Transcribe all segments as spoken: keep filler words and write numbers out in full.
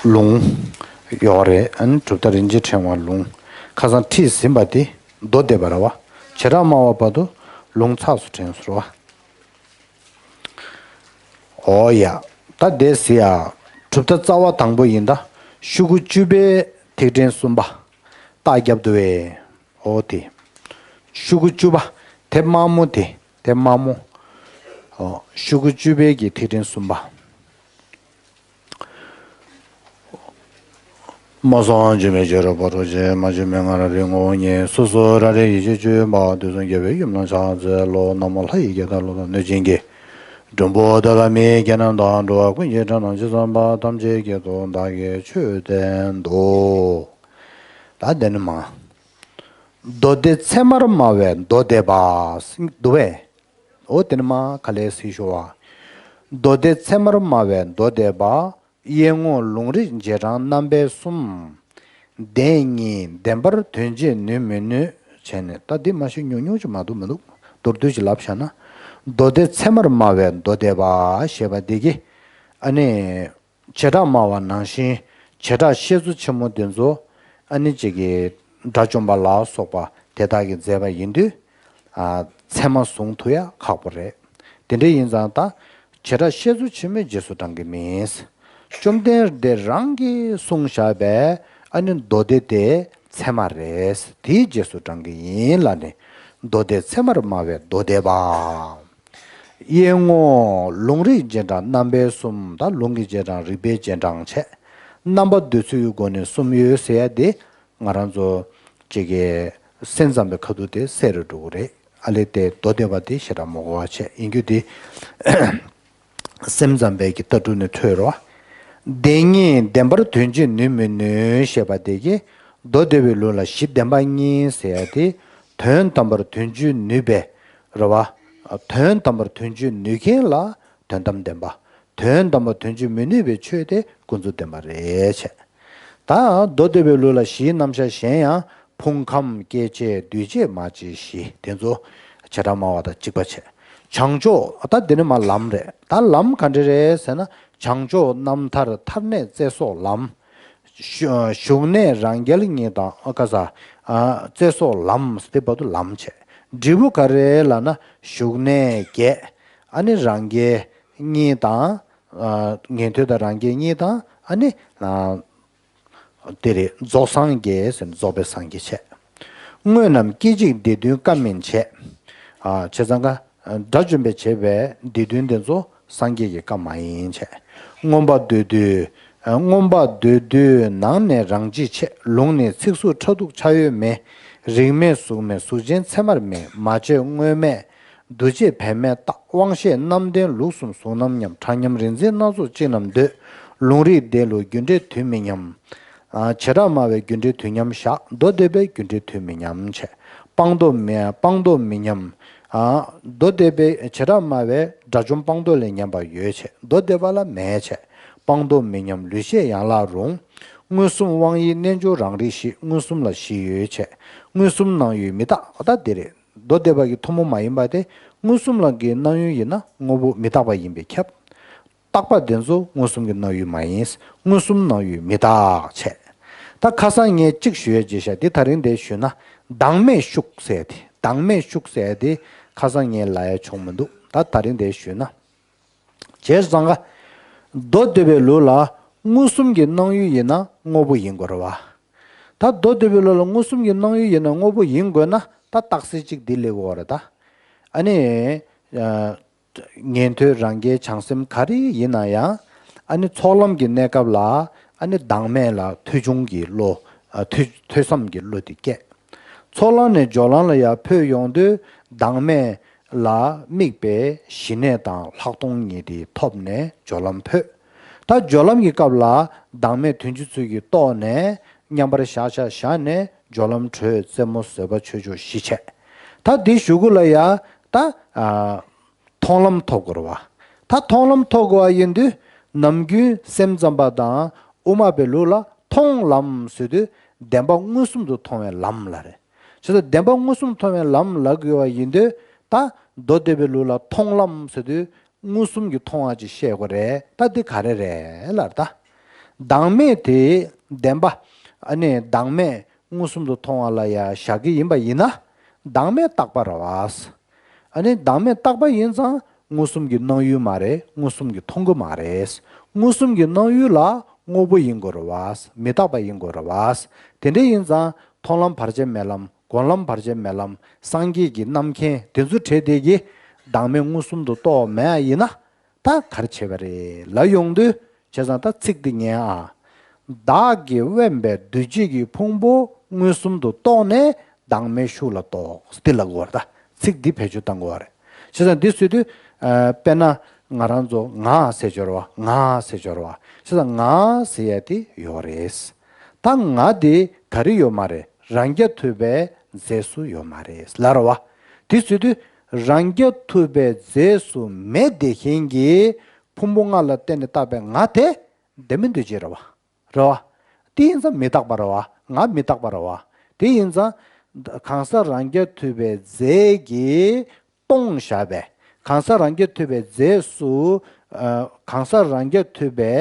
ལུང་ཡོད་རེད། ཨ་ནི་གྲུབ་མཐའ་རིན་ཆེན་ཕྲེང་བ་ལུང་ཁ་སང་ཁྲིད་ཟིན་པ་དེ་མདོ་སྡེ་པ་རེད་བ། བྱེ་བྲག་སྨྲ་བ་བར་དུ་ལུང་ཚགས་སུ་དྲན་སོང་བ། ཨོ་ཡ། ད་དེ་ཟེར་ཡ། གྲུབ་མཐའ་རྩ་བ་དང་པོ་ཡིན་ད། ཤོག་གུ་བཅུ་པའི་ཐིག་ཕྲེང་གསུམ་པ། རྟགས་རྒྱབ་འདུག་བས། ཨོ་དེ། ཤོག་གུ་བཅུ་པ། དེབ་དམར་མོ་དེ། དེབ་དམར་མོ། ཨོ། ཤོག་གུ་བཅུ་པའི་གི་ཐིག་ཕྲེང་གསུམ་པ། སྨྲ་བསམ་བརྗོད་མེད་བྱེ་བྲག་ཕ་རོལ་ཕྱིན། སྨྲ་བརྗོད་མེད་ངང་ར་རིག་ངོ་བོ་ཉིད། སོ་སོ་རང་རིག་ཡེ་ཤེས་སྤྱོད་པ། དུས་གསུམ་རྒྱལ་བའི་ཡུམ་ལ་ཕྱག་འཚལ་ལོ། ན་མོ་ལྷ་ཡི་སྐད་དང་ཀླུ་དང་གནོད་སྦྱིན་གྱི། མགྲོན་པོ་བདག་ལ་མིའི་སྐད་རྣམས་དང་། འགྲོ་བ་ཀུན་གྱི་སྒྲ་རྣམས་ཇི་ཙམ་པ། ཐམས་ཅད་སྐད་དུ་བདག་གིས་ཆོས་བསྟན་ཏོ། ད་དེ་ནི་མ། མདོ་སྡེ་ཚད་མར་སྨྲ་བའི་མདོ་སྡེ་པ། འདུག་བས། འོ་དེ་ནི་མ་ག་ལས་སྲིད་ཤོ་བ། མདོ་སྡེ་ཚད་མར་སྨྲ་བའི་མདོ་སྡེ་པ། གཡས་ངོ་ལུང་རིགས་རྗེས་འབྲང་རྣམ་པའི་གསུམ། བདེན་གཉིས་བདེན་པར་དོན་བྱེད་ནུས་མི་ནུས་བྱས་ནས། ད་འདི་མ་ཤེས་ཉུང་ཉུང་ཅིག་མ་གཏོགས་མི་འདུག་མདོར་བསྡུས་ཅིག་ལབ་བཞག་ན། མདོ་སྡེ་ཚད་མར་སྨྲ་བའི་མདོ་སྡེ་པ་ཞེས་པ་འདི་གི། ཨ་ནི། བྱེ་བྲག་སྨྲ་བ་ནང་བཞིན་བྱེ་བྲག་བཤད་མཛོད་ཆེན་མོ་འདི་ཚོ། ཨ་ནི་གཅིག་གི་དགྲ་བཅོམ་པ་ལ་སོགས་པ་དེ་དག་གིས་མཛད་པ་ཡིན་དུས། ཨ། ཚད་མ་བཟུང་ཐུབ་ཡ་ཁག་པོ་རེད། དེ་འདྲ་ཡིན་ཙང་ད་བྱེ་བྲག་བཤད་མཛོད་ཆེན་མོའི་རྗེས་སུ་འབྲང་གི་མིན། བཅོམ་ལྡན་འདས་རང་གིས་གསུངས་བཞག་པའི་ཨ་ནི་མདོ་སྡེ་དེ་ཚད་མ་རེད། དེའི་རྗེས་སུ་འབྲང་གི་ཡིན་ལབ་ནས། མདོ་སྡེ་ཚད་མར་སྨྲ་བའི་མདོ་སྡེ་པ། གཡས་ངོ་ལུང་རིགས་རྗེས་འབྲང་རྣམ་པའི་གསུམ། ད་ལུང་གི་རྗེས་འབྲང་རིགས་པའི་རྗེས་འབྲང་བྱས། རྣམ་པ་འདོད་ཚུལ་གྱི་སྒོ་ནས་གསུམ་ཡོད་ཟེར་ཡ་དེ། ང་རང་ཚོ་གཅིག་གི་སེམས་ཙམ་པའི་ཁ་ཐུག་དེ་གསལ་རུ་འགྲོ་གི་རེད། ཨ་ལས་དེ་མདོ་སྡེ་པ་དེ་ཞེ་དྲག་མ་གོ་བ་བྱས་ཡིན་རྒྱུ་དེ། སེམས་ཙམ་པའི་གི་ལྟ་གྲུབ་ནས་འཕྲོས་རོ། བདེན་གཉིས་བདེན་པར་དོན་བྱེད་ནུས་མི་ནུས་ཞེས་པ་དེ་གི། མདོ་སྡེ་པའི་ལུགས་ལ་གཞི་བདེན་པ་གཉིས་ཟེར་ཡ་དེ། དོན་དམ་པར་དོན་བྱེད་ནུས་པའི། རེད་བ། དོན་དམ་པར་དོན་བྱེད་ནུས་མཁན་ལ་དོན་དམ་བདེན་པ། དོན་དམ་པར་དོན་བྱེད་མི་ནུས་པའི་ཆོས་དེ་ཀུན་རྫོབ་བདེན་པ་རེད་བྱས། ད་མདོ་སྡེ་པའི་ལུགས་ལ་གཞིའི་རྣམ་གཞག་གཞན་ཡང་། ཕུང་ཁམས་སྐྱེ་མཆེད་འདུས་བྱས་མ་སྐྱེས་གཞི་དེ་ཚོ་བྱེ་བྲག་སྨྲ་བ་དང་གཅིག་པ་བྱས། བྱང་ཕྱོགས། ད་འདི་ནི་མ་ལམ་རེད། ད་ལམ་ག་འདྲ་རེད་ཟེར་ན། བྱང་ཕྱོགས་རྣམ་ཐར་མཐར་གནས་རྩལ་སོགས་ལམ། ཞུ་ཞུགས་གནས་རང་རྒྱལ་གཉིས་དང་། ཨ། ཁ་ས། ཨ། རྩལ་སོགས་ལམ་དེ་བར་དུ་ལམ་བྱས། འབྲས་བུ་ག་རེ་ལབ་ན། ཞུགས་གནས་བརྒྱད། ཨ་ནི་རང་རྒྱལ་གཉིས་དང་། ཨ། ཉན་ཐོས་དང་རང་རྒྱལ་གཉིས་དང་། ཨ་ནི། ཨ། དེ་རེད། རྫོགས་སངས་རྒྱས་ཟེར་ནས་རྫོགས་པའི་སངས་རྒྱས་བྱས། དངོས་རྣམས་སྐད་ཅིག་སྡེ་བདུན་བཀའ་མིན་བྱས། ཨ། བྱས་ཙང་ཀ། དགྲ་བཅོམ་པས་བྱས་པའི་སྡེ་བདུན་དེ་ཚོ་སངས་རྒྱས་ཀྱི་བཀའ་མ་ཡིན་བྱས། མངོན་པར་འདོད་དུས། མངོན་པར་འདོད་དུས་ནང་ནས་རང་འཇིགས་ཆེ། ལུང་ནི་ཚིག་ཟུར་ཕྲ་གདུགས་ཆ་ཡོད་མེད། རིགས་མེད་གཟུགས་མེད་གཟུགས་ཅན་ཚད་མར་མེད། མ་བྱས་དངོས་མེད་འདུ་བྱེད་བེམ་མེད་རྟག་དབང་ཤེས་རྣམ་བདེན་ལུགས་གསུམ་གཟུང་རྣམ་མཉམ། གྲངས་མཉམ་རིག་འཛིན་སྣ་ཚོགས་གཅིག་རྣམས་འདོད། ལུང་རིགས་འདི་ལུགས་རྒྱུ་འབྲས་དུས་མི་མཉམ། ཨ། བྱེ་བྲག་སྨྲ་བས་རྒྱུ་འབྲས་དུས་མཉམ་བཞག་མདོ་སྡེ་པས་རྒྱུ་འབྲས་དུས་མི་མཉམ་བྱས། སྤངས་རྟོགས་མི་སྤངས་རྟོགས་མི་མཉམ། ཨ། མདོ་སྡེ་པས་བྱེ་བྲག་སྨྲ་བས་དགྲ་བཅོམ་སྤངས་རྟོགས་ལས་ཉམས་པ་ཡོད་བྱས། མདོ་སྡེ་པ་ལ་མེད་བྱས། སྤངས་རྟོགས་མི་མཉམ་ལུས་ཤེས་ཡན་ལག་རུང་། མངོན་སུམ་དབང་ཡུལ་རྣལ་འབྱོར་རང་རིག་བཞི། མངོན་སུམ་ལ་བཞི་ཡོད་བྱས། མངོན་སུམ་སྣང་ཡུལ་མི་རྟག་ད་འདི་རེད། མདོ་སྡེ་པ་གི་ཐུན་མོང་མ་ཡིན་པ་དེ། མངོན་སུམ་ལ་གི་སྣང་ཡུལ་ཡིན་ན་དངོས་པོ་མི་རྟག་པ་ཡིན་པས་ཁྱབ། རྟག་པ་དེ་ཚོ་མངོན་སུམ་གྱི་སྣང་ཡུལ་མ་ཡིན། མངོན་སུམ་སྣང་ཡུལ་མི་རྟག་བྱས། ད་ཁ་སང་ངས་གཅིག་ཞུ་ཡས་བརྗེད་བཞག་འདི་ད་རིང་འདིར་ཞུས་ན། བདག་མེད་ཤུགས་ཟེར་ཏེ། བདག་མེད་ཤུགས་ཟེར་ཏེ་ཁ་སང་ངས་ལབ་ཡས་བྱུང་མི་འདུག་ད་ད་རིང་འདིར་ཞུས་ན། བྱས་ཙང་ཀ། མདོ་སྡེ་པའི་ལུགས་ལ་མངོན་སུམ་གྱི་སྣང་ཡུལ་ཡིན་ན་དངོས་པོ་ཡིན་དགོས་རེད་བ། ད་མདོ་སྡེ་པའི་ལུགས་ལ་མངོན་སུམ་གྱི་སྣང་ཡུལ་ཡིན་ན་དངོས་པོ་ཡིན་དགོས་ན། ད་རྟགས་གསལ་གཅིག་འདི་སླེབས་དགོས་རེད་ད། ཨ་ནི། ཉན་ཐོས་རང་རྒྱལ་བྱང་སེམས་ག་རེ་ཡིན་ན་ཡང་། ཨ་ནི་ཚོགས་ལམ་གྱི་གནས་སྐབས་ལ། ཨ་ནི་བདག་མེད་ལ་ཐོས་བྱུང་གི་བློ། ཨ། ཐོས་ཐོས་བསམ་གྱི་བློ་དེ་སྐྱེ། ཚོགས་ལམ་ནས་སྦྱོར་ལམ་ལ་ཡར་འཕོས་ཡོང་དུས་བདག་མེད་ལ་དམིགས་པའི་ཞི་གནས་དང་ལྷག་མཐོང་གཉིས་དེ་ཐོབ་ནས་སྦྱོར་ལམ་འཕོས། ད་སྦྱོར་ལམ་གྱི་སྐབས་ལ་བདག་མེད་དོན་སྤྱི་ཚུལ་གྱིས་རྟོགས་ནས་མཉམ་པར་བཞག་བཞག་བཞག་ནས་སྦྱོར་ལམ་གྲོལ་རྩེ་མོ་བཟོད་པ་ཆོས་མཆོག་ཞི་བྱས། ད་འདི་གཞུག་གུ་ལ་ཡ་ད། ཨ། མཐོང་ལམ་ཐོབ་དགོས་རེད་བ། ད་མཐོང་ལམ་ཐོབ་དགོས་པ་ཡིན་དུས་ནམ་རྒྱུན་སེམས་ཙམ་པ་དང་དབུ་མ་པའི་ལུགས་ལ་མཐོང་ལམ་ཟེར་དུས་བདེན་པ་མངོན་སུམ་དུ་མཐོང་བའི་ལམ་ལ་རེད། བྱས་ཙང་བདེན་པ་མངོན་སུམ་མཐོང་བའི་ལམ་ལབ་དགོས་པ་ཡིན་དུས། ད་མདོ་སྡེ་པའི་ལུགས་ལ་མཐོང་ལམ་ཟེར་དུས་མངོན་སུམ་གྱི་མཐོང་བ་ཅིག་བཤད་དགོས་རེད། ད་འདི་ག་རེ་རེད་ལབ་ད། བདག་མེད་དེ་བདེན་པ། ཨ་ནི་བདག་མེད་མངོན་སུམ་དུ་མཐོང་བ་ལ་ཡང་བཞག་གི་ཡིན་པ་ཡིན་ན། བདག་མེད་རྟག་པ་རེད་བ། ཨ་ནི་བདག་མེད་རྟག་པ་ཡིན་ཙང་མངོན་སུམ་གྱི་སྣང་ཡུལ་མ་རེད། མངོན་སུམ་གྱིས་མཐོང་གི་མ་རེད། མངོན་སུམ་གྱི་སྣང་ཡུལ་ལ་དངོས་པོ་ཡིན་དགོས་རེད་བ། མི་རྟག་པ་ཡིན་དགོས་རེད་བ། དེ་འདྲ་ཡིན་ཙང་མཐོང་ལམ་བར་ཆད་མེད་ལམ། སྒོམ་ལམ་བར་ཆད་མེད་ལམ། སངས་རྒྱས་ཀྱི་རྣམ་མཁྱེན་དེ་ཚོ་བྲལ་བསྡད་ཀྱི། བདག་མེད་མངོན་སུམ་དུ་རྟོགས་མེད་ཡིན་ན། ད་ག་རེ་བྱེད་པ་རེད་ལབ་ཡོང་དུས། བྱས་ཙང་ད་ཚིག་འདི་ཉན་ཨ། བདག་གིས་དབེན་པའི་འདུ་བྱེད་ཀྱི་ཕུང་པོ་མངོན་སུམ་དུ་རྟོགས་ནས་བདག་མེད་ཤུགས་ལ་རྟོགས། འདི་ལབ་དགོས་རེད། ད་ཚིག་འདི་བེད་སྤྱོད་གཏང་དགོས་རེད། བྱས་ཙང་འདི་ཟེར་དུས། ཨ། དཔེར་ན་ང་རང་ཚོ་ང་ཟེར་ཡོད་རེད་བ། ང་ཟེར་ཡོད་རེད་བ། བྱས་ཙང་ང་ཟེར་ཡ་དེ་ཡོད་རེད། ད་ང་དེ་ག་རེ་ཡོད་མ་རེད། རང་རྐྱ་ཐུབ་པའི་རྫས་སུ་ཡོད་མ་རེད་ལབ་རེད་བ། དེ་ཟེར་དུས་རང་རྐྱ་ཐུབ་པའི་རྫས་སུ་མེད་བསྡད་མཁན་གྱི་ཕུང་པོ་ལྔ་ལ་བརྟེན་ནས་བཏགས་པའི་ང་དེ་བདེན་མིན་འདུ་བྱེད་རེད་བ། རེད་བ། དེ་ཡིན་ཙང་མི་རྟག་པ་རེད་བ། ང་མི་རྟག་པ་རེད་བ། དེ་ཡིན་ཙང་གང་ཟག་རང་རྐྱ་ཐུབ་པའི་རྫས་ཀྱིས་སྟོང་བཞག་པའི། གང་ཟག་རང་རྐྱ་ཐུབ་པའི་རྫས་སུ། ཨ། གང་ཟག་རང་རྐྱ་ཐུབ་པའི་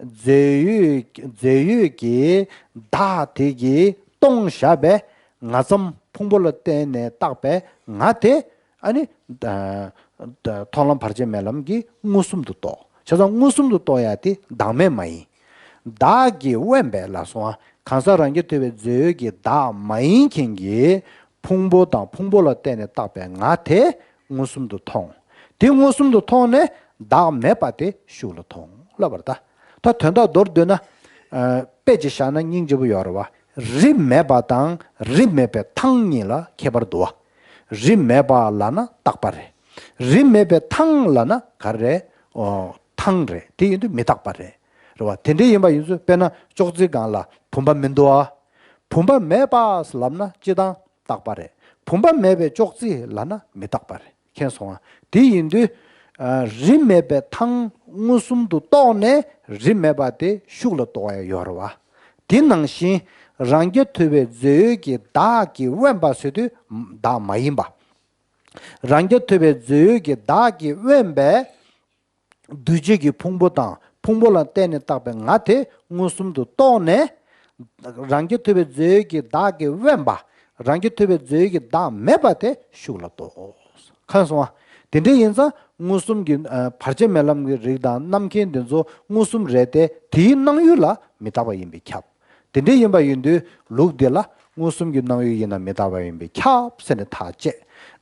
རྫས་ཡོད། རྫས་ཡོད་ཀྱི་བདག་དེ་གིས་སྟོང་བཞག་པའི་ང་ཙམ་ཕུང་པོ་ལ་བརྟེན་ནས་བཏགས་པའི་ང་དེ། ཨ་ནི། ཨ། མཐོང་ལམ་བར་ཆད་མེད་ལམ་གྱིས་མངོན་སུམ་དུ་རྟོགས། བྱས་ཙང་མངོན་སུམ་དུ་རྟོགས་ཡ་དེ་བདག་མེད་མ་ཡིན། བདག་གིས་དབེན་པའི་ལབ་སོང་ཨ། གང་ཟག་རང་རྐྱ་ཐུབ་པའི་རྫས་ཡོད་ཀྱི་བདག་མ་ཡིན་མཁན་གྱི་ཕུང་པོ་དང་ཕུང་པོ་ལ་བརྟེན་ནས་བཏགས་པའི་ང་དེ་མངོན་སུམ་དུ་མཐོང་། དེ་མངོན་སུམ་དུ་མཐོང་ནས་བདག་མེད་པ་དེ་ཤུགས་ལ་མཐོང་ལབ་པ་རེད་ད། ད་དོན་དག་མདོར་བསྡུས་ན། ཨ། དཔེ་ཅིག་བཞག་ན་སྙིང་རྗེ་པོ་ཡོད་རེད་བ། རི་མེད་པ་དང་རི་མེད་པའི་ཐང་གཉིས་ལ་ཁྱད་པར་འདུག་བ། རི་མེད་པ་ལབ་ན་རྟག་པ་རེད། རི་མེད་པའི་ཐང་ལབ་ན་ག་རེ་རེད། ཨོ། ཐང་རེད། དེ་ཡིན་དུས་མི་རྟག་པ་རེད། རེད་བ། དེ་འདྲ་ཡིན་པ་ཡིན་ཙང་དཔེར་ན་ཅོག་ཙེའི་སྒང་ལ་བུམ་པ་མི་འདུག་བ། བུམ་པ་མེད་པ་ལབ་ན་སྤྱིར་བཏང་རྟག་པ་རེད། བུམ་པ་མེད་པའི་ཅོག་ཙེ་ལབ་ན་མི་རྟག་པ་རེད། མཁྱེན་སོང་ང་། དེ་ཡིན་དུས། ཨ། རི་མེད་པའི་ཐང་མངོན་སུམ་དུ་རྟོགས་ནས་རི་མེད་པ་དེ་ཤུགས་ལ་རྟོགས་ཡ་ཡོད་རེད་བ། དེ་ནང་བཞིན་རང་རྐྱ་ཐུབ་པའི་རྫས་ཡོད་ཀྱི་བདག་གིས་དབེན་པ་ཟེར་དུས་བདག་མ་ཡིན་པ། རང་རྐྱ་ཐུབ་པའི་རྫས་ཡོད་ཀྱི་བདག་གིས་དབེན་པའི་འདུ་བྱེད་ཀྱི་ཕུང་པོ་དང་ཕུང་པོ་ལ་བརྟེན་ནས་བཏགས་པའི་ང་དེ་མངོན་སུམ་དུ་རྟོགས་ནས། རང་རྐྱ་ཐུབ་པའི་རྫས་ཡོད་ཀྱི་བདག་གིས་དབེན་པ། རང་རྐྱ་ཐུབ་པའི་རྫས་ཡོད་ཀྱི་བདག་མེད་པ་དེ་ཤུགས་ལ་རྟོགས། མཁྱེན་སོང་ང་། དེ་འདྲ་ཡིན་ཙང་མངོན་སུམ་གྱི། ཨ། བར་ཆད་མེད་ལམ་གྱི་རིགས་དང་རྣམ་མཁྱེན་དེ་ཚོ་མངོན་སུམ་རེད་དེ། དེའི་སྣང་ཡུལ་ལ་མི་རྟག་པ་ཡིན་པས་ཁྱབ། དེ་འདྲ་ཡིན་པ་ཡིན་དུས་ལུགས་འདི་ལ་མངོན་སུམ་གྱི་སྣང་ཡུལ་ཡིན་ན་མི་རྟག་པ་ཡིན་པས་ཁྱབ་ཟེར་ནས་ཐག་བཅད།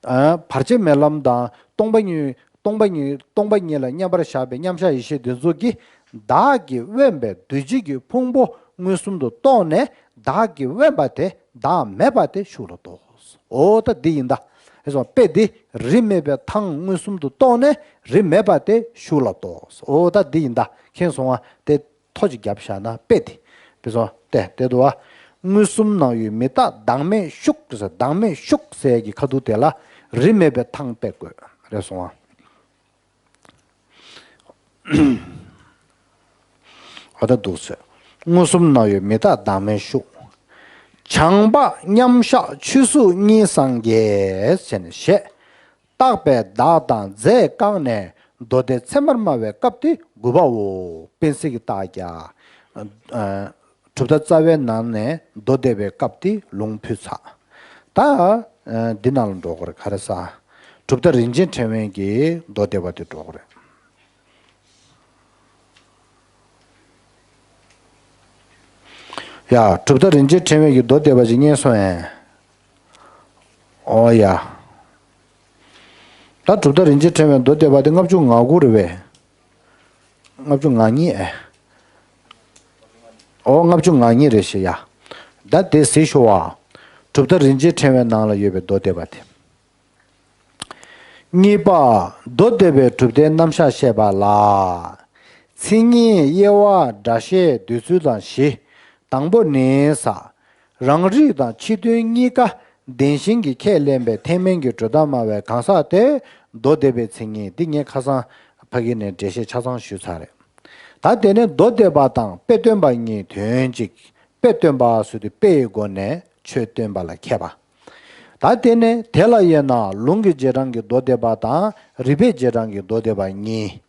ཨ། བར་ཆད་མེད་ལམ་དང་སྟོང་པ་ཉིད། སྟོང་པ་ཉིད། སྟོང་པ་ཉིད་ལ་མཉམ་པར་བཞག་པའི་མཉམ་བཞག་ཡེ་ཤེས་འདི་ཚོ་གིས་བདག་གིས་དབེན་པའི་འདུ་བྱེད་ཀྱི་ཕུང་པོ་མངོན་སུམ་དུ་རྟོགས་ནས་བདག་གིས་དབེན་པ་དེ་བདག་མེད་པ་དེ་ཤུགས་ལ་རྟོགས། འོ་ད་འདི་ཡིན་ད། ཨེ་སོང་། དཔེ་འདི་རི་མེད་པའི་ཐང་མངོན་སུམ་དུ་རྟོགས་ནས་རི་མེད་པ་དེ་ཤུགས་ལ་རྟོགས། འོ་ད་འདི་ཡིན་ད། མཁྱེན་སོང་ང་། དེ། ཐོ་ཅིག་བརྒྱབ་བཞག་ན་དཔེ་དེ། དཔེ་སོང་སྟེ་དེ་འདུག་བ། མངོན་སུམ་སྣང་ཡུལ་མི་རྟག་བདག་མེད་ཤུགས་ཟེར། བདག་མེད་ཤུགས་ཟེར་གྱི་ཁ་ཐུག་དེ་ལ་རི་མེད་པའི་ཐང་དཔེ་བཀོད་རེད་སོང་བ། འོ་ད་འདུག་ཟེར། མངོན་སུམ་སྣང་ཡུལ་མི་རྟག་བདག་མེད་ཤུགས། བྱང་འཕགས་མཉམ་བཞག་ཆོས་གཟུགས་གཉིས་སངས་རྒྱས་ཟེར་ནས་བཤད། རྟག་པའི་བདག་དང་རྫས་བཀག་ནས་མདོ་སྡེ་ཚད་མར་སྨྲ་བའི་སྐབས་ཏེ་དགུ་པའོ། དཔལ་སྲིད་ཀྱི་རྟགས་བརྒྱད། ཨ། གྲུབ་མཐའ་རྩ་བའི་ནང་ནས་མདོ་སྡེ་པའི་སྐབས་ཏེ་ལུང་ཕུལ་ཚར། ད། ཨ། འདི་ནང་ལ་འགྲོ་དགོས་རེད། ག་རེ་ཟ། གྲུབ་མཐའ་རིན་ཆེན་ཕྲེང་བའི་གི་མདོ་སྡེ་པ་དེ་འགྲོ་དགོས་རེད། ཡ། གྲུབ་མཐའ་རིན་ཆེན་ཕྲེང་བའི་གི་མདོ་སྡེ་པ་ཅིག་རྙེད་སོང་ངས། ཨོ་ཡ། ད་གྲུབ་མཐའ་རིན་ཆེན་ཕྲེང་བའི་མདོ་སྡེ་པ་དེ་ལྔ་བཅུ་ང་དགུ་རེད་པས། ལྔ་བཅུ་ང་གཉིས་ཨེ། ཨོ། ལྔ་བཅུ་ང་གཉིས་རེད་ཤག་ཡ། ད་དེ་གཟིགས་ཤོག་ཨ། གྲུབ་མཐའ་རིན་ཆེན་ཕྲེང་བའི་ནང་ལ་ཡོད་པའི་མདོ་སྡེ་པ་དེ། གཉིས་པ། མདོ་སྡེ་པའི་གྲུབ་མཐའི་རྣམ་གཞག་བཤད་པ་ལ། མཚན་ཉིད་དབྱེ་བ་སྒྲ་བཤད་འདོད་ཚུལ་དང་བཞི། དང་པོ་ནི་ས། རང་རིག་དང་ཕྱི་དོན་གཉིས་ཀ་བདེན་ཞེན་གྱིས་ཁས་ལེན་པའི་ཐེག་དམན་གྱི་གྲུབ་མཐའ་སྨྲ་བའི་གང་ཟག་དེ་མདོ་སྡེ་པའི་མཚན་ཉིད་འདི་ངས་ཁ་སང་ཕ་གི་ནས་འགྲེལ་བཤད་ཆ་ཚང་ཞུས་ཚར་རེད། ད་དེ་ནས་མདོ་སྡེ་པ་དང་དཔེ་སྟོན་པ་གཉིས་དོན་གཅིག་དཔེ་སྟོན་པ་ཟེར་དུས་དཔེ་ཡི་སྒོ་ནས་ཆོས་སྟོན་པ་ལ་མཁས་པ། ད་དེ་ནས་དེ་ལ་དབྱེ་ན་ལུང་གི་རྗེས་འབྲང་གི་མདོ་སྡེ་པ་དང་རིགས་པའི་རྗེས་འབྲང་གི་མདོ་སྡེ་པ་གཉིས།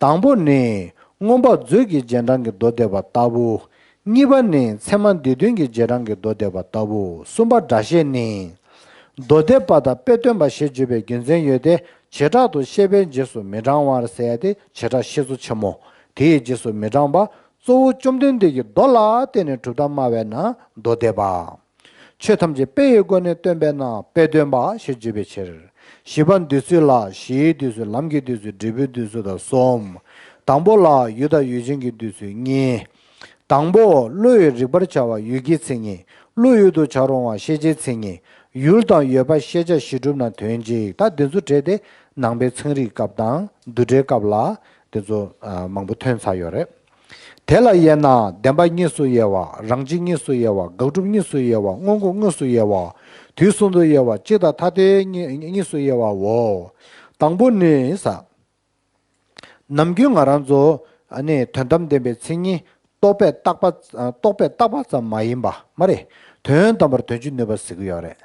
དང་པོ་ནི། མངོན་པ་མཛོད་ཀྱི་རྗེས་འབྲང་གི་མདོ་སྡེ་པ་ལྟ་བུ། གཉིས་པ་ནི་ཚད་མ་སྡེ་བདུན་གྱི་རྗེས་འབྲང་གི་མདོ་སྡེ་པ་ལྟ་བུ། གསུམ་པ་སྒྲ་བཤད་ནི། མདོ་སྡེ་པ་དང་དཔེ་སྟོན་པ་ཞེས་བརྗོད་པའི་རྒྱུ་མཚན་ཡོད་དེ། བྱེ་བྲག་ཏུ་བཤད་པའི་རྗེས་སུ་མི་འབྲང་བར་ཟེར་ཡ་དེ་བྱེ་བྲག་བཤད་ཚུལ་ཆེན་མོ། དེའི་རྗེས་སུ་མི་འབྲང་པ། གཙོ་བོ་བཅོམ་ལྡན་འདས་ཀྱི་མདོ་ལ་བརྟེན་ནས་གྲུབ་མཐའ་སྨྲ་བས་ན་མདོ་སྡེ་པ། ཆོས་ཐམས་ཅད་དཔེ་ཡི་སྒོ་ནས་སྟོན་པས་ན་དཔེ་སྟོན་པ་ཞེས་བརྗོད་པའི་ཕྱིར། བཞི་པ་འདོད་ཚུལ་ལ། གཞིའི་འདོད་ཚུལ། ལམ་གྱི་འདོད་ཚུལ། འབྲས་བུའི་འདོད་ཚུལ་དང་གསུམ། དང་པོ་ལ་ཡུལ་དང་ཡུལ་ཅན་གྱི་འདོད་ཚུལ་གཉིས། དང་པོ་བློ་ཡིས་རིག་པར་བྱ་བ་ཡུལ་གྱི་མཚན་ཉིད། བློ་ཡུལ་དུ་བྱ་རུང་བ་ཤེས་བྱའི་མཚན་ཉིད། ཡུལ་དང་ཡོད་པ་ཤེས་བྱ་གཞི་གྲུབ་རྣམས་དོན་གཅིག་ད་འདི་ཚོ་བྲིས་ཏེ་ནང་པའི་ཚན་རིག་སྐབས་དང་བསྡུས་གྲྭའི་སྐབས་ལ་འདི་ཚོ་མང་པོ་ཐོན་ཚར་ཡོད་རེད། དེ་ལ་དབྱེ་ན་བདེན་པ་གཉིས་སུ་དབྱེ་བ། རང་སྤྱི་གཉིས་སུ་དབྱེ་བ། དགག་སྒྲུབ་གཉིས་སུ་དབྱེ་བ། སྔོན་འགོག་གཉིས་སུ་དབྱེ་བ། དུས་གསུམ་དུ་དབྱེ་བ། གཅིག་དང་ཐ་དད་གཉིས་གཉིས་སུ་དབྱེ་བའོ། དང་པོ་ནི་ས། ནམ་རྒྱུན་ང་རང་ཚོ་ཨ་ནི་དོན་དམ་བདེན་པའི་མཚན་ཉིད་རྟོག་པས་བཏགས་པ། རྟོག་པས་བཏགས་པ་ཙམ་མ་ཡིན་པ་མ་རེད། དོན་དམ་པར་དོན་སྤྱི་ནུས་པ་ཟེར་གྱི་ཡོད་རེད།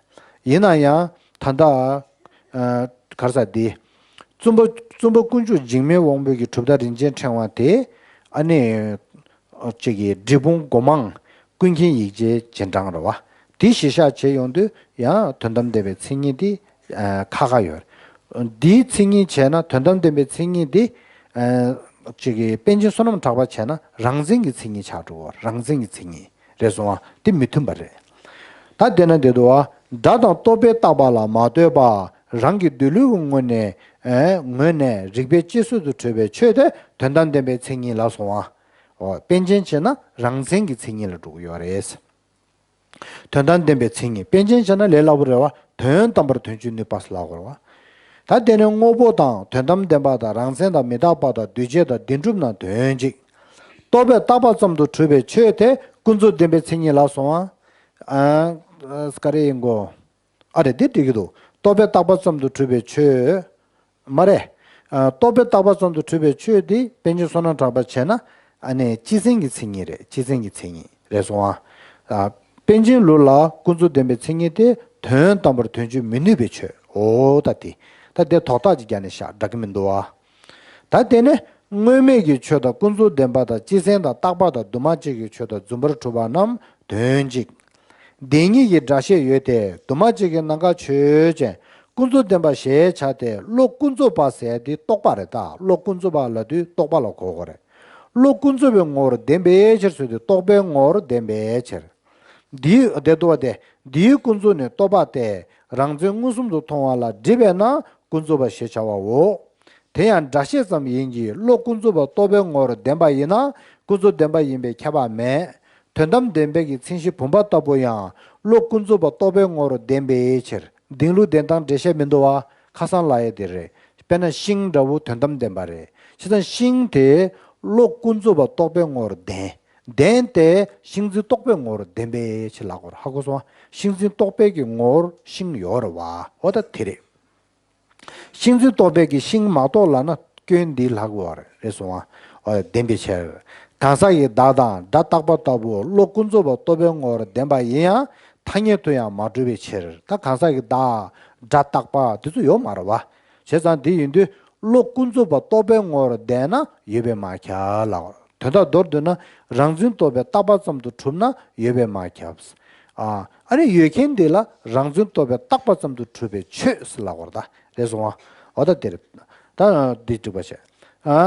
ཡིན་ན་ཡང་ད་ལྟ་གར་ས་འདི་བཙུན་པ་བཙུན་པ་དཀོན་མཆོག་འཇིགས་མེད་དབང་པོ་གི་གྲུབ་མཐའ་རིན་ཆེན་ཕྲེང་བ་དེ་ཨ་ནི་གཅིག་གི་འབྲས་སྤུངས་སྒོ་མང་ཀུན་མཁྱེན་ཡིག་རྗེའི་རྗེས་འབྲང་རེད་བ། དེ་གཞི་བཞག་བྱས་ཡོང་དུས་ཡང་དོན་དམ་བདེན་པའི་མཚན་ཉིད་དེ་ཁ་ཁ་ཡོད། འདིའི་མཚན་ཉིད་བྱས་ན་དོན་དམ་བདེན་པའི་མཚན་ཉིད་དེ་གཅིག་གི་པཎ་ཆེན་བསོད་ནམས་གྲགས་པ་བྱས་ན་རང་མཚན་གྱི་མཚན་ཉིད་ཆགས་འགྲོ་བ། རང་མཚན་གྱི་མཚན་ཉིད་རེད་སོང་བ་དེ་མི་མཐུན་པ་རེད། ད་དེ་ན་དེ་དུ་བ་སྒྲ་དང་རྟོག་པས་བཏགས་པ་ལ་མ་ལྟོས་པ་རང་གི་འདོད་ལུགས་ཀྱི་ངོས་ནས་ངོས་ནས་རིགས་པས་དཔྱད་བཟོད་དུ་གྲུབ་པའི་ཆོས་དེ་དོན་དམ་བདེན་པའི་མཚན་ཉིད་ལ་སོང་བ། པཎ་ཆེན་བྱས་ན་རང་མཚན་གྱི་མཚན་ཉིད་ལ་འགྲོ་གི་ཡོད་རེད། དོན་དམ་བདེན་པའི་མཚན་ཉིད། པཎ་ཆེན་བྱས་ན་ལས་སླ་པོ་རེད་བ། དོན་དམ་པར་དོན་སྤྱི་ནུས་པ་ལབ་དགོས་རེད་བ། ད་དེ་ནས་དངོས་པོ་དང་དོན་དམ་བདེན་པ་དང་རང་མཚན་དང་མི་རྟག་པ་དང་འདུས་བྱས་དང་བདེན་གྲུབ་རྣམས་དོན་གཅིག་རྟོག་པས་བཏགས་པ་ཙམ་དུ་གྲུབ་པའི་ཆོས་དེ་ཀུན་རྫོབ་བདེན་པའི་མཚན་ཉིད་ལ་སོང་བ། ཨ། ཨ། ག་རེ་ཡིན་གོ། ཨ་རེ་འདི་འགྲིག་གི་འདུག་རྟོག་པས་བཏགས་པ་ཙམ་དུ་གྲུབ་པའི་ཆོས། མ་རེད། ཨ། རྟོག་པས་བཏགས་པ་ཙམ་དུ་གྲུབ་པའི་ཆོས་འདི་པཎ་ཆེན་བསོད་ནམས་གྲགས་པ་བྱས་ན་ཨ་ནི་སྤྱི་མཚན་གྱི་མཚན་ཉིད་རེད། སྤྱི་མཚན་གྱི་མཚན་ཉིད་རེད་སོང་ཨ། ཨ། པཎ་ཆེན་ལུགས་ལ་ཀུན་རྫོབ་བདེན་པའི་མཚན་ཉིད་དེ་དོན་དམ་པར་དོན་སྤྱི་མི་ནུས་པའི་ཆོས། འོ་ད་དེ། ད་དེ་དོགས་གཏགས་ཅིག་རྒྱག་ནས་བཞག་འདྲ་གི་མི་འདུག་ཨ། ད་དེ་ནས་དངོས་མེད་ཀྱི་ཆོས་དང་ཀུན་རྫོབ་བདེན་པ་དང་སྤྱི་མཚན་དང་རྟག་པ་དང་འདུས་མ་བྱས་ཀྱི་ཆོས་དང་རྫུན་པར་གྲུབ་པ་རྣམས་དོན་གཅིག་བདེན་གཉིས་ཀྱི་སྒྲ་བཤད་ཡོད་དེ་འདུས་མ་བྱས་ཀྱི་སྣང་ག་ཆོས་ཅན། ཀུན་རྫོབ་བདེན་པ་ཞེས་བྱ་སྟེ་བློ་ཀུན་རྫོབ་པ་ཟེར་དེ་རྟོག་པ་རེད། ད་བློ་ཀུན་རྫོབ་པ་ལབ་དུས་རྟོག་པ་ལ་གོ་དགོས་རེད། བློ་ཀུན་རྫོབ་པའི་ངོ་བོར་བདེན་པའི་ཕྱིར་ཟེར་དུས་རྟོག་པའི་ངོ་བོར་བདེན་པའི་ཕྱིར། འདིའི་དེ་ལྟ་བུ་སྟེ། འདིའི་ཀུན་རྫོབ་ནི་རྟོག་པ་སྟེ། རང་མཚན་མངོན་སུམ་དུ་མཐོང་བ་ལ་སྒྲིབ་པས་ན་ཀུན་རྫོབ་པ་ཞེས་བྱ་བའོ། དེ་ཡང་སྒྲ་བཤད་ཙམ་ཡིན་གྱི་བློ་ཀུན་རྫོབ་པ་རྟོག་པའི་ངོ་བོར་བདེན་པ་ཡིན་ན་ཀུན་རྫོབ་བདེན་པ་ཡིན་པས་ཁྱབ་པ་མེད། དོན་དམ་བདེན་པའི་གི་མཚན་གཞི་བུམ་པ་ལྟ་བུ་ཡང་བློ་ཀུན་རྫོབ་པ་རྟོག་པའི་ངོ་བོར་བདེན་པའི་ཕྱིར། བདེན་ལུགས་བདེན་སྟངས་འགྲེལ་བཤད་མི་འདུག་བ། ཁ་སང་ལབ་ཡས་དེ་རེད། དཔེར་ན་ཤིང་འདྲ་བོ་དོན་དམ་བདེན་པ་རེད། བྱས་ཙང་ཤིང་དེ་བློ་ཀུན་རྫོབ་པ་རྟོག་པའི་ངོ་བོར་བདེན། བདེན་ཏེ་ཤིང་འཛིན་རྟོག་པའི་ངོ་བོར་བདེན་པའི་ཕྱིར་ལབ་དགོས་རེད། ཧ་གོ་སོང་ང་། ཤིང་འཛིན་རྟོག་པའི་གི་ངོ་བོར་ཤིང་ཡོད་རེད་བ། འོ་ད་དེ་རེད། ཤིང་འཛིན་རྟོག་པའི་གི་ཤིང་མ་རྟོགས་ལབ་ན་སྐྱོན་འདི་ལྷག་གི་ཡོད་རེད་སོང་ང་། འོ་བདེན་པའི་ཕྱིར། གང་ཟག་གི་བདག་དང་སྒྲ་རྟག་པ་ལྟ་བུ་བློ་ཀུན་རྫོབ་པ་རྟོག་པའི་ངོ་བོར་བདེན་པ་ཡིན་ཡང་ཐ་སྙད་དུ་ཡང་མ་གྲུབ་པའི་ཕྱིར། ད་གང་ཟག་གི་བདག་སྒྲ་རྟག་པ་དེ་ཚོ་ཡོད་མ་རེད་བ། བྱས་ཙང་འདི་ཡིན་དུས་བློ་ཀུན་རྫོབ་པ་རྟོག་པའི་ངོ་བོར་བདེན་ན་ཡོད་པས་མ་ཁྱབ་ལབ། དོན་དག་མདོར་བསྡུས་ན་རང་འཛིན་རྟོག་པས་བཏགས་པ་ཙམ་དུ་གྲུབ་ན་ཡོད་པས་མ་ཁྱབ། ཨ་ཨ་ནི་ཡོད་མཁན་འདི་ལ་རང་འཛིན་རྟོག་པས་བཏགས་པ་ཙམ་དུ་གྲུབ་པའི་ཆོས་ཟེར་ལབ་དགོས་རེད། ད་རེད་སོང་ང་། འོ་ད་དེ་རེད། ད་འདི་འགྲིག་པ་བྱས། ཨ་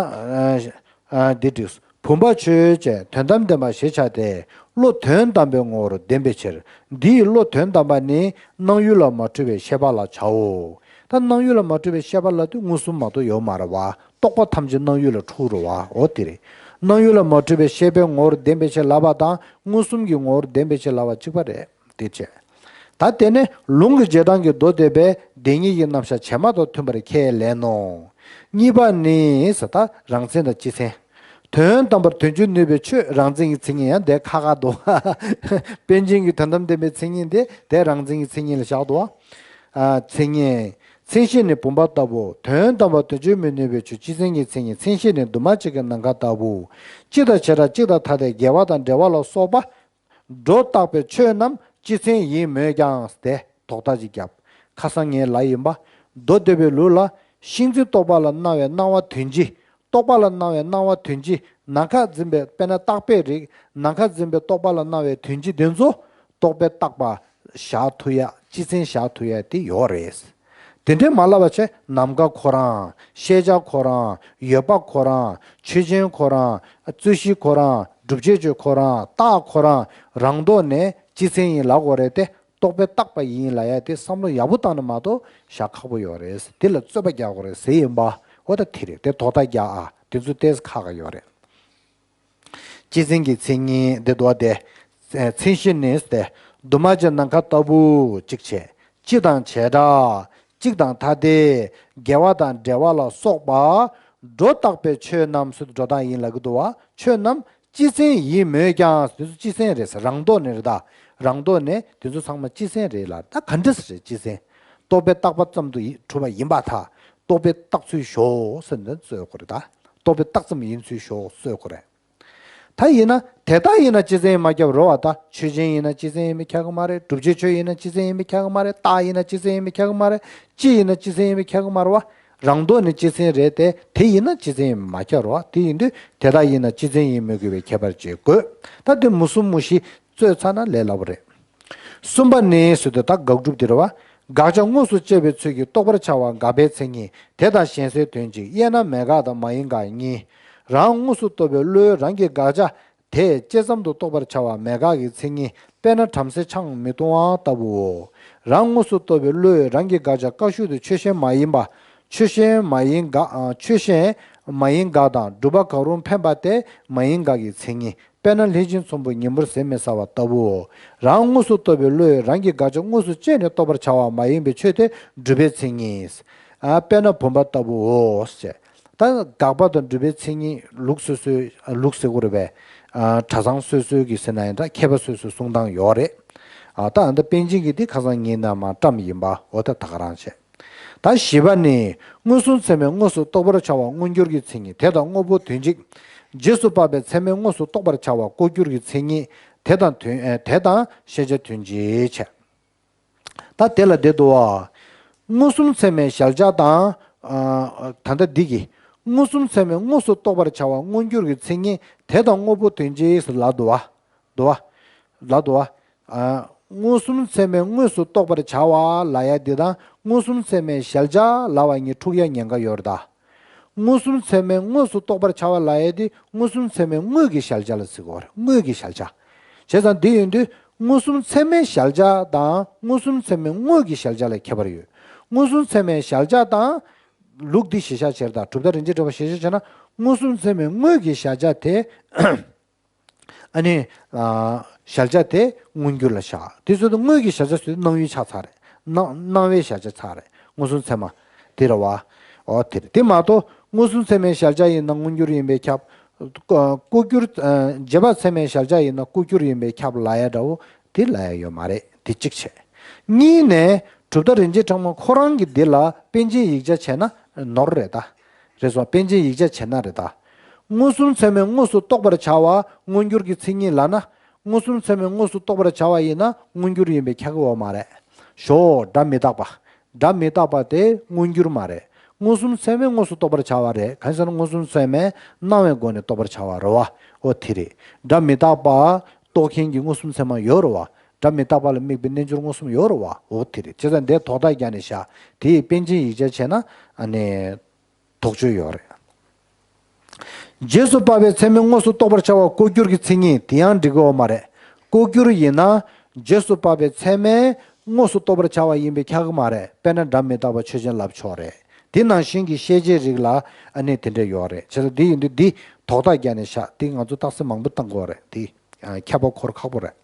ཨ་འདི་འགྲིག་བུམ་པ་ཆོས་ཅན། དོན་དམ་བདེན་པ་ཞེས་བྱ་སྟེ། བློ་དོན་དམ་པའི་ངོ་བོར་བདེན་པའི་ཕྱིར། འདིའི་བློ་དོན་དམ་པ་ནི་སྣང་ཡུལ་ལ་མ་འཁྲུལ་བའི་ཤེས་པ་ལ་བྱའོ། ད་སྣང་ཡུལ་ལ་མ་འཁྲུལ་བའི་ཤེས་པ་ལབ་དུས་མངོན་སུམ་མ་གཏོགས་ཡོད་མ་རེད་བ། རྟོག་པ་ཐམས་ཅད་སྣང་ཡུལ་ལ་འཁྲུལ་རེད་བ། འོ་དེ་རེད། སྣང་ཡུལ་ལ་མ་འཁྲུལ་བའི་ཤེས་པའི་ངོ་བོར་བདེན་པའི་ཕྱིར་ལབ་པ་དང་མངོན་སུམ་གྱི་ངོ་བོར་བདེན་པའི་ཕྱིར་ལབ་པ་གཅིག་པ་རེད། དེ་བྱས། ད་དེ་ནས་ལུང་གི་རྗེས་འབྲང་གི་མདོ་སྡེ་པས་བདེན་གཉིས་ཀྱི་རྣམ་གཞག་བྱེ་སྨྲ་དང་མཐུན་པར་ཁས་ལེན་ནོ། གཉིས་པ་ནི་ཟེར་ད་རང་མཚན་དང་སྤྱི་མཚན། དོན་དམ་པར་དོན་སྤྱི་ནུས་པའི་ཆོས་རང་མཚན་གྱི་མཚན་ཉིད། ཡང་དེ་ཁ་ཁ་འདུག་པཎ་ཆེན་གྱི་དོན་དམ་བདེན་པའི་མཚན་ཉིད་དེ་དེ་རང་མཚན་གྱི་མཚན་ཉིད་ལ་བཞག་འདུག་ཨ། མཚན་ཉིད། མཚན་གཞི་ནི་བུམ་པ་ལྟ་བུ། དོན་དམ་པར་དོན་སྤྱི་མི་ནུས་པའི་ཆོས་སྤྱི་མཚན་གྱི་མཚན་ཉིད། མཚན་གཞི་ནི་འདུས་མ་བྱས་ཀྱི་སྣང་ག་ལྟ་བུ། སྤྱི་དང་བྱེ་བྲག་གཅིག་དང་ཐ་དད་འགལ་བ་དང་འབྲེལ་བ་ལ་སོགས་པ། སྒྲོ་བཏགས་པའི་ཆོས་རྣམས་སྤྱི་མཚན་ཡིན་མོད་ཀྱང་སྟེ་དོགས་གཏགས་ཅིག་བརྒྱབ། ཁ་སང་ངས་ལབ་ཡིན་པ། མདོ་སྡེ་པའི་ལུགས་ལ་ཤིང་འཛིན་རྟོག་པ་ལ་སྣང་བའི་སྣང་བ་དོན་སྤྱི། རྟོག་པ་ལ་སྣང་བའི་སྣང་བ་དོན་སྤྱི། ནམ་མཁའ་འཛིན་པའི་དཔེར་ན་རྟག་པའི་རིགས། ནམ་མཁའ་འཛིན་པའི་རྟོག་པ་ལ་སྣང་བའི་དོན་སྤྱི་དེ་ཚོ་རྟོག་པས་བཏགས་པ་བཞག་ཐུབ་ཡ། སྤྱི་མཚན་བཞག་ཐུབ་ཡ་དེ་ཡོད་རེད། དེ་འདྲའི་མ་ལབ་པ་བྱས། ནམ་མཁའ་ཁོ་རང་། ཤེས་བྱ་ཁོ་རང་། ཡོད་པ་ཁོ་རང་། ཆོས་ཅན་ཁོ་རང་། རྩོད་གཞི་ཁོ་རང་། བསྒྲུབ་བྱའི་ཆོས་ཁོ་རང་། རྟགས་ཁོ་རང་རང་ཐོག་ནས་སྤྱི་མཚན་ཡིན་ལབ་དགོས་རེད་དེ། རྟོག་པས་བཏགས་པ་ཡིན་ལབ་ཡ་དེ་བསམ་བློ་ཡག་པོ་བཏང་ན་མ་གཏོགས་བཞག་ཁག་པོ་ཡོད་རེད། དེ་ལ་རྩོད་པ་རྒྱག་དགོས་རེད་ཟེར་ཡིན་པ། འོ་ད་དེ་རེད། དེ་དོགས་པ་རྒྱག་ཨ། དེ་ཚོ་ཏོག་ཙམ་ཁག་ཁག་ཡོད་རེད། སྤྱི་མཚན་གྱི་མཚན་ཉིད་འདི་འདུག་སྟེ། མཚན་གཞི་ནི་སྟེ། འདུས་མ་བྱས་ནམ་མཁའ་ལྟ་བུ་གཅིག་བྱས། སྤྱི་དང་བྱེ་བྲག་གཅིག་དང་ཐ་དད། དགེ་བ་དང་འབྲེལ་བ་ལ་སོགས་པ། སྒྲོ་བཏགས་པའི་ཆོས་རྣམས་སུ་སྒྲོ་བཏགས་ཡིན་ལབ་ཀྱི་འདུག་བ། ཆོས་རྣམས་སྤྱི་མཚན་ཡིན་མོད་ཀྱང་། དེ་ཚོ་སྤྱི་མཚན་རེད་ཟེར། རང་ཐོག་ནས་རེད་ད། རང་ཐོག་ནས་དེ་ཚོ་ཚང་མ་སྤྱི་མཚན་རེད་ལ། ད་ག་འདྲ་ཟེར་རེད། སྤྱི་མཚན། རྟོག་པས་བཏགས་པ་ཙམ་དུ་ཡི་གྲུབ་པ་ཡིན་པར་ཐལ། རྟོག་པས་བཏགས་ཚུལ་ཞོག་ཟེར་ནས་རྩོད་དགོས་རེད་ད། རྟོག་པས་བཏགས་ཙམ་ཡིན་ཚུལ་ཞོག་རྩོད་དགོས་རེད། ད་ཡིན་ན་དེ་ལྟར་ཡིན་ན་སྤྱི་མཚན་མ་ཁྱབ་རོ་བ། ད་ཆོས་ཅན་ཡིན་ན་སྤྱི་མཚན་ཡིན་པས་ཁྱབ་ཀྱི་མ་རེད། བསྒྲུབ་བྱའི་ཆོས་ཡིན་ན་སྤྱི་མཚན་ཡིན་པས་ཁྱབ་ཀྱི་མ་རེད། རྟགས་ཡིན་ན་སྤྱི་མཚན་ཡིན་པས་ཁྱབ་ཀྱི་མ་རེད། སྤྱི་ཡིན་ན་སྤྱི་མཚན་ཡིན་པས་ཁྱབ་ཀྱི་མ་རེད་བ། རང་ཐོག་ནས་སྤྱི་མཚན་རེད་དེ། དེ་ཡིན་ན་སྤྱི་མཚན་ཡིན་པས་མ་ཁྱབ་རོ་བ། དེ་ཡིན་དུས་དེ་ལྟར་ཡིན་ན་སྤྱི་མཚན་ཡིན་མོད་ཀྱི་བའི་ཁྱད་པར་བྱེད་དགོས། ད་དེ་མུ་གསུམ་མུ་བཞི་རྩོད་ཚར་ན་ལས་སླ་པོ་རེད། གསུམ་པ་ནི་ཟེར་དུས་ད་དགག་སྒྲུབ་དེ་རེད་བ། དགག་བྱ་དངོས་སུ་བཅད་པའི་ཚུལ་གྱིས་རྟོགས་པར་བྱ་བ་དགག་པའི་མཚན་ཉིད་དེ་དང་གཞན་སེལ་དོན་གཅིག། དབྱེ་ན་མེད་དགག་དང་མ་ཡིན་དགག་གཉིས། རང་དངོས་སུ་རྟོགས་པའི་བློས་རང་གི་དགག་བྱ་དེ་དཔྱད་ཙམ་དུ་རྟོགས་པར་བྱ་བ་མེད་དགག་གི་མཚན་ཉིད། དཔེར་ན་བྲམ་ཟེ་ཆང་མི་འཐུང་བ་ལྟ་བུའོ། རང་དངོས་སུ་རྟོགས་པའི་བློས་རང་གི་དགག་བྱ་བཀའ་ཤུལ་དུ་ཆོས་གཞན་མ་ཡིན་པ། ཆོས་གཞན་མ་ཡིན་དགག་ཨ། ཆོས་གཞན་མ་ཡིན་དགག་དང་སྒྲུབ་པ་གང་རུང་འཕེན་པ་སྟེ་མ་ཡིན་དགག་གི་མཚན་ཉིད། དཔེར་ན་ལྷས་བྱིན་ཚོམ་བུ་ཉིན་པར་ཟས་མི་ཟ་བ་ལྟ་བུའོ། རང་དངོས་སུ་རྟོགས་པའི་བློས་རང་གི་དགག་བྱ་དངོས་སུ་བཅད་ནས་རྟོགས་པར་བྱ་བ་མ་ཡིན་པའི་ཆོས་དེ་སྒྲུབ་པའི་མཚན་ཉིད། ཨ། དཔེར་ན་བུམ་པ་ལྟ་བུའོ་ཞེས། ད་དགག་པ་དང་སྒྲུབ་པའི་མཚན་ཉིད་ལུགས་སོ་སོའི། ཨ། ལུགས་ཟེར་དགོས་རེད་པས། ཨ། གྲྭ་ཚང་སོ་སོའི་གི་ཟེར་ན་ཡང་འདྲ། མཁས་པ་སོ་སོའི་གསུང་སྟངས་ཡོད་རེད། ཨ། ད་ཨ་ད་པཎ་ཆེན་གྱི་འདི་ཁ་སང་ཉིན་ནས་མར་བཀྲམ་ཡིན་པ། འོ་ད་ད་ག་རང་བྱས། ད་བཞི་པ་ནི། མངོན་སུམ་ཚད་མས་དངོས་སུ་རྟོགས་པར་བྱ་བ་མངོན་གྱུར་གྱི་མཚན་ཉིད་དེ་དང་དངོས་པོ་དོན་གཅིག། རྗེས་སུ་དཔག་པའི་ཚད་མས་དངོས་སུ་རྟོགས་པར་བྱ་བ་ལྐོག་གྱུར་གྱི་མཚན་ཉིད་དེ་དང་དོན། ཨེ། དེ་དང་ཤེས་བྱ་དོན་གཅིག་བྱས། ད་དེ་ལ་འདི་འདུག་བ། མངོན་སུམ་ཚད་མས་གཞལ་བྱ་དང་། ཨ། ད་ལྟ་འདི་གི། མངོན་སུམ་ཚད་མས་དངོས་སུ་རྟོགས་པར་བྱ་བ་མངོན་གྱུར་གྱི་མཚན་ཉིད་དེ་དང་དངོས་པོ་དོན་གཅིག་ལབ་འདུག་བ། འདུག་བ། ལབ་འདུག་བ། ཨ། མངོན་སུམ་ཚད་མས་དངོས་སུ་རྟོགས་པར་བྱ་བ་ལབ་ཡ་འདི་དང་། མངོན་སུམ་ཚད་མས་གཞལ་བྱ་ལབ་པ་གཉིས་འཁྲུག་ཡ་ཉེན་ཁ་ཡོད་རེད་ད། མངོན་སུམ་ཚད་མས་དངོས་སུ་རྟོགས་པར་བྱ་བ་ལབ་ཡ་དེ་མངོན་སུམ་ཚད་མས་དངོས་ཀྱི་གཞལ་བྱ་ལ་ཟེར་གྱི་ཡོད་རེད། དངོས་ཀྱི་གཞལ་བྱ། བྱས་ཙང་འདི་ཡིན་དུས་མངོན་སུམ་ཚད་མས་གཞལ་བྱ་དང་མངོན་སུམ་ཚད་མས་དངོས་ཀྱི་གཞལ་བྱ་ལ་ཁྱད་པར་ཡོད། མངོན་སུམ་ཚད་མས་གཞལ་བྱ་དང་། ལུགས་འདི་གཞིར་བཞག་བྱས་ད། གྲུབ་མཐའ་རིན་ཆེན་གྲགས་པ་གཞིར་བཞག་བྱས་ན། མངོན་སུམ་ཚད་མས་དངོས་ཀྱི་གཞལ་བྱ་དེ། ཨ་ནི། ཨ། གཞལ་བྱ་དེ་མངོན་གྱུར་ལ་བཞག་དེ་ཚོ་དེ་དངོས་ཀྱི་གཞལ་བྱ་ཚོ་སྣང་ཡུལ་ཆགས་ཚར་རེད། སྣང་སྣང་བའི་གཞལ་བྱ་ཚར་རེད། མངོན་སུམ་ཚད་མ་དེ་རེད་བ། འོ་དེ་རེད། དེ་མ་གཏོགས་མངོན་སུམ་ཚད་མའི་གཞལ་བྱ་ཡིན་ན་མངོན་གྱུར་ཡིན་པས་ཁྱབ། ལྐོག་གྱུར། ཨ། རྗེས་དཔག་ཚད་མའི་གཞལ་བྱ་ཡིན་ན་ལྐོག་གྱུར་ཡིན་པས་ཁྱབ་ལབ་ཡ་འདྲ་བོ་དེ་ལབ་ཡ་ཡོད་མ་རེད། དེ་གཅིག་བྱས། གཉིས་ནས་གྲུབ་མཐའ་རིན་ཆེན་གྲགས་པ་ཁོ་རང་གི་འདི་ལ་པཎ་ཆེན་ཡིག་ཆ་བྱས་ན་ནོར་རེད་ད། རེད་སོང་། པཎ་ཆེན་ཡིག་ཆ་བྱས་ན་རེད་ད། མངོན་སུམ་ཚད་མས་དངོས་སུ་རྟོགས་པར་བྱ་བ་མངོན་གྱུར་གྱི་མཚན་ཉིད་ལབ་ན། མངོན་སུམ་ཚད་མས་དངོས་སུ་རྟོགས་པར་བྱ་བ་ཡིན་ན་མངོན་གྱུར་ཡིན་པས་ཁྱབ་ཀྱི་ཡོད་མ་རེད། ཞོག་སྒྲ་མི་རྟག་པ། སྒྲ་མི་རྟག་པ་དེ་མངོན་གྱུར་མ་རེད། མངོན་སུམ་ཚད་མས་དངོས་སུ་རྟོགས་པར་བྱ་བ་རེད། གང་ཟེར་ན་མངོན་སུམ་ཚད་མས་སྣང་བའི་སྒོ་ནས་རྟོགས་པར་བྱ་བ་རེད་བ། འོ་དེ་རེད། སྒྲ་མི་རྟག་པ་རྟོགས་མཁན་གྱི་མངོན་སུམ་ཚད་མ་ཡོད་རེད་བ། སྒྲ་མི་རྟག་པ་ལ་དམིགས་པའི་རྣལ་འབྱོར་མངོན་སུམ་ཡོད་རེད་བ། འོ་དེ་རེད། བྱས་ཙང་འདི་དོགས་པ་རྒྱག་ནས་བཞག་དེ་ཡི་པཎ་ཆེན་ཡིག་ཆ་བྱས་ན་ཨ་ནི། དོགས་གཅོད་ཡོད་རེད། རྗེས་སུ་དཔག་པའི་ཚད་མས་དངོས་སུ་རྟོགས་པར་བྱ་བ་ལྐོག་གྱུར་གྱི་མཚན་ཉིད་དེ་ཡང་འགྲིག་གི་ཡོད་མ་རེད། ལྐོག་གྱུར་ཡིན་ན་རྗེས་སུ་དཔག་པའི་ཚད་མས་དངོས་སུ་རྟོགས་པར་བྱ་བ་ཡིན་པས་ཁྱབ་ཀྱི་མ་རེད། དཔེར་ན་སྒྲ་མི་རྟག་པ་ཆོས་ཅན་ལབ་ཆོག་རེད། དེ་ནང་བཞིན་གྱི་ཤེས་བྱའི་རིགས་ལ་ཨ་ནི་དེ་འདྲ་ཡོད་རེད། བྱས་ཙང་འདི་ཡིན་དུས་འདི་དོགས་པ་རྒྱག་ནས་བཞག་འདི་ང་ཚོ་རྟགས་གསལ་མང་པོ་བཏང་དགོས་རེད། འདི་ཁྱབ་པ་འཁོར་ཁག་པོ་རེད།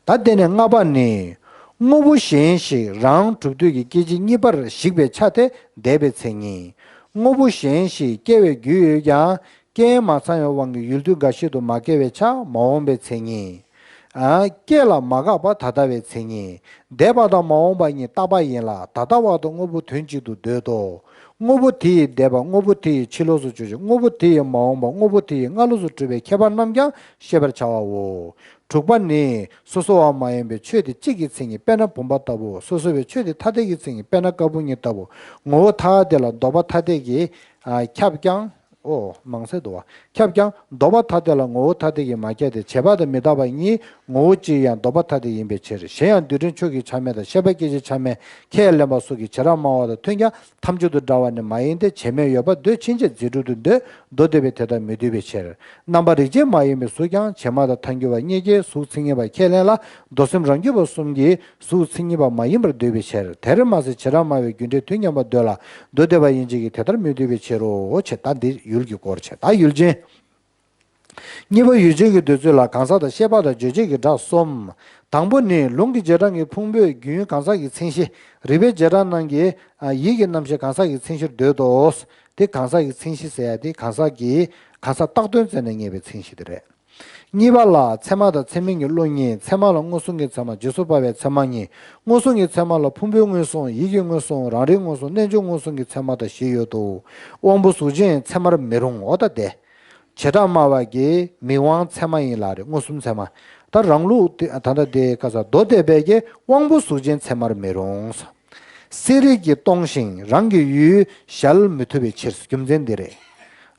ད་དེ་ནས་ལྔ་པ་ནི། དངོས་པོ་གཞན་ཞིག་རང་གྲུབ་འདོད་ཀྱི་སྐད་ཅིག་གཉིས་པར་གཞིག་པའི་ཆ་དེ་འདས་པའི་མཚན་ཉིད། དངོས་པོ་གཞན་ཞིག་སྐྱེ་བའི་རྒྱུ་ཡོད་ཀྱང་སྐྱེ་མ་ཚར་བའི་དབང་གིས་ཡུལ་དུས་འགའ་ཞིག་ཏུ་མ་སྐྱེ་བའི་ཆ་མ་འོངས་པའི་མཚན་ཉིད། ཨ། སྐྱེ་ལ་མ་འགགས་པ་ད་ལྟ་བའི་མཚན་ཉིད། འདས་པ་དང་མ་འོངས་པ་གཉིས་རྟག་པ་ཡིན་ལ་ད་ལྟ་བ་དང་དངོས་པོ་དོན་གཅིག་ཏུ་འདོད་དོ། དངོས་པོ་དེ་ཡི་འདས་པ་དངོས་པོ་དེ་ཡི་ཕྱི་ལོགས་སུ་གྱུར་ཅིང་དངོས་པོ་དེ་ཡི་མ་འོངས་པ་དངོས་པོ་དེ་ཡི་སྔ་ལོགས་སུ་གྲུབ་པའི་ཁྱད་པར་རྣམས་ཀྱང་ཤེས་པར་བྱ་བའོ། དྲུག་པ་ནི། སོ་སོ་བ་མ་ཡིན་པའི་ཆོས་དེ་གཅིག་གི་མཚན་ཉིད་དཔེར་ན་བུམ་པ་ལྟ་བུ། སོ་སོ་བའི་ཆོས་དེ་ཐ་དད་ཀྱི་མཚན་ཉིད་དཔེར་ན་ཀ་བུར་ཉི་ལྟ་བུ། ངོ་བོ་ཐ་དད་ལ་ལྡོག་པ་ཐ་དད་ཀྱིས་ཁྱབ་ཀྱང་ ཨོ། མང་སེ་འདུག་བ། ཁྱབ་ཀྱང་ལྡོག་པ་ཐ་དད་ལ་ངོ་བོ་ཐ་དད་ཀྱིས་མ་ཁྱབ་སྟེ། བྱས་པ་དང་མི་རྟག་པ་གཉིས་ངོ་བོ་གཅིག་ཡང་ལྡོག་པ་ཐ་དད་ཡིན་པའི་ཕྱིར། གཞན་ཡང་། རྡུལ་ཕྲན་ཕྱོགས་ཀྱི་ཆ་མེད་དང་། ཤེས་པ་སྐད་ཅིག་ཆ་མེད་ཁས་ལེན་པ་སོགས་ཀྱི་བྱེ་བྲག་སྨྲ་བ་དང་མཐུན་ཀྱང་། ཐམས་ཅད་དུ་འདྲ་བ་ནི་མ་ཡིན་ཏེ། བྱེད་མེད་ཡོད་པ་འདོད་ཕྱིན་ཆད་རྫས་གྲུབ་ཏུ་འདོད། མདོ་སྡེ་པས་དེ་ལྟར་མི་འདོད་པའི་ཕྱིར། རྣམ་པ་རིགས་ཅན་མ་ཡིན་པའི་གཟུགས་ཀྱང་། བྱེ་སྨྲ་དང་ཐལ་འགྱུར་བ་གཉིས་ཀྱིས་གཟུགས་མཚན་ཉིད་པར་ཁས་ལེན་ལ། མདོ་སེམས་རང་རྒྱུད་པ་གསུམ་གྱིས་གཟུགས་མཚན་ཉིད་པ་མ་ཡིན་པར་འདོད་པའི་ཕྱིར། དེར་མ་ཟད་བྱེ་བྲག་སྨྲ་བས་རྒྱུ་འབྲས་དུས་མཉམ་པར་འདོད་ལ། མདོ་སྡེ་པ་ཡན་ཆད་ཀྱིས་དེ་ལྟར་མི་འདོད་པའི་ཕྱིར་རོ། ཞེས། ད་འདི་ཡུལ་གྱི་སྐོར་བྱས། ད་ཡུལ་ཅན། གཉིས་པ་ཡུལ་ཅན་གྱི་འདོད་ཚུལ་ལ་གང་ཟག་དང་ཤེས་པ་དང་རྗོད་བྱེད་ཀྱི་སྒྲ་གསུམ། དང་པོ་ནི་ལུང་གི་རྗེས་འབྲང་གི་ཕུང་པོས་རྒྱུན་གང་ཟག་གི་མཚན་གཞི། རིགས་པའི་རྗེས་འབྲང་རྣམས་ཀྱིས་ཡིད་ཀྱི་རྣམ་ཤེས་གང་ཟག་གི་མཚན་གཞིར་འདོད་དོ། དེ་གང་ཟག་གི་མཚན་གཞི་ཟེར་ཡ་དེ་གང་ཟག་གི་གང་ཟག་བཏགས་དོན་བཙལ་ནས་རྙེད་པའི་མཚན་གཞི་དེ་རེད། གཉིས་པ་ལ་ཚད་མ་དང་ཚད་མིན་གྱི་བློ་གཉིས། ཚད་མ་ལ་མངོན་སུམ་གྱི་ཚད་མ། རྗེས་སུ་དཔག་པའི་ཚད་མ་གཉིས། མངོན་སུམ་གྱི་ཚད་མ་ལ་ཕུང་པོའི་མངོན་སུམ། ཡིད་ཀྱི་མངོན་སུམ། རང་རིག་མངོན་སུམ། རྣལ་འབྱོར་མངོན་སུམ་གྱི་ཚད་མ་དང་བཞི་ཡོད་དོ། དབང་པོ་གཟུགས་ཅན་ཚད་མར་མི་རུང་ངོ་། ད་དེ། བྱེ་བྲག་སྨྲ་བ་གིས་མིག་དབང་ཚད་མ་ཡིན་ལ་རེད། མངོན་སུམ་ཚད་མ། ད་རང་ལུགས་དེ་ད་ལྟ་དེ་ཁ་ས་མདོ་སྡེ་པའི་གི་དབང་པོ་གཟུགས་ཅན་ཚད་མར་མི་རུང་། གསལ་རིག་གིས་སྟོང་ཞིང་རང་གི་ཡུལ་གཞལ་མི་ཐུབ་པའི་ཕྱིར། རྒྱུ་མཚན་འདི་རེད།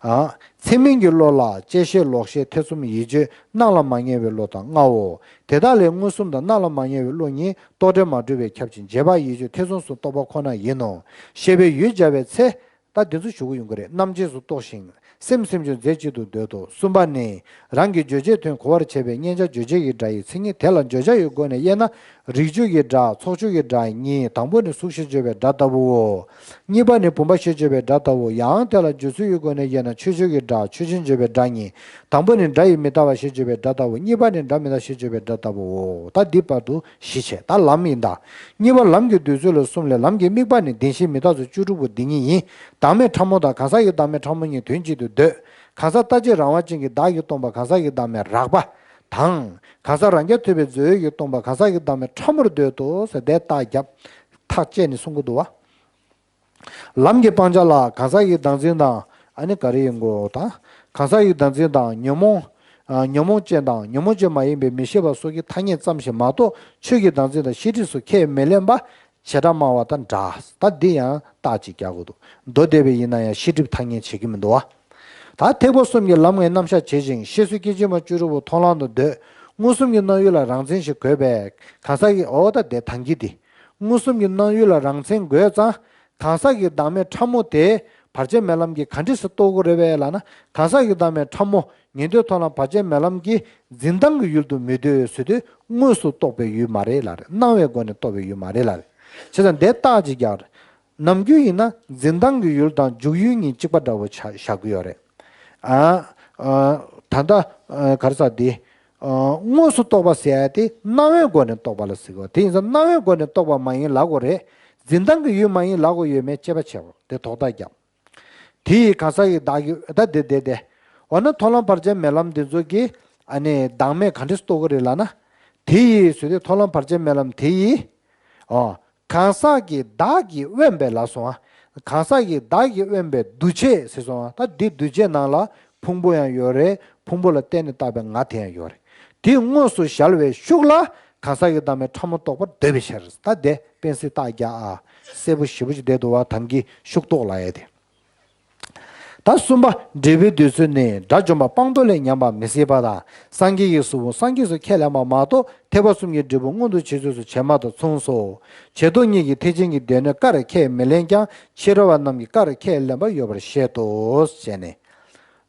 ཨ། ཚད་མིན་གྱི་བློ་ལ་བཅད་ཤེས་ལོག་ཤེས་ཐེ་ཚོམ་ཡིད་དཔྱོད་སྣང་ལ་མ་ངེས་པའི་བློ་དང་ལྔའོ། དེ་དག་ལས་མངོན་སུམ་དང་སྣང་ལ་མ་ངེས་པའི་བློ་གཉིས་རྟོག་བྲལ་མ་གྲུབ་པས་ཁྱབ་ཅིང་རྗེས་དཔག་ཡིད་དཔྱོད་ཐེ་ཚོམ་སོགས་རྟོག་པ་ཁོ་ན་ཡིན་ནོ། ཞེས་པའི་ཡུལ་སྦྱར་བའི་ཚེ། ད་འདི་ཚོ་ཞུ་གི་ཡོང་གི་རེད། རྣམ་འབྱེད་སུ་གཏོགས་ཤིང་སེམས་སེམས་བྱུང་རྫས་གཅིག་ཏུ་འདོད་དོ། གསུམ་པ་ནི། རང་གི་བརྗོད་བྱའི་དོན་གོ་བར་བྱེད་པའི་མཉན་བྱ་རྗོད་བྱེད་ཀྱི་སྒྲ་ཡི་མཚན་ཉིད་དེ་ལ་བརྗོད་བྱ་ཡི་སྒོ་ནས་དབྱེ་ན། རིགས་བརྗོད་ཀྱི་སྒྲ་ཚོགས་བརྗོད་ཀྱི་སྒྲ་གཉིས། དང་པོ་ནི་གཟུགས་ཞེས་བརྗོད་པའི་སྒྲ་ལྟ་བུའོ། གཉིས་པ་ནི་བུམ་པ་ཞེས་བརྗོད་པའི་སྒྲ་ལྟ་བུ། ཡང་དེ་ལ་བརྗོད་ཚུལ་གྱི་སྒོ་ནས་དབྱེ་ན་ཆོས་བརྗོད་ཀྱི་སྒྲ་ཆོས་ཅན་བརྗོད་པའི་སྒྲ་གཉིས། དང་པོ་ནི་སྒྲ་ཡི་མི་རྟག་པ་ཞེས་བརྗོད་པའི་སྒྲ་ལྟ་བུ། གཉིས་པ་ནི་སྒྲ་མི་རྟག་ཞེས་བརྗོད་པའི་སྒྲ་ལྟ་བུའོ། ད་འདི་བར་དུ་བཞི་བྱས། ད་ལམ་ཡིན་ད། གཉིས་པ་ལམ་གྱི་འདོད་ཚུལ་ལ་གསུམ་ལས། ལམ་གྱི་དམིགས་པ་ནི་བདེན་བཞིའི་མི་རྟག་སོགས་བཅུ་དྲུག་པོ་འདི་ཉིད་ཡིན། བདག་མེད་ཕྲ་མོ་དང་གང་ཟག་གི་བདག་མེད་ཕྲ་མོ་གཉིས་དོན་གཅིག་ཏུ་འདོད། གང་ཟག་ལྟ་བྱེད་རང་དབང་ཅན་གྱི་བདག་གིས་སྟོང་པ་གང་ཟག་གི་བདག་མེད་རགས་པ་དང་། གང་ཟག་རང་རྐྱ་ཐུབ་པའི་རྫས་ཡོད་ཀྱིས་སྟོང་པ་གང་ཟག་གི་བདག་མེད་ཕྲ་མོར་འདོད་དོ་ཟེར་དེ་རྟགས་བརྒྱབ། ཐག་བཅད་ནས་གསུང་གི་འདུག་བ། ལམ་གྱི་སྤང་བྱ་ལ་གང་ཟག་གི་བདག་འཛིན་དང་། ཨ་ནི་ག་རེ་ཡིན་དགོས་དང་། གང་ཟག་གི་བདག་འཛིན་དང་ཉོན་མོངས། ཨ། ཉོན་མོངས་ཅན་དང་ཉོན་མོངས་ཅན་མ་ཡིན་པའི་མི་ཤེས་པ་སོགས་ཀྱི་ཐ་སྙད་ཙམ་ཞིག་མ་གཏོགས་ཆོས་ཀྱི་བདག་འཛིན་དང་ཤེས་སྒྲིབ་སོགས་ཁས་མི་ལེན་པ། བྱེ་བྲག་སྨྲ་བ་དང་འདྲ། ད་འདི་ཡང་རྟགས་ཅིག་རྒྱག་དགོས་འདུག་མདོ་སྡེ་པའི་ཡིན་ན་ཡང་ཤེས་སྒྲིབ་ཐ་སྙད་བྱེད་ཀྱི་མི་འདུག་བ། ད་ཐེག་པ་གསུམ་གྱི་ལམ་ལྔའི་རྣམ་གཞག་བྱེད་ཅིང་ཤེས་བཟོད་སྐྱེ་མཆེད་མ་བཅུ་དྲུག་པོ་མཐོང་ལམ་དུ་འདོད། མངོན་སུམ་གྱི་སྣང་ཡུལ་ལ་རང་མཚན་ཞིག་དགོས་པས་གང་ཟག་གི། འོ་ད་དེ་དང་གི་འདི། མངོན་སུམ་གྱི་སྣང་ཡུལ་ལ་རང་མཚན་དགོས་ཙང་། གང་ཟག་གི་བདག་མེད་ཕྲ་མོ་དེ་བར་ཆད་མེད་ལམ་གྱིས་ག་འདྲ་སེ་རྟོགས་དགོས་རེད་པས་ལབ་ན། གང་ཟག་གི་བདག་མེད་ཕྲ་མོ་ཉན་ཐོས་མཐོང་ལམ་བར་ཆད་མེད་ལམ་གྱི་འཛིན་སྟངས་ཀྱི་ཡུལ་དུ་མི་འདོད་ཟེར་དུས་དངོས་སུ་རྟོགས་པའི་ཡུལ་མ་རེད་ལབ་རེད། སྣང་བའི་སྒོ་ནས་རྟོགས་པའི་ཡུལ་མ་རེད་ལབ་རེད། བྱས་ཙང་དེ་རྟགས་ཅིག་རྒྱག་རེད། ནམ་རྒྱུན་ཡིན་ན་འཛིན་སྟངས་ཀྱི་ཡུལ་དང་འཇུག་ཡུལ་གཉིས་གཅིག་པ་འདྲ་བོ་ཆ་བཞག་གི་ཡོད་རེད། ཨ། ཨ། ད་ལྟ། ཨ། ག་རེ་ཟེར་དེ། ཨ། དངོས་སུ་རྟོགས་པ་ཟེར་ཡ་དེ་སྣང་བའི་སྒོ་ནས་རྟོགས་པ་ལ་ཟེར་གི། དེ་ཡིན་ཙང་སྣང་བའི་སྒོ་ནས་རྟོགས་པ་མ་ཡིན་ལབ་དགོས་རེད། འཛིན་སྟངས་ཀྱི་ཡུལ་མ་ཡིན་ལབ་དགོས་ཡོད་མེད་དཔྱད་པ་བྱེད་དགོས། དེ་དོགས་པ་རྒྱབ། དེ་ཡིས་གང་ཟག་གི་བདག་གི། ད་དེ་དེ་དེ། འོ་ན་མཐོང་ལམ་བར་ཆད་མེད་ལམ་འདི་ཚོ་གིས་ཨ་ནི་བདག་མེད་ག་འདྲ་རྟོགས་ཀྱི་རེད་ལབ་ན། དེ་ཡིས་ཟེར་དུས་མཐོང་ལམ་བར་ཆད་མེད་ལམ་དེ་ཡིས། ཨོ། གང་ཟག་གི་བདག་གིས་དབེན་པའི་ལབ་སོང་ང་། གང་ཟག་གི་བདག་གིས་དབེན་པའི་འདུ་བྱེད་ཟེར་སོང་ང་། ད་འདི་འདུ་བྱེད་ནང་ལ་ཕུང་པོ་ཡང་ཡོད་རེད། ཕུང་པོ་ལ་བརྟེན་ནས་བཏགས་པའི་ང་དེ་ཡང་ཡོད་རེད། དེ་དངོས་སུ་གཞལ་བའི་ཤུགས་ལ་གང་ཟག་གི་བདག་མེད་ཕྲ་མོ་རྟོགས་པར་འདོད་པའི་ཕྱིར། ད་དེ་དཔེ་སྲིད་རྟགས་རྒྱག་ཨ། གསལ་པོ་ཞེ་པོ་ཅིག་བསྡད་འདུག་བ། དམ་གྱི་ཤུགས་རྟོགས་ལབ་ཡ་དེ། ད་གསུམ་པ། འབྲས་བུའི་འདོད་ཚུལ་ནི། དགྲ་བཅོམ་པ་སྤངས་རྟོགས་ལས་ཉམས་པ་མི་སྲིད་པ་དང་། སངས་རྒྱས་ཀྱི་གཟུགས་ཕུང་སངས་རྒྱས་སུ་ཁས་ལེན་པ་མ་གཏོགས་ཐེག་པ་གསུམ་གྱི་འབྲས་བུ་མངོན་དུ་བྱེད་ཚུལ་སོགས་བྱེ་སྨྲ་དང་མཚུངས་སོ། བྱེ་རྟོག་གཉིས་ཀྱི་ཐེག་ཆེན་གྱི་སྡེ་སྣོད་བཀར་ཁས་མི་ལེན་ཀྱང་ཕྱི་རོལ་པ་རྣམས་ཀྱིས་བཀར་ཁས་ལེན་པ་ཡོད་པར་བཤད་དོ། ཞེས་ནས།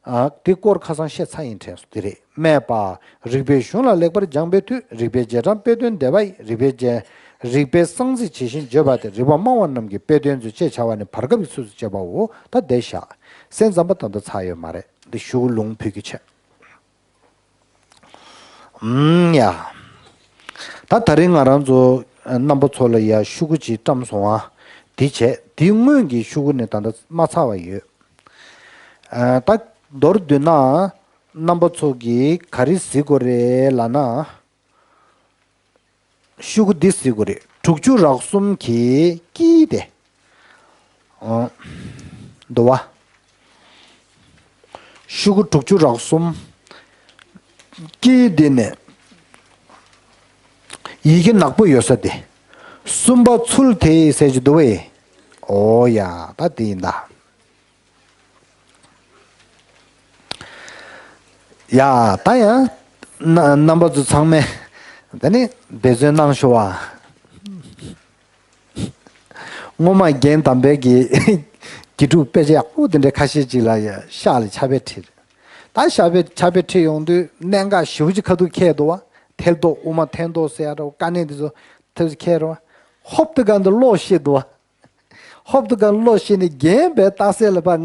ཨ། དེ་སྐོར་ཁ་སང་བཤད་ཚར་ཡིན་དྲན་སོང་། དེ་རེད། སྨྲས་པ། རིགས་པའི་གཞུང་ལ་ལེགས་པར་སྦྱངས་པའི་མཐུས་རིགས་པའི་རྗེས་འབྲང་དཔེ་དོན་བསྡུས་པ་ཡིས་རིགས་པའི་རྗེས། རིགས་པའི་གསང་ཚིག་ཇི་བཞིན་བརྗོད་པ་དེ་རིགས་པ་སྨྲ་བ་རྣམས་ཀྱི་དཔེ་དོན་ཚུལ་ཅེས་བྱ་བ་ནི་བར་སྐབས་ཀྱི་ཚུལ་དུ་བྱེད་པའོ། ད་དེ་བཞག་སེམས་ཙམ་པ་ད་ལྟ་ཚར་ཡོད་མ་རེད། འདི་ཤུགས་ལུང་ཕུལ་གྱི་ཆེད། ཨུམ་ཡ། ད་ད་རིང་ང་རང་ཚོ་རྣམ་པ་ཚོ་ལ་ཡ་ཤུ་གུ་ཅིག་བཀྲམ་སོང་ཨ། དེ་བྱས་དེ་སྔོན་གྱི་ཤུ་གུ་ནི་ད་ལྟ་མ་ཚར་བ་ཡོད། ཨ། ད་མདོར་བསྡུས་ན་རྣམ་པ་ཚོ་གིས་ག་རེ་གཟིགས་དགོས་རེད་ལབ་ན། ཤུ་གུ་འདི་གཟིགས་དགོས་རེད། དྲུག་ཅུ་རགས་གསུམ་གྱི་དཀྱིལ་དེ། ཨོ། འདུག་བ། ཤུ་གུ་དྲུག་ཅུ་རགས་གསུམ། དཀྱིལ་འདི་ནས་ཡི་གེ་ནག་པོ་ཡོད་ས་དེ། གསུམ་པ་ཚུལ་དེ་ཟེར་གྱི་འདུག་བས། ཨོ་ཡ། ད་དེ་ཡིན་ད། ཡ། ད་ཡང་ན་རྣམ་པ་ཚོ་ཚང་མས་ད་ནི་འབད་བརྩོན་གནང་ཤོག་ཨ། སྔོན་མ་རྒན་དམ་པའི་གི་དགེ་ཕྲུག་དཔེ་ཆ་ཡག་པོ་དེ་འདྲའི་ཁ་ཤས་ཅིག་ལ་ཡ་ཤག་ལ་ཕྱག་དཔེ་ཁྲིད། ད་ཕྱག་དཔེ་ཕྱག་དཔེ་ཁྲིད་ཡོང་དུས་གནད་འགག་ཞེ་པོ་ཅིག་ཁ་ཐུག་འཁེལ་འདུག་བ། ཐལ་ཏོག་དབུ་མ་ཐལ་ཏོག་ཟེར་ཡ་འདྲ་བོ་དཀའ་གནད་འདི་ཚོ་ཐབས་ཤིག་འཁེལ་རོ། ཧོབ་ཏེ་ག་འདི་ཀློག་ཤེས་འདུག་བ། ཧོབ་ཏེ་ག་ཀློག་ཤེས་ནས་རྒན་པའི་རྟགས་གསལ་ལ་ཕར་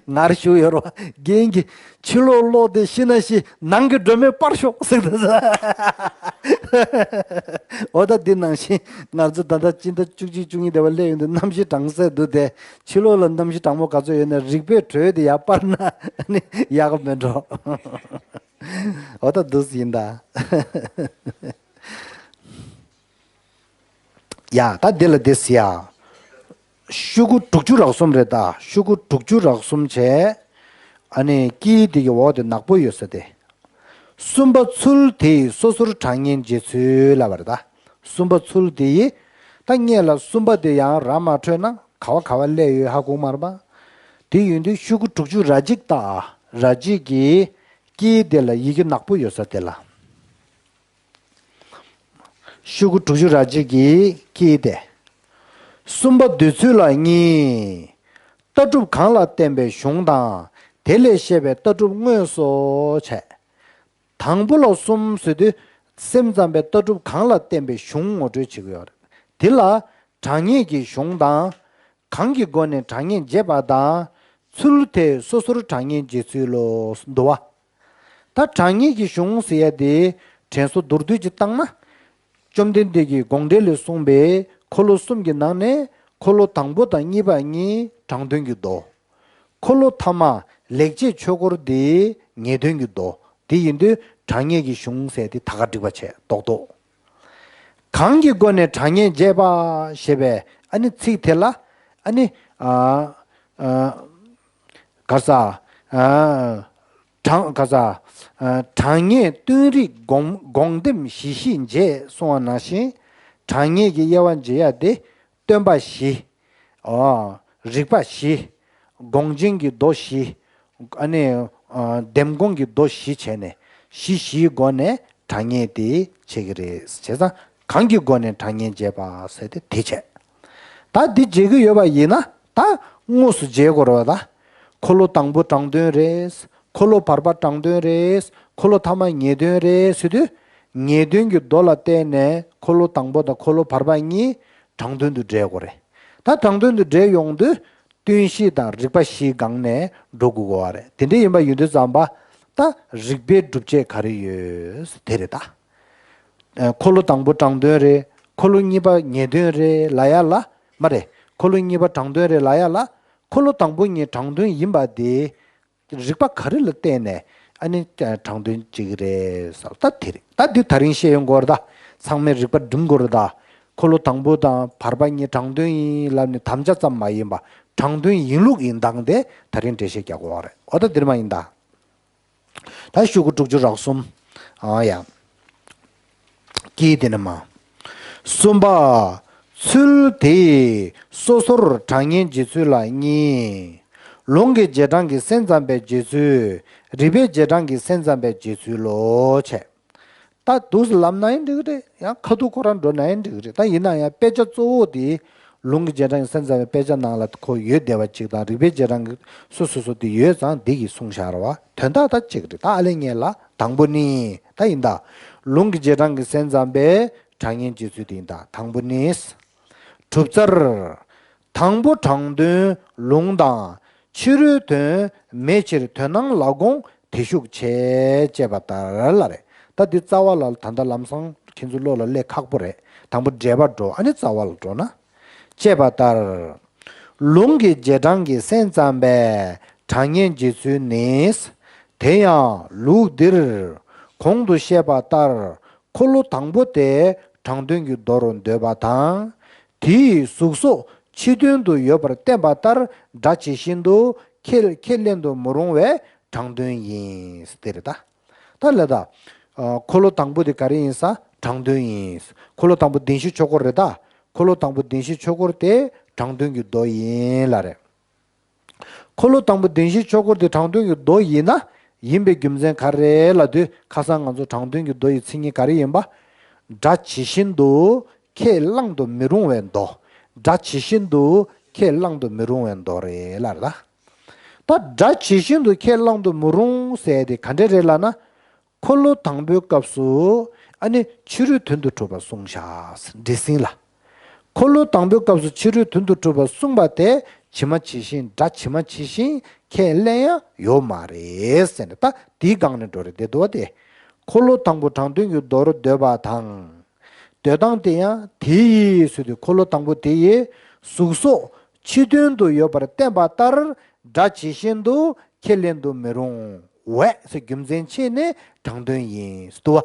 ངར་ཞུགས་ཡོད་རོ། རྒན་གྱི་ཕྱི་ལོགས་ཀློག་དེ་ཤི་ན་ཤི་ནང་གི་སྒྲོན་མེ་སྤར་ཤོག་ཟེར་ད། འོ་ད་འདི་ནང་བཞིན་ང་ཚོ་ད་ལྟ་སྤྱི་ཟླ་བཅུ་གཅིག་བཅུ་གཉིས་དེ་བ་སླེབས་ཡོང་དུས་གནམ་གཤིས་གྲང་ས་འདུག་དེ། ཕྱི་ལོགས་ལ་གནམ་གཤིས་གྲང་མོ་ག་ཚོད་ཡོད་ན་རིག་པའི་དྲོད་དེ་ཡར་སྤར་ན་ནི་ཡག་པོ་མེད་འགྲོ། འོ་ད་འདུག་ཡིན་ད། ཡ་ད་འདི་ལ་འདི་ཟེར་ཡ། ཤོག་གུ་དྲུག་ཅུ་རག་གསུམ་རེད་ད། ཤོག་གུ་དྲུག་ཅུ་རག་གསུམ་བྱས། ཨ་ནི་དཀྱིལ་འདི་གི་འོག་དེ་ནག་པོ་ཡོད་ས་དེ། གསུམ་པ་ཚུལ་དེ་ཡི་སོ་སོར་གྲངས་ངེས་འབྱེད་ཚུལ་ལབ་པ་རེད་ད། གསུམ་པ་ཚུལ་དེ་ཡི། ད་སྔོན་ལ་གསུམ་པ་དེ་ཡང་ར་མ་འཕྲོད་ན་ག་བ་ག་བ་སླེབས་ཡོད་ཧ་གོ་མ་རེད་པ། དེ་ཡིན་དུས་ཤོག་གུ་དྲུག་ཅུ་ར་གཅིག་ད། ར་གཅིག་གི་དཀྱིལ་དེ་ལ་ཡི་གེ་ནག་པོ་ཡོད་ས་དེ་ལ། ཤོག་གུ་དྲུག་ཅུ་ར་གཅིག་གི་དཀྱིལ་ཏེ། གསུམ་པ་འདོད་ཚུལ་ལ་གཉིས། ལྟ་གྲུབ་གང་ལ་བརྟེན་པའི་གཞུང་དང་དེ་ལས་བཤད་པའི་ལྟ་གྲུབ་དངོས་སོ་བྱས། དང་པོ་ལ་གསུམ་ཟེར་དུས་སེམས་ཙམ་པའི་ལྟ་གྲུབ་གང་ལ་བརྟེན་པའི་གཞུང་ངོ་སྤྲོད་བྱེད་ཀྱི་ཡོད་རེད། དེ་ལ་གྲངས་ངེས་ཀྱི་གཞུང་དང་། གང་གི་སྒོ་ནས་གྲངས་ངེས་འབྱེད་པ་དང་། ཚུལ་དེ་སོ་སོར་གྲངས་ངེས་འབྱེད་ཚུལ་ལོ། འདུག་བ། ད་གྲངས་ངེས་ཀྱི་གཞུང་ཟེར་ཡ་དེ་དྲན་གསོ་མདོར་བསྡུས་ཀྱིས་བཏང་ན། བཅོམ་ལྡན་འདས་ཀྱིས་དགོངས་འགྲེལ་ལས་གསུངས་པའི་འཁོར་ལོ་གསུམ་གྱི་ནང་ནས་འཁོར་ལོ་དང་པོ་དང་གཉིས་པ་གཉིས་དྲང་དོན་གྱི་མདོ། འཁོར་ལོ་ཐ་མ་ལེགས་བྱས་ཆོས་འཁོར་དེ་ངེས་དོན་གྱི་མདོ། དེ་ཡིན་དུས་གྲངས་ངེས་ཀྱི་གཞུང་ཟེར་དེ་ད་ག་འགྲིག་པ་བྱས་རྡོག་རྡོག་གང་གི་སྒོ་ནས་གྲངས་ངེས་འབྱེད་པ་ཞེས་པའི་ཨ་ནི་ཚིག་དེ་ལ་ཨ་ནི་ཨ་ཨ་ག་ས་ཨ་གྲངས་ག་ས་ཨ་གྲངས་ངེས་སྟོན་རིགས་སྒོམ་སྒོམ་དེམ་བཞི་བཞི་འབྱེད་གསུངས་པ་ནང་བཞིན། གྲངས་ངེས་ཀྱི་དབྱེ་བ་འབྱེད་ཡ་དེ་སྟོན་པ་བཞི། ཨོ། རིགས་པ་བཞི། དགོངས་ཆེན་གྱི་མདོ་བཞི། ཨ་ནི། ཨ་ལྡེམ་དགོངས་ཀྱི་མདོ་བཞི་བྱས་ནས་བཞི་བཞིའི་སྒོ་ནས་གྲངས་ངེས་དེ་བྱེད་ཀྱི་རེད། བྱས་ཙང་གང་གི་སྒོ་ནས་གྲངས་ངེས་འབྱེད་པ་ཟེར་ཏེ་དེ་བྱས། ད་འདི་བྱེད་ཀྱི་ཡོད་པ་ཡིན་ན་ད་དངོས་སུ་འབྱེད་དགོས་རེད་པ། ད་འཁོར་ལོ་དང་པོ་དྲང་དོན་རེད། འཁོར་ལོ་བར་པ་དྲང་དོན་རེད། འཁོར་ལོ་ཐ་མ་ངེས་དོན་རེད་ཟེར་དུས། ངེས་དོན་གྱི་མདོ་ལ་བརྟེན་ནས་འཁོར་ལོ་དང་པོ་དང་འཁོར་ལོ་བར་པ་གཉིས་དྲང་དོན་དུ་འགྲེལ་དགོས་རེད། ད་དྲང་དོན་དུ་འགྲེལ་ཡོང་དུས། སྟོན་བཞི་དང་རིགས་པ་བཞིའི་སྒང་ནས་འགྲོ་དགོས་ཀྱི་ཡོད་རེད། དེ་འདྲ་ཡིན་པ་ཡིན་དུས་ཙམ་པ། ད་རིགས་པའི་སྒྲུབ་བྱེད་ག་རེ་ཡོད་དེ་རེད་ད། ཨ་འཁོར་ལོ་དང་པོ་དྲང་དོན་རེད། འཁོར་ལོ་གཉིས་པ་ངེས་དོན་རེད་ལབ་ཡ་ལ། མ་རེད། འཁོར་ལོ་གཉིས་པ་དྲང་དོན་རེད་ལབ་ཡ་ལ། འཁོར་ལོ་དང་པོ་གཉིས་དྲང་དོན་ཡིན་པ་དེ། རིགས་པ་ག་རེ་ལ་བརྟེན་ནས་ཨ་ནི་དྲང་དོན་བྱེད་ཀྱི་རེད་ཟེར་ད་དེ་རེད། ད་འདི་ད་རིང་བཤད་ཡོང་གི་ཡོད་རེད་ད། ཚང་མས་རིགས་པ་སྒྲིམ་དགོས་རེད་ད། འཁོར་ལོ་དང་པོ་དང་བར་པ་གཉིས་དྲང་དོན་ཡིན་ལབ་ནས་དམ་བཅའ་ཙམ་མ་ཡིན་པ། དྲང་དོན་ཡིན་ལུགས་ཡིན་སྟངས་དེ་ད་རིང་འགྲེལ་བཤད་རྒྱག་དགོས་རེད། འོ་ད་འདིར་མ་ཡིན་ད། ད་ཤོག་གུ་དྲུག་ཅུ་རག་གསུམ། ཨ་ཡ། ཀྱིས་དེ་ནི་མ། གསུམ་པ། ཚུལ་དེ་སོ་སོར་གྲངས་ངེས་འབྱེད་ཚུལ་ལ་གཉིས། ལུང་གི་རྗེས་འབྲང་གི་སེམས་ཙམ་པའི་འབྱེད་ཚུལ། རིགས་པའི་རྗེས་འབྲང་གི་སེམས་ཙམ་པའི་འབྱེད་ཚུལ་ལོ་བྱས། ད་འདུག་སེ་ལབ་ན་ཡང་འགྲིག་གི་རེད། ཡང་ཁ་ཐུག་ཁོ་རང་འགྲོ་ན་ཡང་འགྲིག་གི་རེད། ད་ཡིན་ན་ཡང་དཔེ་ཆ་གཙོ་བོ་དེ། ལུང་གི་རྗེས་འབྲང་གི་སེམས་ཙམ་པའི་དཔེ་ཆ་ནང་ལ་ཁོ་ཡོད་བསྡད་པ་ཅིག་དང་། རིགས་པའི་རྗེས་འབྲང་གི་སོ་སོ་སོ་དེ་ཡོད་ཙང་འདི་གིས་གསུངས་བཞག་རེད་བ། དོན་དག་ད་གཅིག་རེད། ད་ཨ་ལེ་ངས་ལ་དང་པོ་ནི་ད་ཡིན་ད། ལུང་གི་རྗེས་འབྲང་གི་སེམས་ཙམ་པའི་གྲངས་ངེས་འབྱེད་ཚུལ་དེ་ཡིན་ད། དང་པོ་ནི། གྲུབ་ཚར། དང་པོ་དྲང་དོན་ལུང་དང་། ཕྱི་རོལ་དོན་མེད་ཕྱིར་དོན་སྣང་ལ་དགོངས་དེ་ཤུགས་ཆེ། ཅེས་པ་ལྟར་ལ་རེད། ད་འདི་རྩ་བ་ལ་ད་ལྟ་ལམ་སང་ཁྱེད་ཚོ་བློ་ལ་སླེབས་ཁག་པོ་རེད། དང་པོ་འགྲེལ་པ་འགྲོ། ཨ་ནི་རྩ་བ་ལ་འགྲོ་ན། ཅེས་པ་ལྟར། ལུང་གི་རྗེས་འབྲང་གི་སེམས་ཙམ་པའི་གྲངས་ངེས་འབྱེད་ཚུལ་ནི། དེ་ཡང་ལུགས་འདིར་གོང་དུ་བཤད་པ་ལྟར་འཁོར་ལོ་དང་པོ་དེ་དྲང་དོན་གྱི་མདོ་རུ་འདོད་པ་དང་། དེའི་གཟུགས་སོགས་ཕྱི་དོན་དུ་ཡོད་པར་བསྟན་པ་ལྟར་སྒྲ་ཇི་བཞིན་དུ་ཁས་ཁས་ལེན་དུ་མི་རུང་བའི་དྲང་དོན་ཡིན། དེ་རེད་ད། ད་ལྟ་ད། ཨ་འཁོར་ལོ་དང་པོ་དེ་ག་རེ་ཡིན་ས། དྲང་དོན་ཡིན། འཁོར་ལོ་དང་པོ་བདེན་བཞིའི་ཆོས་འཁོར་རེད་ད། འཁོར་ལོ་དང་པོ་བདེན་བཞིའི་ཆོས་འཁོར་དེ་དྲང་དོན་གྱི་མདོ་ཡིན་ལ་རེད། འཁོར་ལོ་དང་པོ་བདེན་བཞིའི་ཆོས་འཁོར་དེ་དྲང་དོན་གྱི་མདོ་ཡིན་ན། ཡིན་པའི་རྒྱུ་མཚན་ག་རེ་ལབ་དུས། ཁ་སང་ང་ཚོ་དྲང་དོན་གྱི་མདོ་ཡི་མཚན་ཉིད་ག་རེ་ཡིན་པ། སྒྲ་ཇི་བཞིན་དུ་ཁས་བླང་དུ་མི་རུང་བའི་མདོ། སྒྲ་ཇི་བཞིན་དུ་ཁས་བླང་དུ་མི་རུང་བའི་མདོ་རེད་ལབ་རེད་ད། ད་སྒྲ་ཇི་བཞིན་དུ་ཁས་བླང་དུ་མི་རུང་ཟེར་དེ་ག་འདྲ་རེད་ལབ་ན། འཁོར་ལོ་དང་པོའི་སྐབས་སུ་ཨ་ནི་ཕྱི་རོལ་དོན་དུ་གྲུབ་པ་གསུངས་ཤག་འདྲེ་སྲིན་ལ། འཁོར་ལོ་དང་པོའི་སྐབས་སུ་ཕྱི་རོལ་དོན་དུ་གྲུབ་པ་གསུངས་པ་དེ་ཇི་མ་ཇི་བཞིན། སྒྲ་ཇི་མ་ཇི་བཞིན་ཁས་ལེན་ཡང་ཡོད་མ་རེད་ཟེར་ནས། ད་དེའི་སྒང་ནས་འགྲོ་རེད་དེ་འདུག་བ་དེ། འཁོར་ལོ་དང་པོ་དྲང་དོན་གྱི་མདོར་འདོད་པ་དང་། འདོད་སྟངས་དེ་ཡང་དེ་ཡི་ཟེར་དུས། འཁོར་ལོ་དང་པོ་དེ་ཡི་གཟུགས་སོགས་ཕྱི་དོན་དུ་ཡོད་པར་བསྟན་པ་ལྟར་སྒྲ་ཇི་བཞིན་དུ་ཁས་ལེན་དུ་མི་རུང་བས་ཟེར། རྒྱུ་མཚན་ཕྱེ་ནས་དྲང་དོན་ཡིན་ཟེར་དུ་བ།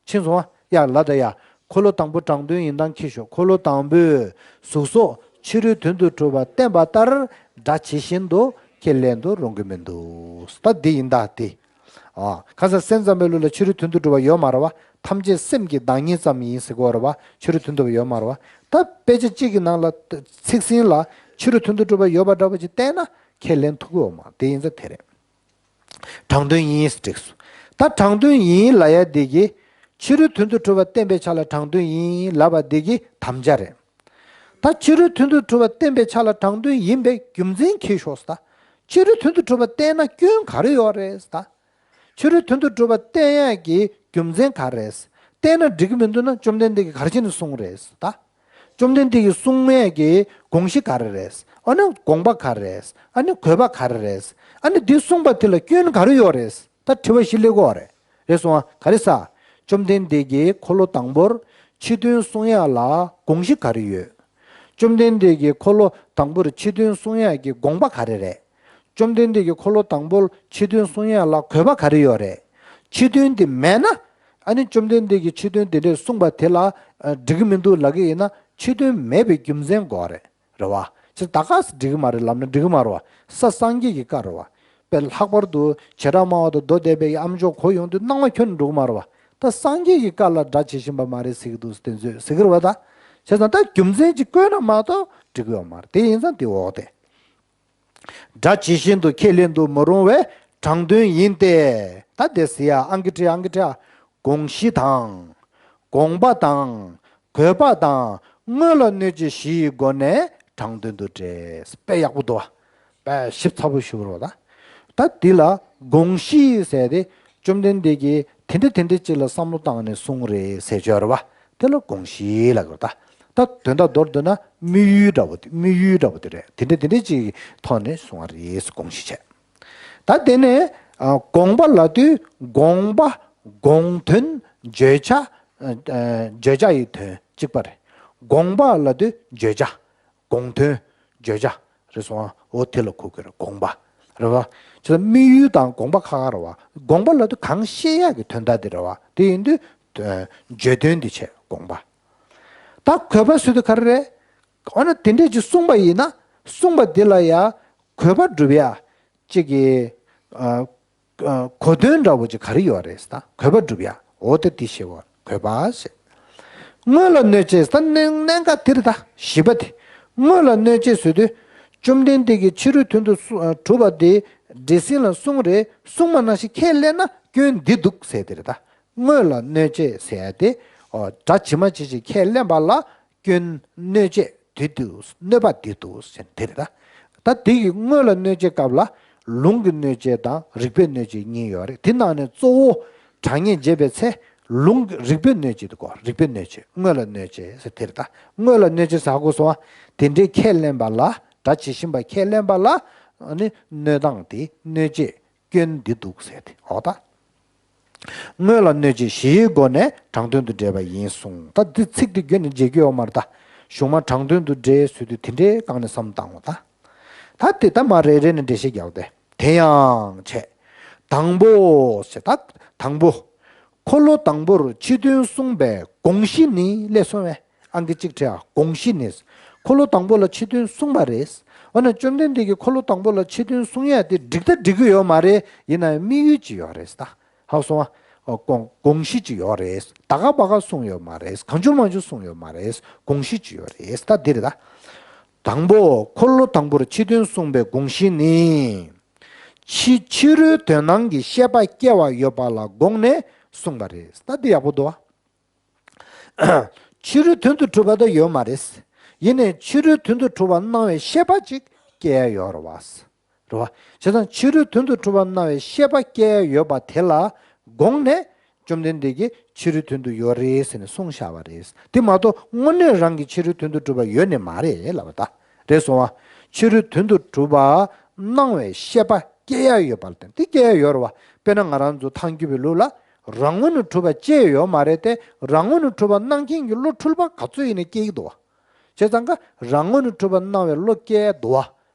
ཕྱིན་སོང་ཨ། ཡ་ལ་ད་ཡ། འཁོར་ལོ་དང་པོ་དྲང་དོན་ཡིན་སྟངས་ཁྱེར་ཤོག་འཁོར་ལོ་དང་པོས་གཟུགས་སོགས་ཕྱི་རོལ་དོན་དུ་གྲུབ་པ་བསྟན་པ་ལྟར་སྒྲ་ཇི་བཞིན་དུ་ཁས་ལེན་དུ་རུང་གི་མི་འདུག་ད་འདི་ཡིན་ད་དེ། ཨ། ཁ་སང་སེམས་ཙམ་པའི་ལུགས་ལ་ཕྱི་རོལ་དོན་དུ་གྲུབ་པ་ཡོད་མ་རེད་བ། ཐམས་ཅད་སེམས་ཀྱི་བདག་ཉིད་ཙམ་ཡིན་ཟེར་གོ་རེད་བ། ཕྱི་རོལ་དོན་དུ་ཡོད་མ་རེད་བ། ད་དཔེ་ཆ་གཅིག་གི་ནང་ལ་ཚིག་ཟིན་ལ་ཕྱི་རོལ་དོན་དུ་གྲུབ་པ་ཡོད་པ་འདྲ་པོ་ཅིག་བསྟན་ན་ཁས་ལེན་ཐུབ་ཀྱི་ཡོད་མ་རེད། དེ་ཡིན་ཙང་དེ་རེད། དྲང་དོན་ཡིན་ཟེར་འགྲིགས་སོང་། ད་དྲང་དོན་ཡིན་ལབ་ཡ་དེ་གིས་ཕྱི་རོལ་དོན་དུ་གྲུབ་པ་བསྟན་པའི་ཆ་ལ་དྲང་དོན་ཡིན་ལབ་པ་དེ་གིས་དམ་བཅའ་རེད། ད་ཕྱི་རོལ་དོན་དུ་གྲུབ་པ་བསྟན་པའི་ཆ་ལ་དྲང་དོན་ཡིན་པའི་རྒྱུ་མཚན་གྱིས་ཤོག་ཟེར་ད། ཕྱི་རོལ་དོན་དུ་གྲུབ་པ་བསྟན་ན་སྐྱོན་ག་རེ་ཡོད་རེད་ཟེར་ད། ཕྱི་རོལ་དོན་དུ་གྲུབ་པ་བསྟན་ཡག་གི་རྒྱུ་མཚན་ག་རེ་རེད། བསྟན་ན་འགྲིག་གི་མི་འདུག་ན་བཅོམ་ལྡན་འདས་ཀྱིས་ག་རེ་བྱས་ནས་གསུངས་རེད་ཟེར་ད། བཅོམ་ལྡན་འདས་ཀྱིས་གསུང་ཡས་ཀྱི་དགོངས་གཞི་ག་རེ་རེད། ཨ་ནི་དགོངས་པ་ག་རེ་རེད། ཨ་ནི་དགོས་པ་ག་རེ་རེད། ཨ་ནི་འདི་གསུངས་པ་དེ་ལ་སྐྱོན་ག་རེ་ཡོད་རེད། ད་དྲི་བ་བཞི་སླེབས་ཀྱི་ཡོད་རེད། རེད་སོང་ཨ། ག་རེ་ཟེར། བཅོམ་ལྡན་འདས་ཀྱིས་འཁོར་ལོ་དང་པོར་ཕྱི་དོན་གསུང་ཡས་ལ་དགོངས་གཞི་ག་རེ་ཡོད། བཅོམ་ལྡན་འདས་ཀྱིས་འཁོར་ལོ་དང་པོར་ཕྱི་དོན་གསུང་ཡས་ཀྱི་དགོངས་པ་ག་རེ་རེད། བཅོམ་ལྡན་འདས་ཀྱིས་འཁོར་ལོ་དང་པོར་ཕྱི་དོན་གསུང་ཡས་ལ་དགོས་པ་ག་རེ་ཡོད་རེད། ཕྱི་དོན་དེ་མེད་ན། ཨ་ནི་བཅོམ་ལྡན་འདས་ཀྱིས་ཕྱི་དོན་དེ་འདྲས་གསུངས་པ་དེ་ལ་ཨ་འགྲིག་གི་མི་འདུག་ལབ་ཀྱི་ཡིན་ན། ཕྱི་དོན་མེད་པའི་རྒྱུ་མཚན་དགོས་རེད། རེད་བ། ཅི་ད་ག་སེ་འགྲིག་གི་མ་རེད་ལབ་ན་འགྲིག་གི་མ་རེད་བ། ས་སངས་རྒྱས་ཀྱི་བཀའ་རེད་བ། དཔེ་ལྷག་པར་དུ་བྱེ་བྲག་སྨྲ་བ་དང་མདོ་སྡེ་པའི་ཨ་མཆོག་གོ་ཡོང་དུས་སྣང་བ་ཁྱོན་ནས་འགྲོ་གི་མ་རེད་བ། ད་སངས་རྒྱས་ཀྱི་བཀའ་ལ་སྒྲ་ཇི་བཞིན་པ་མ་རེད་ཟེར་གྱི་འདུག་དེ་ཚོས་ཟེར་གྱི་རེད་བ་ད། བྱས་ཙང་ད་རྒྱུ་མཚན་ཅིག་བཀོད་ན་མ་གཏོགས་འགྲིག་གི་ཡོད་མ་རེད། དེ་ཡིན་ཙང་དེ་འོག་དེ། སྒྲ་ཇི་བཞིན་དུ་ཁས་ལེན་དུ་མི་རུང་བའི་དྲང་དོན་ཡིན་ཏེ། ད་དེ་ཟེར་ཡ་ཨང་ཀི་ཁྲི་ཨང་ཀི་ཁྲི། དགོངས་གཞི་དང་། དགོངས་པ་དང་། དགོས་པ་དང་། དངོས་ལ་གནོད་བྱེད་བཞི་ཡི་སྒོ་ནས་དྲང་དོན་དུ་འགྲེལ། དཔེ་ཡག་པོ་འདུག་བ། དཔེ་ཞིབ་ཚགས་པོ་ཞུ་བར་བ་ད། ད་འདི་ལ་དགོངས་གཞི་ཟེར་ཏེ་བཅོམ་ལྡན་འདས་ཀྱིས་དེ་འདྲ་དེ་འདྲ་ཅིག་ལ་བསམ་བློ་བཏང་ནས་གསུངས་རེད་ཟེར་བརྗོད་རེད་བ། དེ་ལ་དགོངས་གཞི་ལབ་དགོས་ད། ད་དོན་དག་མདོར་བསྡུས་ན་དམིགས་ཡུལ་འདྲ་བོ་དེ། དམིགས་ཡུལ་འདྲ་བོ་དེ་རེད། དེ་འདྲ་དེ་འདྲ་ཅིག་གི་ཐོག་ནས་གསུང་བ་རེད། དགོངས་གཞི་བྱས། ད་དེ་ནས་ཨ་དགོངས་པ་ལབ་དུས་དགོངས་པ། དགོངས་དོན། བརྗོད་བྱ། ཨ་ཨ་བརྗོད་བྱ་ཡི་དོན་གཅིག་པ་རེད། དགོངས་པ་ལབ་དུས་བརྗོད་བྱ། དགོངས་དོན། བརྗོད་བྱ། རེད་སོང་ཨ། འོ་དེ་ལ་གོ་དགོས་རེད། དགོངས་པ། རེད་བ། ཅི་ལ་དམིགས་ཡུལ་དང་དགོངས་པ་ཁ་ཁ་རེད་བ། དགོངས་པ་ལབ་དུས་གང་བཤད་ཡག་གི་དོན་དག་དེ་རེད་བ། དེ་ཡིན་དུས་ཨ་བརྗོད་དོན་དེ་བྱས་དགོངས་པ། ད་དགོས་པ་ཟེར་དུས་ག་རེ་རེད། འོ་ན་དེ་འདྲས་ཅིག་གསུངས་པ་ཡིན་ན། གསུངས་པ་འདི་ལ་ཡ་དགོས་པ་སྒྲུབ་ཡ་གཅིག་གི་ཨ་ཨ་གོ་དོན་འདྲ་བོ་ཅིག་ག་རེ་ཡོད་རེད་ཟེར་ན། དགོས་པ་སྒྲུབ་ཡ། འོ་དེ་དེ་ཞེས་པ་དགོས་པ་ཟེར། དངོས་ལ་གནོད་བྱེད་ཟེར་ན་གནད་འགག་དེ་རེད་ད། བཞི་པ་དེ། དངོས་ལ་གནོད་བྱེད་ཟེར་དུས། བཅོམ་ལྡན་འདས་ཀྱིས་ཕྱི་རོལ་དོན་དུ་གསུ་ཨ་གྲུབ་པ་དེ་འདྲེ་སྲིན་ལ་གསུངས་རེད། གསུངས་པ་ནང་བཞིན་ཁས་ལེན་ན་སྐྱོན་འདི་འདུག་ཟེར་དེ་རེད་ད། དངོས་ལ་གནོད་བྱེད་ཟེར་ཡ་དེ། ཨོ་སྒྲ་ཇི་མ་ཇི་བཞིན་ཁས་ལེན་པ་ལ་སྐྱོན་གནོད་བྱེད་འདི་འདུག་གནོད་པ་འདི་འདུག་ཟེར་དེ་རེད་ད། ད་དེ་གི་དངོས་ལ་གནོད་བྱེད་སྐབས་ལ་ལུང་གི་གནོད་བྱེད་དང་རིགས་པའི་གནོད་བྱེད་གཉིས་ཡོད་རེད། དེ་ནང་ནས་གཙོ་བོ་དྲང་ངེས་འབྱེད་པའི་ཚེ་ལུང་གི་རིགས་པའི་གནོད་བྱེད་དུ་གོ། རིགས་པའི་གནོད་བྱེད། དངོས་ལ་གནོད་བྱེད་ཟེར་དེ་རེད་ད། དངོས་ལ་གནོད་བྱེད་ཟེར་གོ་སོང་བ། དེ་འདྲའི་ཁས་ལེན་པ་ལ། སྒྲ་ཇི་བཞིན་པ་ཁས་ལེན་པ་ལ་ནི་གནོད་སྟངས་དེ། གནོད་བྱེད་སྐྱོན་འདི་འདུག་ཟེར་དེ་འོ་ད། དངོས་ལ་གནོད་བྱེད་བཞིའི་སྒོ་ནས་དྲང་དོན་དུ་འགྲེལ་བ་ཡིན་གསུངས། ད་འདི་ཚིག་འདི་བརྒྱུད་ནས་མཇལ་རྒྱུ་ཡོད་མ་རེད་ད། གཞུང་མ་དྲང་དོན་དུ་འགྲེལ་ཟེར་དུས་དེ་འདྲའི་སྒང་ནས་བསམ་བཏང་བ་ད། ད་དེ་ད་མ་རེ་རེ་ནས་འགྲེལ་བཤད་རྒྱག་སྟེ། དེ་ཡང་བྱས། དང་པོ་ཞེས་ད་དང་པོ། འཁོར་ལོ་དང་པོར་ཕྱི་དོན་གསུངས་པའི་དགོངས་གཞི་ནི་ལས་སོང་བས། ཨང་ཀི་གཅིག་བྲིས་ཨ། དགོངས་གཞི་ནི། འཁོར་ལོ་དང་པོ་ལ་ཕྱི་དོན་གསུངས་པ་རེད། འོ་ན་བཅོམ་ལྡན་འདས་ཀྱིས་འཁོར་ལོ་དང་པོ་ལ་ཕྱི་དོན་གསུང་ཡ་དེ་འགྲིག་ད་འགྲིག་གི་ཡོད་མ་རེད། ཡིན་ན་ཡང་དམིགས་ཡུལ་ཅིག་ཡོད་རེད་ད། ཧ་གོ་སོང་ཨ། དགོངས་དགོངས་གཞི་ཅིག་ཡོད་རེད། ད་ག་པ་ག་གསུངས་ཡོད་མ་རེད། གང་བྱུང་མང་བྱུང་གསུངས་ཡོད་མ་རེད། དགོངས་གཞི་ཅིག་ཡོད་རེད། ད་འདི་རེད་ད། དང་པོ། འཁོར་ལོ་དང་པོར་ཕྱི་དོན་གསུངས་པའི་དགོངས་གཞི་ནི། ཕྱི་ཕྱི་རོལ་དོན་སྣང་གི་ཤེས་པ་སྐྱེ་བ་ཡོད་པ་ལ་དགོངས་ནས་གསུངས་པ་རེད། ད་འདི་ཡག་པོ་འདུག་བ། ཕྱི་རོལ་དོན་དུ་གྲུབ་པ་དེ་ཡོད་མ་རེད། ཡིན་ནའི་ཕྱི་རོལ་དོན་དུ་གྲུབ་པ་སྣང་བའི་ཤེས་པ་ཅིག་སྐྱེ་ཡ་ཡོད་རེད་བ། རེད་བ། བྱས་ཙང་ཕྱི་རོལ་དོན་དུ་གྲུབ་པ་སྣང་བའི་ཤེས་པ་སྐྱེ་ཡ་ཡོད་པ་དེ་ལ་དགོངས་ནས་བཅོམ་ལྡན་འདས་ཀྱིས་ཕྱི་རོལ་དོན་དུ་ཡོད་རེད་ཟེར་ནས་གསུངས་བཞག་པ་རེད། དེ་མ་གཏོགས་དངོས་གནས་རང་གི་ཕྱི་རོལ་དོན་དུ་གྲུབ་པ་ཡོད་ནི་མ་རེད་ལབ་པ་ད། རེད་སོང་བ། ཕྱི་རོལ་དོན་དུ་གྲུབ་པ་སྣང་བའི་ཤེས་པ་སྐྱེ་ཡ་ཡོད་པ་ལ་བརྟེན་དེ་སྐྱེ་ཡ་ཡོད་རེད་བ། དཔེར་ན་ང་རང་ཚོ་ཐང་རྒྱུད་པའི་ལུགས་ལ་རང་ངོས་ནས་གྲུབ་པ་ཅི་ཡང་ཡོད་མ་རེད་དེ། རང་ངོས་ནས་གྲུབ་པ་སྣང་མཁན་གྱི་བློ་འཁྲུལ་པ་ག་ཚོད་ཡིན་ན་སྐྱེ་གི་འདུག་བ། བྱས་ཙང་ཀ་རང་ངོས་ནས་གྲུབ་པ་སྣང་བའི་བློ་སྐྱེ་འདུག་བ།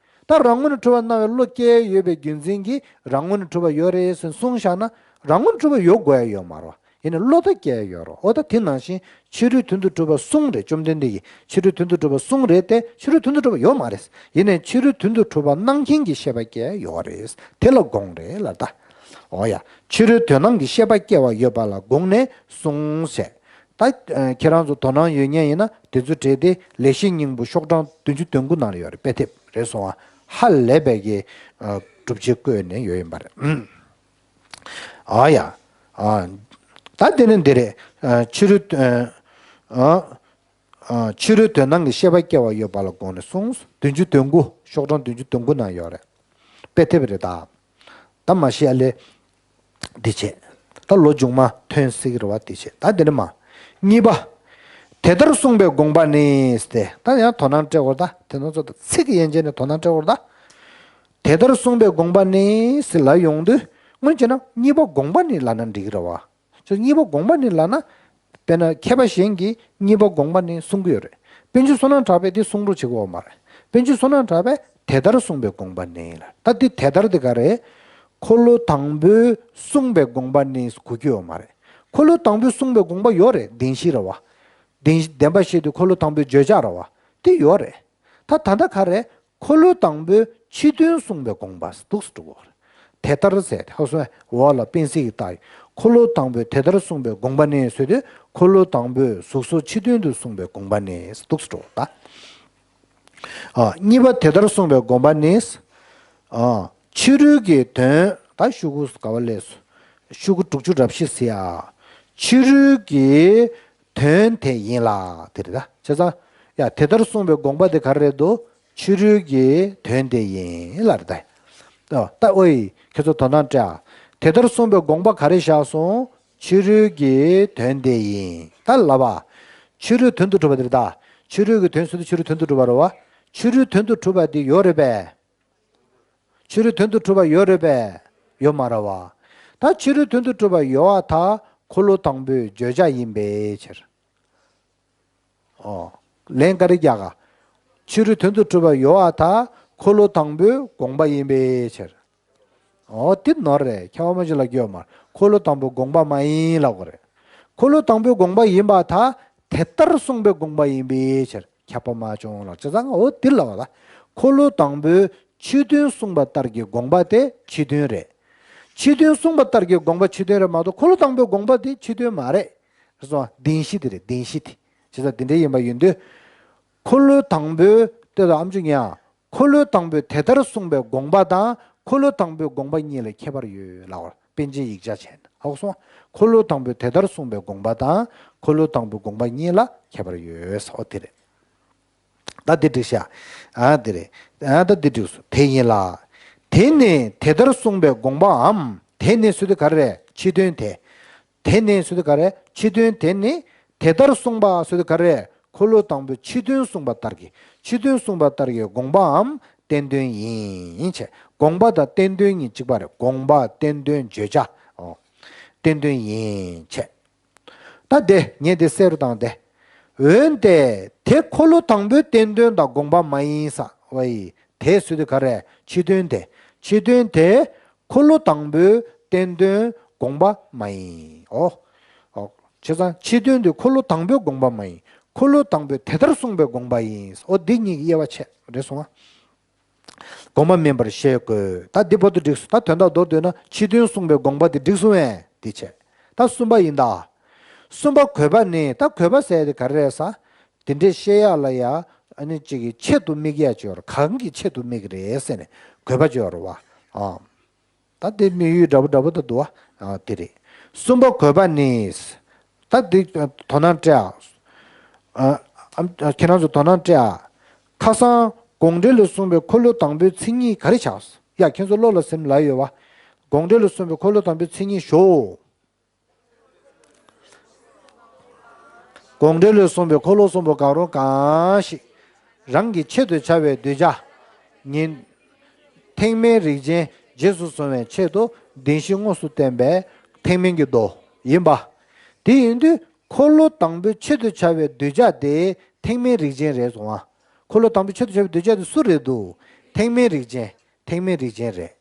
ད་རང་ངོས་ནས་གྲུབ་པ་སྣང་བའི་བློ་སྐྱེ་ཡོད་པའི་རྒྱུ་མཚན་གྱིས་རང་ངོས་ནས་གྲུབ་པ་ཡོད་རེད་ཟེར་གསུངས་བཞག་ན་རང་ངོས་ནས་གྲུབ་པ་ཡོད་དགོས་ཡ་ཡོད་མ་རེད་བ། ཡིན་ནའི་བློ་ད་སྐྱེ་ཡ་ཡོད་རེད། འོ་ད་དེ་ནང་བཞིན་ཕྱི་རོལ་དོན་དུ་གྲུབ་པ་གསུངས་རེད། བཅོམ་ལྡན་འདས་ཀྱིས་ཕྱི་རོལ་དོན་དུ་གྲུབ་པ་གསུངས་རེད་དེ་ཕྱི་རོལ་དོན་དུ་གྲུབ་པ་ཡོད་མ་རེད། ཡིན་ནའི་ཕྱི་རོལ་དོན་དུ་གྲུབ་པ་སྣང་མཁན་གྱི་ཤེས་པ་སྐྱེ་ཡ་ཡོད་རེད། དེ་ལ་དགོངས་རེད་ལ་ད། འོ་ཡ། ཕྱི་རོལ་དོན་སྣང་གི་ཤེས་པ་སྐྱེ་བ་ཡོད་པ་ལ་དགོངས་ནས་གསུངས་ཞེས། ད་ཁྱེད་རང་ཚོ་དོ་སྣང་ཡོད་མཁན་ཡིན་ན་དེ་ཚོ་བྲིས་ཏེ་ལེགས་བཤད་སྙིང་པོ་ཤོག་གྲངས་བདུན་ཅུ་དོན་དགུ་ནང་ལ་ཡོད་རེད། དཔེ་དེབ་རེད་སོང་བ། ཧ་ལས་པའི་གི་སྒྲུབ་བྱེད་བཀོད་ནས་ཡོད་ཡིན་པ་རེད། ཨ་ཡ། ཨ། ད་དེ་ནི་འདི་རེད། ཕྱི་རོལ་ཨ། ཕྱི་རོལ་དོན་སྣང་གི་ཤེས་པ་སྐྱེ་བ་ཡོད་པ་ལ་དགོངས་ནས་གསུངས། བདུན་ཅུ་དོན་དགུ་ཤོག་གྲངས་བདུན་ཅུ་དོན་དགུ་ནང་ཡོད་རེད། དཔེ་དེབ་རེད་ད། ད་མ་གཞི་ཨ་ལས། འདི་བྱས། ད་ལོ་མཇུག་མ་ཐོན་སྲིད་ཀྱི་རེད་བ་འདི་བྱས། ད་འདི་ནི་མ། གཉིས་པ། དེ་ལྟར་གསུངས་པའི་དགོངས་པ་ནི་སྟེ། ད་ཡང་དོ་སྣང་སྤྲད་དགོས་ད། དེ་ཚོ་ད་ཚིག་གི་དབྱེ་འབྱེད་ནས་དོ་སྣང་སྤྲད་དགོས་ད། དེ་ལྟར་གསུངས་པའི་དགོངས་པ་ནི་ཟེར་ལ་ཡོང་དུས་སྔོན་བྱས་ན་གཉིས་པ་དགོངས་པ་ནི་ལབ་ན་འགྲིག་གི་རེད་བ། ཅེས་གཉིས་པ་དགོངས་པ་ནི་ལབ་ན། དཔེར་ན་མཁས་པ་གཞན་གྱིས་གཉིས་པ་དགོངས་པ་ནི་གསུང་གི་ཡོད་རེད། པཎ་ཆེན་བསོད་ནམས་གྲགས་པས་འདི་གསུང་རོགས་བྱེད་ཀྱི་ཡོད་མ་རེད། པཎ་ཆེན་བསོད་ནམས་གྲགས་པས་དེ་ལྟར་གསུངས་པའི་དགོངས་པ་ནི་ལ། ད་འདི་དེ་ལྟར་འདི་ག་རེད། འཁོར་ལོ་དང་པོས་གསུངས་པའི་དགོངས་པ་ནི་གོ་རྒྱུ་ཡོད་མ་རེད། འཁོར་ལོ་དང་པོས་གསུངས་པའི་དགོངས་པ་ཡོད་རེད། བདེན་བཞི་རེད་བ། བདེན་བདེན་པ་བཞི་དེ་འཁོར་ལོ་དང་པོའི་བརྗོད་བྱ་རེད་བ། འདི་ཡོད་རེད། ད་ད་ལྟ་ག་རེ། འཁོར་ལོ་དང་པོའི་ཕྱི་དོན་གསུངས་པའི་དགོངས་པ་འདུག་སེ་འགྲོ་གི་རེད། དེ་ལྟར་ཟེར་ཏེ་ཧ་སོ་འོག་ལ་དཔེ་གཟིགས་ཀྱི་ལྟ་ཡི། འཁོར་ལོ་དང་པོའི་དེ་ལྟར་གསུངས་པའི་དགོངས་པ་ནི་ཟེར་དུས་འཁོར་ལོ་དང་པོའི་གཟུགས་སོགས་ཕྱི་དོན་དུ་གསུངས་པའི་དགོངས་པ་ནི་འདུག་སེ་འགྲོ་གི་རེད་ད། ཨ། གཉིས་པ་དེ་ལྟར་གསུངས་པའི་དགོངས་པ་ནི། ཨ། ཕྱི་རོལ་གྱི་དོན་ད་ཤོག་གུ་ག་བ་ལས་སོ། ཤོག་གུ་དྲུག་ཅུ་རེ་བཞི་ཟེར་ཡ། ཕྱི་རོལ་གྱི་དོན་དེ་ཡིན་ལ་དེ་རེད་ད། བྱས་ཙང་། ཡ་དེ་ལྟར་གསུངས་པའི་དགོངས་པ་དེ་ག་རེ་རེད་འདུག་ཕྱི་རོལ་གྱི་དོན་དེ་ཡིན་ལ་རེད་ད། ད་ཨོ་ཡི་ཁྱེད་ཚོ་དོ་སྣང་སྤྲད་ཨ། དེ་ལྟར་གསུངས་པའི་དགོངས་པ་ག་རེ་བཞག་སོང་། ཕྱི་རོལ་གྱི་དོན་དེ་ཡིན་ད་ལབ་པ། ཕྱི་རོལ་དོན་དུ་གྲུབ་པ་དེ་རེད་ད། ཕྱི་རོལ་གྱི་དོན་ཟེར་དུས་ཕྱི་རོལ་དོན་དུ་གྲུབ་པ་རེད་བ། ཕྱི་རོལ་དོན་དུ་གྲུབ་པ་དེ་ཡོད་རེད་པས། ཕྱི་རོལ་དོན་དུ་གྲུབ་པ་ཡོད་རེད་པས། ཡོད་མ་རེད་བ། ད་ཕྱི་རོལ་དོན་དུ་གྲུབ་པ་ཡོད་པ་ད་འཁོར་ལོ་དང་པོའི་བརྗོད་བྱ་ཡིན་པའི་ཕྱིར། ཨོ། ལན་ག་རེ་རྒྱག་ག་ཕྱི་རོལ་དོན་དུ་གྲུབ་པ་ཡོད་པ་ད་འཁོར་ལོ་དང་པོའི་དགོངས་པ་ཡིན་པའི་ཕྱིར། ཨོ་དེ་ནོར་རེད། མཁས་པ་མ་གཞི་ལ་སྐྱོ་མ། འཁོར་ལོ་དང་པོའི་དགོངས་པ་མ་ཡིན་ལབ་དགོས་རེད། འཁོར་ལོ་དང་པོའི་དགོངས་པ་ཡིན་པ་ད་དེ་ལྟར་གསུངས་པའི་དགོངས་པ་ཡིན་པའི་ཕྱིར། ཁྱབ་པ་མ་བྱུང་ལ། བྱས་ཙང་འོ་འདི་ལ་བ་ལ། འཁོར་ལོ་དང་པོའི་ཕྱི་དོན་གསུངས་པ་ལྟར་གྱི་དགོངས་པ་དེ་ཕྱི་དོན་རེད། ཕྱི་དོན་གསུངས་པ་ལྟར་གྱི་དགོངས་པ་ཕྱི་དོན་རེད་མ་གཏོགས་འཁོར་ལོ་དང་པོའི་དགོངས་པ་དེ་ཕྱི་དོན་མ་རེད། རེད་སོང་བ། བདེན་བཞི་དེ་རེད། བདེན་བཞི་དེ། བྱས་ཙང་དེ་འདྲ་ཡིན་པ་ཡིན་དུས། འཁོར་ལོ་དང་པོའི་ལྟོས་དང་ཨ་མཆོག་ཉན། འཁོར་ལོ་དང་པོའི་དེ་ལྟར་གསུངས་པའི་དགོངས་པ་དང་འཁོར་ལོ་དང་པོའི་དགོངས་པ་གཉིས་ལ་ཁྱད་པར་ཡོད་ལབ་པར་པཎ་ཆེན་ཡིག་ཆ་བྱས་ནས་ཧ་གོ་སོང་། འཁོར་ལོ་དང་པོའི་དེ་ལྟར་གསུངས་པའི་དགོངས་པ་དང་འཁོར་ལོ་དང་པོའི་དགོངས་པ་གཉིས་ལ་ཁྱད་པར་ཡོད་ཟེར་བ་དེ་རེད། ད་འདི་འགྲིག་ཤག་ཨ་འདི་རེད། ཨ་ད་འདི་འགྲིག་སོང་། དེ་ཡིན་ལ། དེ་ནི་དེ་ལྟར་གསུངས་པའི་དགོངས་པའམ། དེ་ནི་ཟེར་དུས་ག་རེ་རེད། ཕྱི་དོན་དེ། དེ་ནི་ཟེར་དུས་ག་རེ། ཕྱི་དོན་དེ་ནི་དེ་ལྟར་གསུངས་པ་ཟེར་དུས་ག་རེ། འཁོར་ལོ་དང་པོའི་ཕྱི་དོན་གསུངས་པ་ལྟར་གྱི། ཕྱི་དོན་གསུངས་པ་ལྟར་གྱི་དགོངས་པའམ་བསྟན་དོན་ཡིན་བྱས། དགོངས་པ་དང་བསྟན་དོན་གཉིས་གཅིག་པ་རེད། དགོངས་པ་བསྟན་དོན་བརྗོད་བྱ། ཨོ། བསྟན་དོན་ཡིན་བྱས། ད་དེ་ངས་དེ་གསལ་རུ་བཏང་སྟེ། འོན་ཏེ་དེ་འཁོར་ལོ་དང་པོའི་བསྟན་དོན་དང་དགོངས་པ་མ་ཡིན་ས་བ་ཡི། དེ་ཟེར་དུས་ག་རེ། ཕྱི་དོན་དེ། ཕྱི་དོན་དེ་འཁོར་ལོ་དང་པོའི་བསྟན་དོན་དགོངས་པ་མ་ཡིན། ཨོ། ཨོ། བྱས་ཙང་ཕྱི་དོན་དེ་འཁོར་ལོ་དང་པོའི་དགོངས་པ་མ་ཡིན། འཁོར་ལོ་དང་པོའི་དེ་ལྟར་གསུངས་པའི་དགོངས་པ་ཡིན། ཨོ་འདི་གཉིས་ཀྱི་དབྱེ་བ་ཕྱེ་རེད་སོང་ང་། དགོངས་པ་མིན་པར་ཤེས་དགོས། ད་འདི་བར་དུ་འགྲིག་སོང་། ད་དོན་དག་མདོར་བསྡུས་ན་ཕྱི་དོན་གསུངས་པའི་དགོངས་པ་དེ་འགྲིག་སོང་བས་དེ་བྱས། ད་གསུམ་པ་ཡིན་ད། གསུམ་པ་དགོས་པ་ནི། ད་དགོས་པ་ཟེར་དེ་ག་རེ་རེད་ཟེར། དེ་འདྲས་བཤད་ཡག་ལ་ཡ། ཨ་ནི་གཅིག་གི་ཆེད་དུ་དམིགས་ཡག་ཅིག་ཡོད་རེད། གང་གི་ཆེད་དུ་དམིགས་རེད་ཟེར་ནས་དགོས་པ་ཅིག་ཡོད་རེད་བ། ཨ། ད་དེ་དམིགས་ཡུལ་འདྲ་པོ་འདྲ་པོ་ད་འདུག་བ། ཨ་དེ་རེད། གསུམ་པ་དགོས་པ་ནི། ད་དེ་དོ་སྣང་སྤྲད་ཨ། ཨ་ཨ་ཁྱེད་རང་ཚོ་དོ་སྣང་སྤྲད་ཨ། ཁ་སང་དགོངས་འགྲེལ་ལ་གསུངས་པའི་འཁོར་ལོ་དང་པོའི་མཚན་ཉིད་ག་རེ་ཆགས། ཡ་ཁྱེད་ཚོ་བློ་ལ་སིམ་ལབ་ཡོད་བ། དགོངས་འགྲེལ་ལ་གསུངས་པའི་འཁོར་ལོ་དང་པོའི་མཚན་ཉིད་ཞོག་དགོངས་འགྲེལ་ལས་གསུངས་པའི་འཁོར་ལོ་གསུམ་པོ་གང་རུང་གང་ཞིག་རང་གི་ཆེད་དུ་བྱ་བའི་གདུལ་བྱ་ཉིད། ཐེག་དམན་རིགས་ཅན་རྗེས་སུ་བཟུང་བའི་ཆེད་དུ་བདེན་བཞི་དངོས་སུ་བསྟན་པའི་ཐེག་དམན་གྱི་མདོ་ཡིན་པ། དེ་ཡིན་དུས་འཁོར་ལོ་དང་པོའི་ཆེད་དུ་བྱ་བའི་གདུལ་བྱ་དེ་ཐེག་དམན་རིགས་ཅན་རེད་གསུངས་པ། འཁོར་ལོ་དང་པོའི་ཆེད་དུ་བྱ་བའི་གདུལ་བྱ་དེ་སུ་རེད་འདུག་ཐེག་དམན་རིགས་ཅན། ཐེག་དམན་རིགས་ཅན་རེད།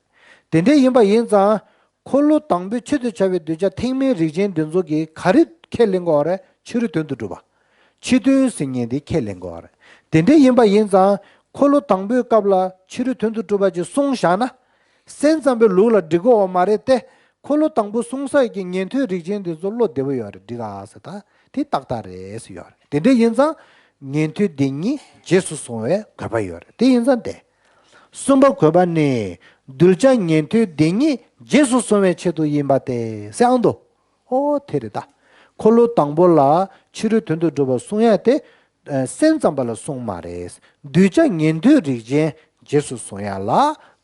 དེ་འདྲ་ཡིན་པ་ཡིན་ཙང་། འཁོར་ལོ་དང་པོའི་ཆེད་དུ་བྱ་བའི་གདུལ་བྱ་ཐེག་དམན་རིགས་ཅན་འདི་ཚོ་གིས་ག་རེ་ཁས་ལེན་དགོས་རེད། ཕྱི་རོལ་དོན་དུ་གྲུབ་པ། ཕྱི་དོན་ཟེར་མཁན་འདི་ཁས་ལེན་དགོས་རེད། དེ་འདྲ་ཡིན་པ་ཡིན་ཙང་འཁོར་ལོ་དང་པོའི་སྐབས་ལ་ཕྱི་རོལ་དོན་དུ་གྲུབ་པ་ཅིག་གསུངས་བཞག་ན། སེམས་ཙམ་པའི་ལུགས་ལ་འགྲིག་གི་ཡོད་མ་རེད་དེ། འཁོར་ལོ་དང་པོ་གསུངས་ས་ཀྱི་ཉན་ཐོས་རིགས་ཅན་འདི་ཚོ་བློ་བདེ་པོ་ཡོད་རེད། འགྲིག་ག་ཟེར་ད། དེ་ཏག་ཏག་རེད་ཟེར་ཡོད་རེད། དེ་འདྲ་ཡིན་ཙང་། ཉན་ཐོས་སྡེ་གཉིས་རྗེས་སུ་བཟུང་བའི་དགོས་པ་ཡོད་རེད། དེ་ཡིན་ཙང་དེ། གསུམ་པ་དགོས་པ་ནི། གདུལ་བྱ་ཉན་ཐོས་སྡེ་གཉིས་རྗེས་སུ་བཟུང་བའི་ཆེད་དུ་ཡིན་པ་སྟེ་ཟེར་ཨང་དུ། ཨོ་དེ་རེད་ད། འཁོར་ལོ་དང་པོ་ལ་ཕྱི་རོལ་དོན་དུ་གྲུབ་པ་གསུང་ཡ་དེ། ཨ་སེམས་ཙམ་པ་ལ་གསུངས་མ་རེད། གདུལ་བྱ་ཉན་ཐོས་རིགས་ཅན་རྗེས་སུ་བཟུང་ཡ་ལ་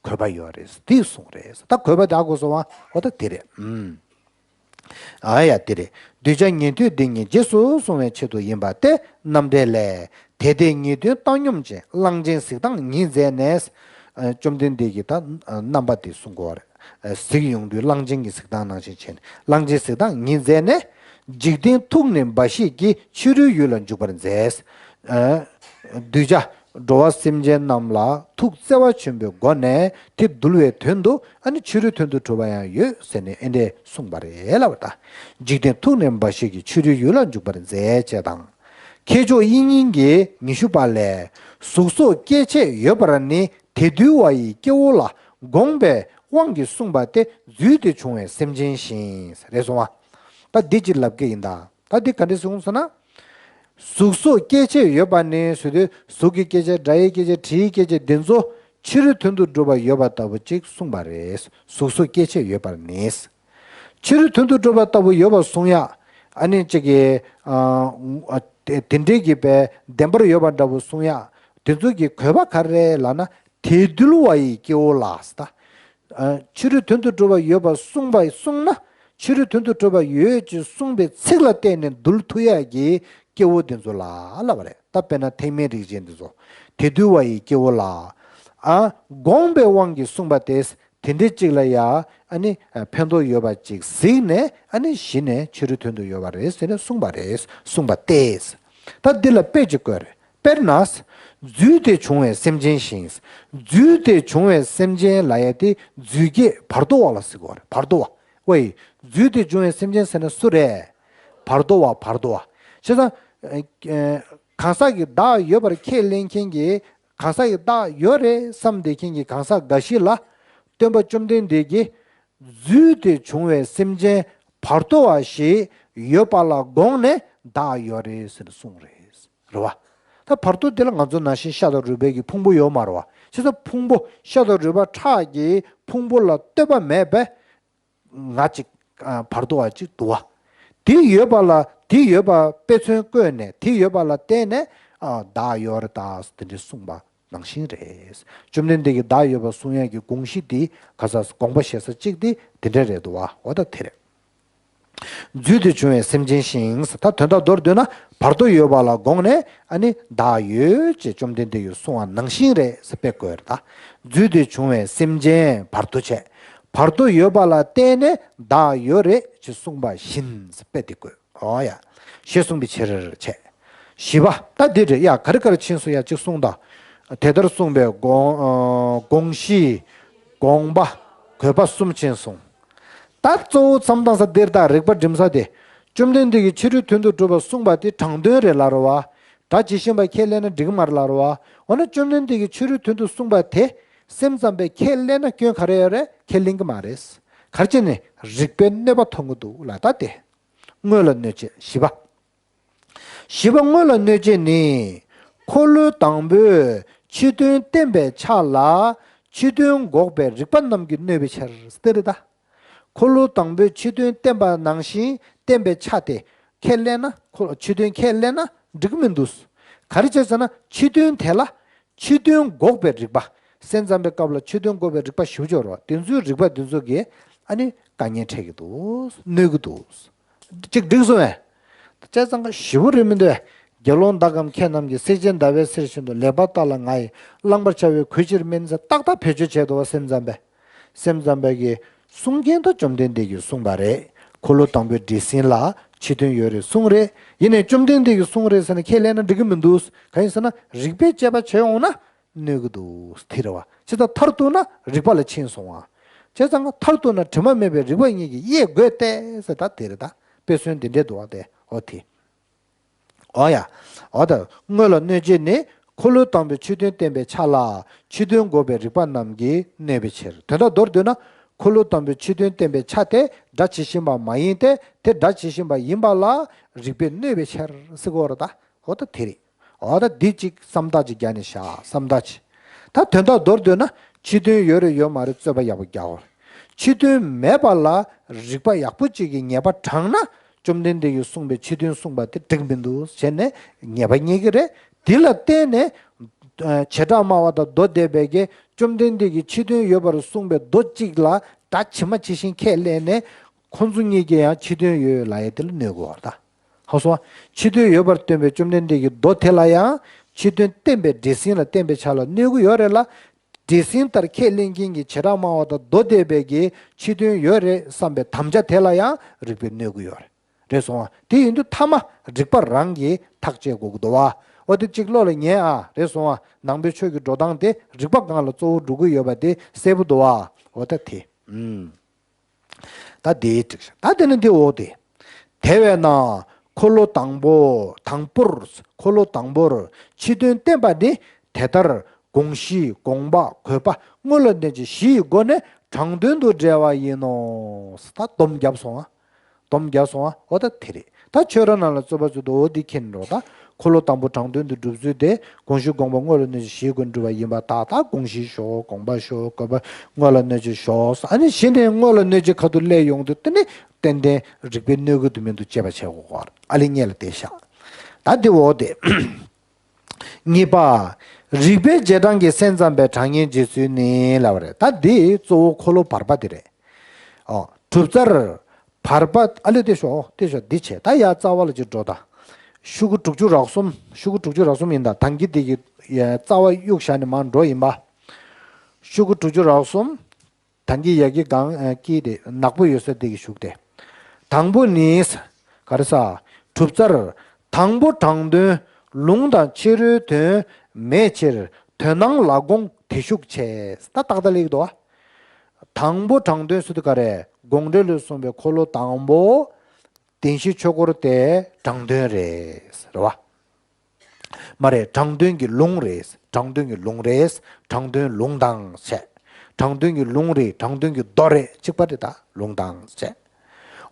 དགོས་པ་ཡོད་རེད། དེ་གསུངས་རེད། ད་དགོས་པ་དེ་ཨ་གོ་སོང་བ། ཨོ་ད་དེ་རེད། ཨུམ། ཨ་ཡ་དེ་རེད། གདུལ་བྱ་ཉན་ཐོས་སྡེ་གཉིས་རྗེས་སུ་བཟུང་བའི་ཆེད་དུ་ཡིན་པ་སྟེ་རྣམ་འགྲེལ་ལས། དེ་ལྟའི་ངེས་དོན་བཏང་སྙོམས་ཅན་གླང་ཆེན་གཟིགས་སྟངས་ཉིད་མཛད་ནས། ཨ་བཅོམ་ལྡན་འདས་ཀྱིས་ད་རྣམ་པ་དེ་གསུང་གོ་རེད། ཨ་གཟིགས་ཡོང་དུས་གླང་ཆེན་གྱི་གཟིགས་སྟངས་ནང་བཞིན་བྱས་ནས་གླང་ཆེན་གཟིགས་སྟངས་ཉིད་མཛད་ནས། འཇིག་རྟེན་ཐུགས་ནི་འབའ་ཞིག་གི་ཕྱི་རོལ་ཡུལ་ལ་འཇུག་པར་མཛད། ཨ་གདུལ་བྱ། འགྲོ་བ་སེམས་ཅན་རྣམས་ལ་ཐུགས་བརྩེ་བ་ཆེན་པོའི་སྒོ་ནས་དེ་འདུལ་བའི་དོན་དུ་ཨ་ནི་ཕྱི་རོལ་དོན་དུ་གྲུབ་པ་ཡང་ཡོད་ཟེར་ནས་ཨེ་འདྲས་གསུངས་པ་རེད་ལབ་པ་དང་། འཇིག་རྟེན་ཐུགས་ནི་འབའ་ཞིག་གི་ཕྱི་རོལ་ཡུལ་ལ་འཇུག་པར་མཛད་ཅེས་དང་། མཁས་མཆོག་དབྱིག་གཉེན་གྱིས་ཉི་ཤུ་པ་ལས། གཟུགས་སོགས་སྐྱེ་མཆེད་ཡོད་པར་ནི་དེ་འདུལ་བ་ཡི་སྐྱེ་བོ་ལ་དགོངས་པའི་དབང་གིས་གསུངས་པ་སྟེ་རྫུས་ཏེ་བྱུང་བའི་སེམས་ཅན་བཞིན་རེད་གསུངས་པ། ད་འདི་ཅིག་ལབ་ཀྱི་ཡིན་ད། ད་འདི་ག་འདྲས་གསུངས་སོང་ན། གཟུགས་སོགས་སྐྱེ་མཆེད་ཡོད་པ་ནི་ཟེར་དུས་གཟུགས་ཀྱི་སྐྱེ་མཆེད། སྒྲ་ཡི་སྐྱེ་མཆེད། དྲི་ཡི་སྐྱེ་མཆེད་འདི་ཚོ་ཕྱི་རོལ་དོན་དུ་གྲུབ་པ་ཡོད་པ་ལྟ་བུ་ཅིག་གསུངས་པ་རེད། གཟུགས་སོགས་སྐྱེ་མཆེད་ཡོད་པར་ནི། ཕྱི་རོལ་དོན་དུ་གྲུབ་པ་ལྟ་བུ་ཡོད་པ་གསུང་ཡ། ཨ་ནི་ཅིག་གི་ཨ་ཨ་དེ་དེ་འདྲའི་གི་པའི་བདེན་པར་ཡོད་པ་འདྲ་བོ་གསུང་ཡ། དེ་ཚོ་གི་དགོས་པ་ག་རེ་ལབ་ན། དེ་འདུལ་བ་ཡི་སྐྱེ་བོ་ལ་ཟེར་ད། ཨ་ཕྱི་རོལ་དོན་དུ་གྲུབ་པ་ཡོད་པ་གསུངས་པ་གསུངས་ན། ཕྱི་རོལ་དོན་དུ་གྲུབ་པ་ཡོད་ཅེས་གསུངས་པའི་ཚིག་ལ་བརྟེན་ནས་འདུལ་ཐུབ་ཡ་གི་སྐྱེ་བོ་འདི་ཚོ་ལ་ལབ་པ་རེད། ད་དཔེར་ན་ཐེག་དམན་རིགས་ཅན་འདི་ཚོ། དེ་འདུལ་བ་ཡི་སྐྱེ་བོ་ལ། ཨ་དགོངས་པའི་དབང་གིས་གསུངས་པ་སྟེ། དེ་འདྲའི་གཅིག་ལ་ཡ་ཨ་ནི་ཕན་ཐོགས་ཡོད་པ་ཅིག་གཟིགས་ནས། ཨ་ནི་གཞི་ནས་ཕྱི་རོལ་དོན་དུ་ཡོད་པ་རེད་ཟེར་ནས་གསུངས་པ་རེད། གསུངས་པ་སྟེ། ད་འདི་ལ་དཔེ་ཅིག་བཀོད་རེད། དཔེར་ན། རྫུས་ཏེ་བྱུང་བའི་སེམས་ཅན་བཞིན། རྫུས་ཏེ་བྱུང་བའི་སེམས་ཅན་ལབ་ཡ་དེ་རྫུས་སྐྱེས་བར་དོ་བ་ལ་ཟེར་གོ་རེད། བར་དོ་བ། ཝེ། རྫུས་ཏེ་བྱུང་བའི་སེམས་ཅན་ཟེར་ན་སུ་རེད། བར་དོ་བ། བར་དོ་བ། བྱས་ཙང་། ཨ་གང་ཟག་གི་བདག་ཡོད་པར་ཁས་ལེན་མཁན་གྱི། གང་ཟག་གི་བདག་ཡོད་རེད་བསམ་བསྡད་མཁན་གྱི་གང་ཟག་འགའ་ཞིག་ལ། སྟོན་པ་བཅོམ་ལྡན་འདས་ཀྱིས། རྫུས་ཏེ་བྱུང་བའི་སེམས་ཅན་བར་དོ་བ་ཞིག་ཡོད་པ་ལ་དགོངས་ནས་བདག་ཡོད་རེད་ཟེར་གསུངས་རེད། རེད་བ། ད་བར་དོ་དེ་ལ་ང་ཚོ་ནང་བཞིན་ཤ་དང་རུས་པའི་གི་ཕུང་པོ་ཡོད་མ་རེད་བ། བྱས་ཙང་ཕུང་པོ་ཤ་དང་རུས་པ་ཁྲག་གི་ཕུང་པོ་ལ་ལྟོས་པ་མེད་པས། ང་ཅིག་ཨ་བར་དོ་བ་ཅིག་འདུག་བ། དེ་ཡོད་པ་ལ་དེ་ཡོད་པ་དཔེ་མཚོན་བཀོད་ནས། དེ་ཡོད་པ་ལ་བརྟེན་ནས་ཨ་བདག་ཡོད་རེད་ད་དེ་འདྲ་གསུངས་པ་ནང་བཞིན་རེད། བཅོམ་ལྡན་འདས་ཀྱིས་བདག་ཡོད་པ་གསུང་ཡག་གི་དགོངས་གཞི་དེ་ག་ས་དགོངས་པ་བཞེས་ས་གཅིག་དེ་དེ་འདྲ་རེད་འདུག་བ། འོ་ད་དེ་རེད། རྫུས་ཏེ་བྱུང་བའི་སེམས་ཅན་བཞིན། ད་དོན་དག་མདོར་བསྡུས་ན་བར་དོ་ཡོད་པ་ལ་དགོངས་ནས་ཨ་ནི་བདག་ཡོད་ཅེས་བཅོམ་ལྡན་འདས་ཀྱིས་གསུངས་པ་ནང་བཞིན་རེད་ཟེར་དཔེ་བཀོད་རེད་ད། རྫུས་ཏེ་བྱུང་བའི་སེམས་ཅན་བར་དོ་བྱས། བར་དོ་ཡོད་པ་ལ་བརྟེན་ནས་བདག་ཡོད་རེད་ཅེས་གསུངས་པ་བཞིན་ཟེར་དཔེ་དེ་བཀོད། ཨོ་ཡ། ཞེས་གསུངས་པའི་ཕྱིར་བྱས། བཞི་པ། ད་འདི་རེད་ཡ། ག་རེ་ག་རེ་ཕྱིན་སོང་ཡ་གཅིག་གསུངས་དང་། དེ་ལྟར་གསུངས་པའི་དགོངས་ཨ་དགོངས་གཞི། དགོངས་པ། དགོས་པ་གསུམ་ཕྱིན་སོང་། ད་གཙོ་བོ་མཚམས་བཏང་ས་འདིར་ད་རིགས་པ་སྒྲིམ་ས་དེ། བཅོམ་ལྡན་འདས་ཀྱིས་ཕྱི་རོལ་དོན་དུ་གྲུབ་པ་གསུངས་པ་དེ་དྲང་དོན་རེད་ལབ་རེད་བ། སྒྲ་ཇི་བཞིན་པ་ཁས་ལེན་ན་འགྲིག་གི་མ་རེད་ལབ་རེད་བ། འོ་ན་བཅོམ་ལྡན་འདས་ཀྱིས་ཕྱི་རོལ་དོན་དུ་གསུངས་པ་དེ། སེམས་ཙམ་པས་ཁས་ལེན་ན་སྐྱོན་ག་རེ་ཡོད་རེད། ཁས་ལེན་གྱི་མ་རེད། ག་རེ་བྱས་ནས་རིགས་པས་གནོད་པ་མཐོང་གི་འདུག་ལབ་ད་དེ། དངོས་ལ་གནོད་བྱེད་བཞི་པ། བཞི་པ་དངོས་ལ་གནོད་བྱེད་ནི། འཁོར་ལོའི་དང་པོས་ཕྱི་དོན་བསྟན་པའི་ཆ་ལ། ཕྱི་དོན་འགོག་པའི་རིགས་པ་རྣམས་ཀྱིས་གནོད་པའི་ཕྱིར། དེ་རེད་ད། འཁོར་ལོ་དང་པོའི་ཕྱི་དོན་བསྟན་པ་ནང་བཞིན་བསྟན་པའི་ཆ་དེ་ཁས་ལེན་ན། འཁོར་ཕྱི་དོན་ཁས་ལེན་ན་འགྲིག་གི་མི་འདུག། ག་རེ་བྱས་ཟེར་ན་ཕྱི་དོན་དེ་ལ་ཕྱི་དོན་འགོག་པའི་རིགས་པ། སེམས་ཙམ་པའི་སྐབས་ལ་ཕྱི་དོན་འགོག་པའི་རིགས་པ་ཞེ་པོ་ཅིག་ཡོད་རེད་བ། དེ་ཚོའི་རིགས་པ་དེ་ཚོ་གིས་ཨ་ནི་དཀའ་ངལ་འཕྲད་ཀྱི་འདུག། གནོད་ཀྱི་འདུག། ཅིག་འགྲིག་སོང་ངས། བྱས་ཙང་ཁ་ཞེ་པོ་རེད་མི་འདུག་གས། དགེ་སློང་དག་གམ་མཁས་རྣམས་ཀྱིས། བསྲེགས་བཅད་ཟླ་བའི་གསེར་བཞིན་དུ། ལེགས་པར་བརྟགས་ལ་ང་ཡིས། བླང་བར་བྱ་བའི་གུས་ཕྱིར་མིན་ཟེར་ཏག་ཏག་བེད་སྤྱོད་བྱས་འདུག་བ། སེམས་ཙམ་པས། སེམས་ཙམ་པ་གིས་གསུང་མཁན་དུ་བཅོམ་ལྡན་འདས་ཀྱིས་གསུངས་པ་རེད། འཁོར་ལོ་དང་པོའི་འདྲེས་ཟིན་ལ་ཕྱི་དོན་ཡོད་རེད་གསུངས་རེད། ཡིན་ནའི་བཅོམ་ལྡན་འདས་ཀྱིས་གསུངས་རེད་ཟེར་ནས་ཁས་ལེན་ན་འགྲིག་གི་མི་འདུག། གང་ཡིན་ཟེར་ན་རིགས་པས་དཔྱད་པ་བྱས་ཡོང་ན། གནོད་ཀྱི་འདུག། དེ་རེད་བ། བྱས་ཙང་མཐར་གཏུགས་ན་རིགས་པ་ལ་ཕྱིན་སོང་བ། བྱས་ཙང་མཐར་གཏུགས་ན་དྲི་མ་མེད་པའི་རིགས་པ་གཉིས་ཀྱིས་དབྱེ་དགོས་ཏེ་ཟེར། ད་དེ་རེད་ད། དཔེ་མཚོན་དེ་འདྲས་འདུག་བ། དེ་འོ་དེ། འོ་ཡ། འོ་ད་དངོས་ལ་གནོད་བྱེད་ནི། འཁོར་ལོ་དང་པོའི་ཕྱི་དོན་བསྟན་པའི་ཆ་ལ་ཕྱི་དོན་འགོག་པའི་རིགས་པ་རྣམས་ཀྱིས་གནོད་པའི་ཕྱིར། དོན་དག་མདོར་བསྡུས་ན། འཁོར་ལོ་དང་པོའི་ཕྱི་དོན་བསྟན་པའི་ཆ་དེ་སྒྲ་ཇི་བཞིན་པ་མ་ཡིན་ཏེ། དེ་སྒྲ་ཇི་བཞིན་པ་ཡིན་པ་ལ་རིགས་པས་གནོད་པའི་ཕྱིར་ཟེར་གོ་ར་ད། འོ་ད་དེ་རེད། འོ་ད་འདི་གཅིག་བསམ་བཏགས་ཅིག་རྒྱག་ནས་བཞག། བསམ་བཏགས་ཅིག། ད་དོན་དག་མདོར་བསྡུས་ན་ཕྱི་དོན་ཡོད་རེད་ཡོད་མ་རེད་རྩོད་པ་ཡག་པོ་རྒྱག་དགོས་རེད། ཕྱི་དོན་མེད་པ་ལ་རིགས་པ་ཡག་པོ་གཅིག་གིས་ངེས་པ་དྲངས་ན། བཅོམ་ལྡན་འདས་ཀྱིས་གསུངས་པའི་ཕྱི་དོན་གསུངས་པ་དེ་འགྲིག་མི་འདུག་བྱས་ནས་ཉེས་པ་རྙེད་ཀྱི་རེད། དེ་ལ་བརྟེན་ནས་བྱེ་བྲག་སྨྲ་བ་དང་མདོ་སྡེ་པའི་གིས་བཅོམ་ལྡན་འདས་ཀྱིས་ཕྱི་དོན་ཡོད་པར་གསུངས་པའི་མདོ་གཅིག་ལ་སྒྲ་ཇི་མ་ཇི་བཞིན་ཁས་ལེན་ནས། ཁོང་ཚོ་གཉིས་ཀྱིས་ཡང་ཕྱི་དོན་ཡོད་ལབ་ཡས་དེ་ལ་གནོད་དགོས་པ་རེད་ད། ཧ་གོ་སོང་ང་། ཕྱི་དོན་ཡོད་པར་སྟོན་པའི་བཅོམ་ལྡན་འདས་ཀྱི་མདོ་དེ་ལ་ཡང་ཕྱི་དོན་བསྟན་པའི་འདྲེས་ཟིན་ལ་བརྟེན་པའི་ཆ་ལ་གནོད་ཀྱི་ཡོད་རེད་ལ། འདྲེས་ཟིན་ལྟར་ཁས་ལེན་མཁན་གྱི་བྱེ་བྲག་སྨྲ་བ་དང་མདོ་སྡེ་པའི་གིས་ཕྱི་དོན་ཡོད་རེད་བསམ་པའི་དམ་བཅའ་དེ་ལ་ཡང་རིགས་པས་གནོད་ཀྱི་ཡོད་རེད། རེད་སོང་ང་། དེ་ཡིན་དུས་ཐ་མ་རིགས་པ་རང་གིས་ཐག་བཅད་དགོས་ཀྱི་འདུག་བ། འོ་དེ་གཅིག་བློ་ལ་ངེས་ཨ། རེད་སོང་ང་། ནང་པའི་ཆོས་ཀྱི་འགྲོ་སྟངས་དེ་རིགས་པ་སྒང་ལ་གཙོ་བོ་འགྲོ་གི་ཡོད་པ་དེ་གསལ་པོ་འདུག་བ། འོ་ད་དེ། ཨུམ། ད་དེའི་ད་དེ་ནི་འདི་འོ་དེ། དེ་བས་ན་འཁོར་ལོ་དང་པོ་དང་པོར། འཁོར་ལོ་དང་པོར་ཕྱི་དོན་བསྟན་པ་ནི་དེ་ལྟར་དགོངས་གཞི་དགོངས་པ་དགོས་པ་དངོས་ལ་གནོད་བྱེད་བཞི་ཡི་སྒོ་ནས་དྲང་དོན་དུ་འགྲེལ་བ་ཡིན་ནོ། ད་སྡོམ་བརྒྱབ་སོང་ང་། སྡོམ་བརྒྱབ་སོང་ང་། འོ་ད་དེ་རེད། ད་ཆོས་ར་ནང་ལ་རྩོད་པ་རྩོད་དུས་འོ་འདི་མཁྱེན་འགྲོ་ད། འཁོར་ལོ་དང་པོ་དྲང་དོན་དུ་སྒྲུབ་ཚུལ་དེ་དགོངས་གཞི་དགོངས་པ་དངོས་ལ་གནོད་བྱེད་བཞིའི་སྒོ་ནས་སྒྲུབ་པ་ཡིན་པ་ད། ད་དགོངས་གཞི་ཞོག། དགོངས་པ་ཞོག། དགོངས་པ་དངོས་ལ་གནོད་བྱེད་ཞོག། ཨ་ནི་གཞི་ནས་དངོས་ལ་གནོད་བྱེད་ཁ་ཐུག་སླེབས་ཡོང་དུས་དེ་ནི་ཏན་ཏན་རིགས་པས་གནོད་ཀྱི་འདུག་མི་འདུག་དཔྱད་པ་བྱེད་དགོས་ཀྱི་ཡོད་རེད། ཨ་ལེ་སྔོན་ལ་བསྡད་ཤག། ད་འདི་འོ་དེ། གཉིས་པ། རིགས་པའི་རྗེས་འབྲང་གི་སེམས་ཙམ་པའི་གྲངས་ངེས་འབྱེད་ཚུལ་ནི་ལབ་པ་རེད། ད་འདི་གཙོ་བོ་འཁོར་ལོ་བར་པ་འདི་རེད། ཨོ། གྲུབ་རྩལ་བར་པ། ཨ་ལེ་བལྟས་ཤོག། བལྟས་ཤོག། འདི་བྱས། ད་ཡར་རྩ་བ་ལ་ཅིག་འགྲོ་ད། ཤོག་གུ་དྲུག་ཅུ་རེ་གསུམ། ཤོག་གུ་དྲུག་ཅུ་རེ་གསུམ་ཡིན་ད། ད་གིན་འདི་གི་ཡ་རྩ་བ་གཡུག་བཞག་ནས་མར་འགྲོ་ཡིན་པ། ཤོག་གུ་དྲུག་ཅུ་རེ་གསུམ། ད་གིན་ཡ་གི་སྒང་ཨ་ཀི་དེ་ནག་པོ་ཡོད་ས་དེ་གི་ཤོག་དེ། དང་པོ་ནི། ག་རེ་ཟ། གྲུབ་རྩལ། དང་པོ་དྲང་དོན། ལུང་དང་ཕྱི་རོལ་དོན། མེད་ཕྱིར། དོན་སྣང་ལ་དགོངས་དེ་ཤུགས་ཆེ། ད་ཏག་ཏག་སླེབས་ཀྱི་འདུག་བ། དང་པོ་དྲང་དོན་ཟེར་དུས་ག་རེ། དགོངས་འགྲེལ་ལས་གསུངས་པའི་འཁོར་ལོ་དང་པོ། བདེན་བཞིའི་ཆོས་འཁོར་དེ་དྲང་དོན་རེད། རེད་བ། མ་རེད། དྲང་དོན་གྱི་ལུང་རེད། དྲང་དོན་གྱི་ལུང་རེད། དྲང་དོན་ལུང་དང་བྱས། དྲང་དོན་གྱི་ལུང་རེད། དྲང་དོན་གྱི་མདོ་རེད། གཅིག་པ་རེད་ད། ལུང་དང་བྱས།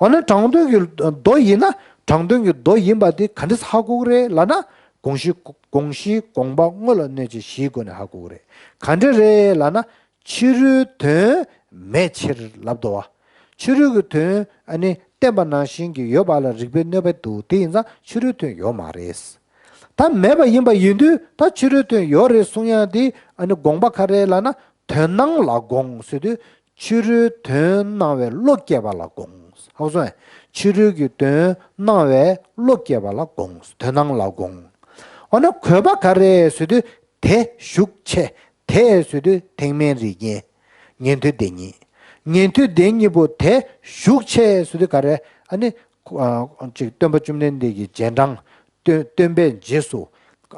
འོ་ན་དྲང་དོན་གྱི་མདོ་ཡིན་ན། དྲང་དོན་གྱི་མདོ་ཡིན་པ་དེ་ག་འདྲས་ཧ་གོ་གི་རེད་ལབ་ན། དགོངས་གཞི། དགོངས་གཞི་དགོངས་པ་དངོས་ལ་གནོད་བྱེད་བཞིའི་སྒོ་ནས་ཧ་གོ་གི་རེད། ག་འདྲས་རེད་ལབ་ན། ཕྱི་རོལ་དོན་མེད་ཕྱིར་ལབ་འདུག་བ། ཕྱི་རོལ་གྱི་དོན་ཨ་ནི་བསྟན་པ་ནང་བཞིན་གྱི་ཡོད་པ་ལ་རིགས་པས་གནོད་པ་འདུག། དེ་ཡིན་ཙང་ཕྱི་རོལ་དོན་ཡོད་མ་རེད། ད་མེད་པ་ཡིན་པ་ཡིན་དུས་ད་ཕྱི་རོལ་དོན་ཡོད་རེད་གསུང་ཡག་དེ་ཨ་ནི་དགོངས་པ་ག་རེ་ལབ་ན། དོན་སྣང་ལ་དགོངས་ཟེར་དུས་ཕྱི་རོལ་དོན་སྣང་བའི་བློ་སྐྱེས་པ་ལ་དགོངས། ཧ་གོ་སོང་ངས། ཕྱི་རོལ་གྱི་དོན་སྣང་བའི་བློ་སྐྱེས་པ་ལ་དགོངས། དོན་སྣང་ལ་དགོངས། འོ་ན་དགོས་པ་ག་རེ་ཟེར་དུས། དེ་ཤུགས་ཆེ། དེ་ཟེར་དུས་ཐེག་དམན་རིགས་ངེས། ཉན་ཐོས་སྡེ་གཉིས། ཉན་ཐོས་སྡེ་གཉིས་པོ་དེ་ཤུགས་ཆེ་ཟེར་དུས་ག་རེ། ཨ་ནི། ཨ་ཅིག་སྟོན་པ་བཅོམ་ལྡན་འདས་ཀྱི་རྗེས་འབྲང་། སྟོན་སྟོན་པའི་རྗེས་སུ།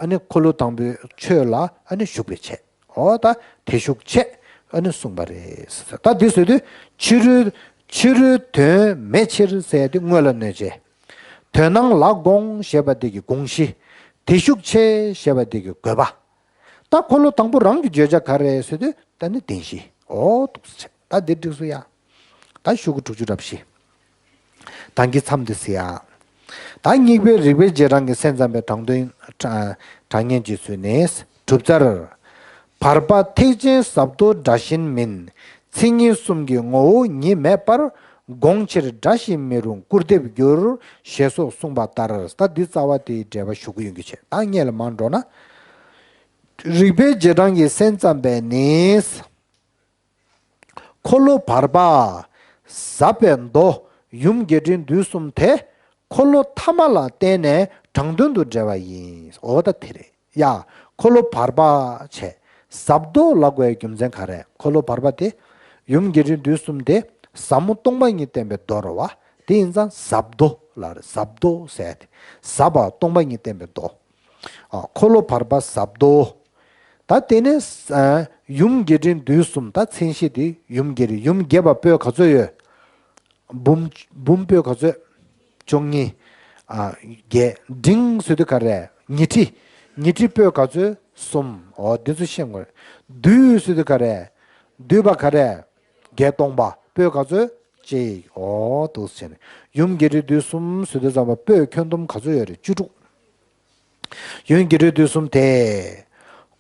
ཨ་ནི་འཁོར་ལོ་དང་པོའི་ཆོས་ལ་ཨ་ནི་ཞུགས་པའི་ཆེད། འོ་ད་དེ་ཤུགས་ཆེ། ཨ་ནི་གསུངས་པ་རེད། ད་འདི་ཟེར་དུས་ཕྱི་རོལ་ཕྱི་རོལ་དོན་མེད་ཕྱིར་ཟེར་དེ་དངོས་ལ་གནོད་བྱེད། དོན་སྣང་ལ་དགོངས་ཞེས་པ་དེ་གི་དགོངས་གཞི། དེ་ཤུགས་ཆེ་ཞེས་པ་དེ་གི་དགོས་པ། ད་འཁོར་ལོ་དང་པོ་རང་གི་བརྗོད་བྱ་ག་རེ་ཟེར་དུས་ད་ནི་བདེན་བཞི། འོ་འདུག་སེ་བྱས། ད་འདི་འགྲིག་སོང་ཡ། ད་ཤོག་གུ་དྲུག་ཅུ་རེ་བཞི། ད་གིན་མཚམས་འདི་ཟེར་ཡ། ད་གཉིས་པའི་རིགས་པའི་རྗེས་འབྲང་གི་སེམས་ཙམ་པའི་དྲང་དོན། གྲངས་ངེས་འབྱེད་ཚུལ་ནི། གྲུབ་རྩལ། བར་པ་ཐེག་ཆེན་ཟབ་རྡོ་སྒྲ་གཞན་མིན། མཚན་ཉིད་གསུམ་གྱི་ངོ་བོ་ཉིད་མེད་པར། དགོངས་ཕྱིར་སྒྲ་བཞིན་མི་རུང་སྐུར་འདེབས་འགྱུར། ཞེས་སོགས་གསུངས་པ་ལྟར། ད་འདི་རྩ་བ་དེའི་འགྲེལ་པ་ཞུ་གི་ཡོང་གི་བྱས། ད་སྔོན་ལ་མར་འགྲོ་ན། རིགས་པའི་རྗེས་འབྲང་གི་སེམས་ཙམ་པས་ནི། འཁོར་ལོ་བར་པ་ཟབ་པའི་མདོ་ཡུམ་རྒྱས་འབྲིང་བསྡུས་གསུམ་དེ། འཁོར་ལོ་ཐ་མ་ལ་བརྟེན་ནས་དྲང་དོན་དུ་འགྲེལ་བ་ཡིན། འོ་ད་དེ་རེད་ཡ། འཁོར་ལོ་བར་པ་བྱས། ཟབ་མདོ་ལབ་དགོས་རྒྱུ་མཚན་ག་རེ། འཁོར་ལོ་བར་པ་དེ་ཡུམ་རྒྱས་འབྲིང་བསྡུས་གསུམ་དེ་ཟབ་མོ་སྟོང་པ་ཉིད་བསྟན་པའི་མདོ་རེད་བ། དེ་ཡིན་ཙང་ཟབ་མདོ་ལབ་རེད། ཟབ་མདོ་ཟེར་ཏེ། ཟབ་པ་སྟོང་པ་ཉིད་བསྟན་པའི་མདོ། ཨ། འཁོར་ལོ་བར་པ་ཟབ་མདོ། ད་དེ་ནས་ཨ་ཡུམ་རྒྱས་འབྲིང་བསྡུས་གསུམ། ད་མཚན་གཞི་དེ་ཡུམ་རྒྱས་འབྲིང་། ཡུམ་རྒྱས་པ་པོད་ག་ཚོད་ཡོད། འབུམ། འབུམ་པོད་ག་ཚོད། བཅུ་གཉིས། ཨ། བརྒྱད། འབྲིང་ཟེར་དུས་ག་རེ། ཉི་ཁྲི། ཉི་ཁྲི་པོད་ག་ཚོད། གསུམ། འོ་འདི་ཚོ་ཤེས་དགོས། བསྡུས་ཟེར་དུས་ག་རེ། བསྡུས་པ་ག་རེ། བརྒྱད་སྟོང་པ། པོད་ག་ཚོད། གཅིག། འོ་འདུག་སེ་བྱས་ནས་ཡུམ་རྒྱས་འབྲིང་བསྡུས་གསུམ་ཟེར་དུས་ཙམ་པ་པོད་ཁྱོན་བསྡོམས་ག་ཚོད་ཡོད་རེད། བཅུ་དྲུག། ཡུམ་རྒྱས་འབྲིང་བསྡུས་གསུམ་དེ།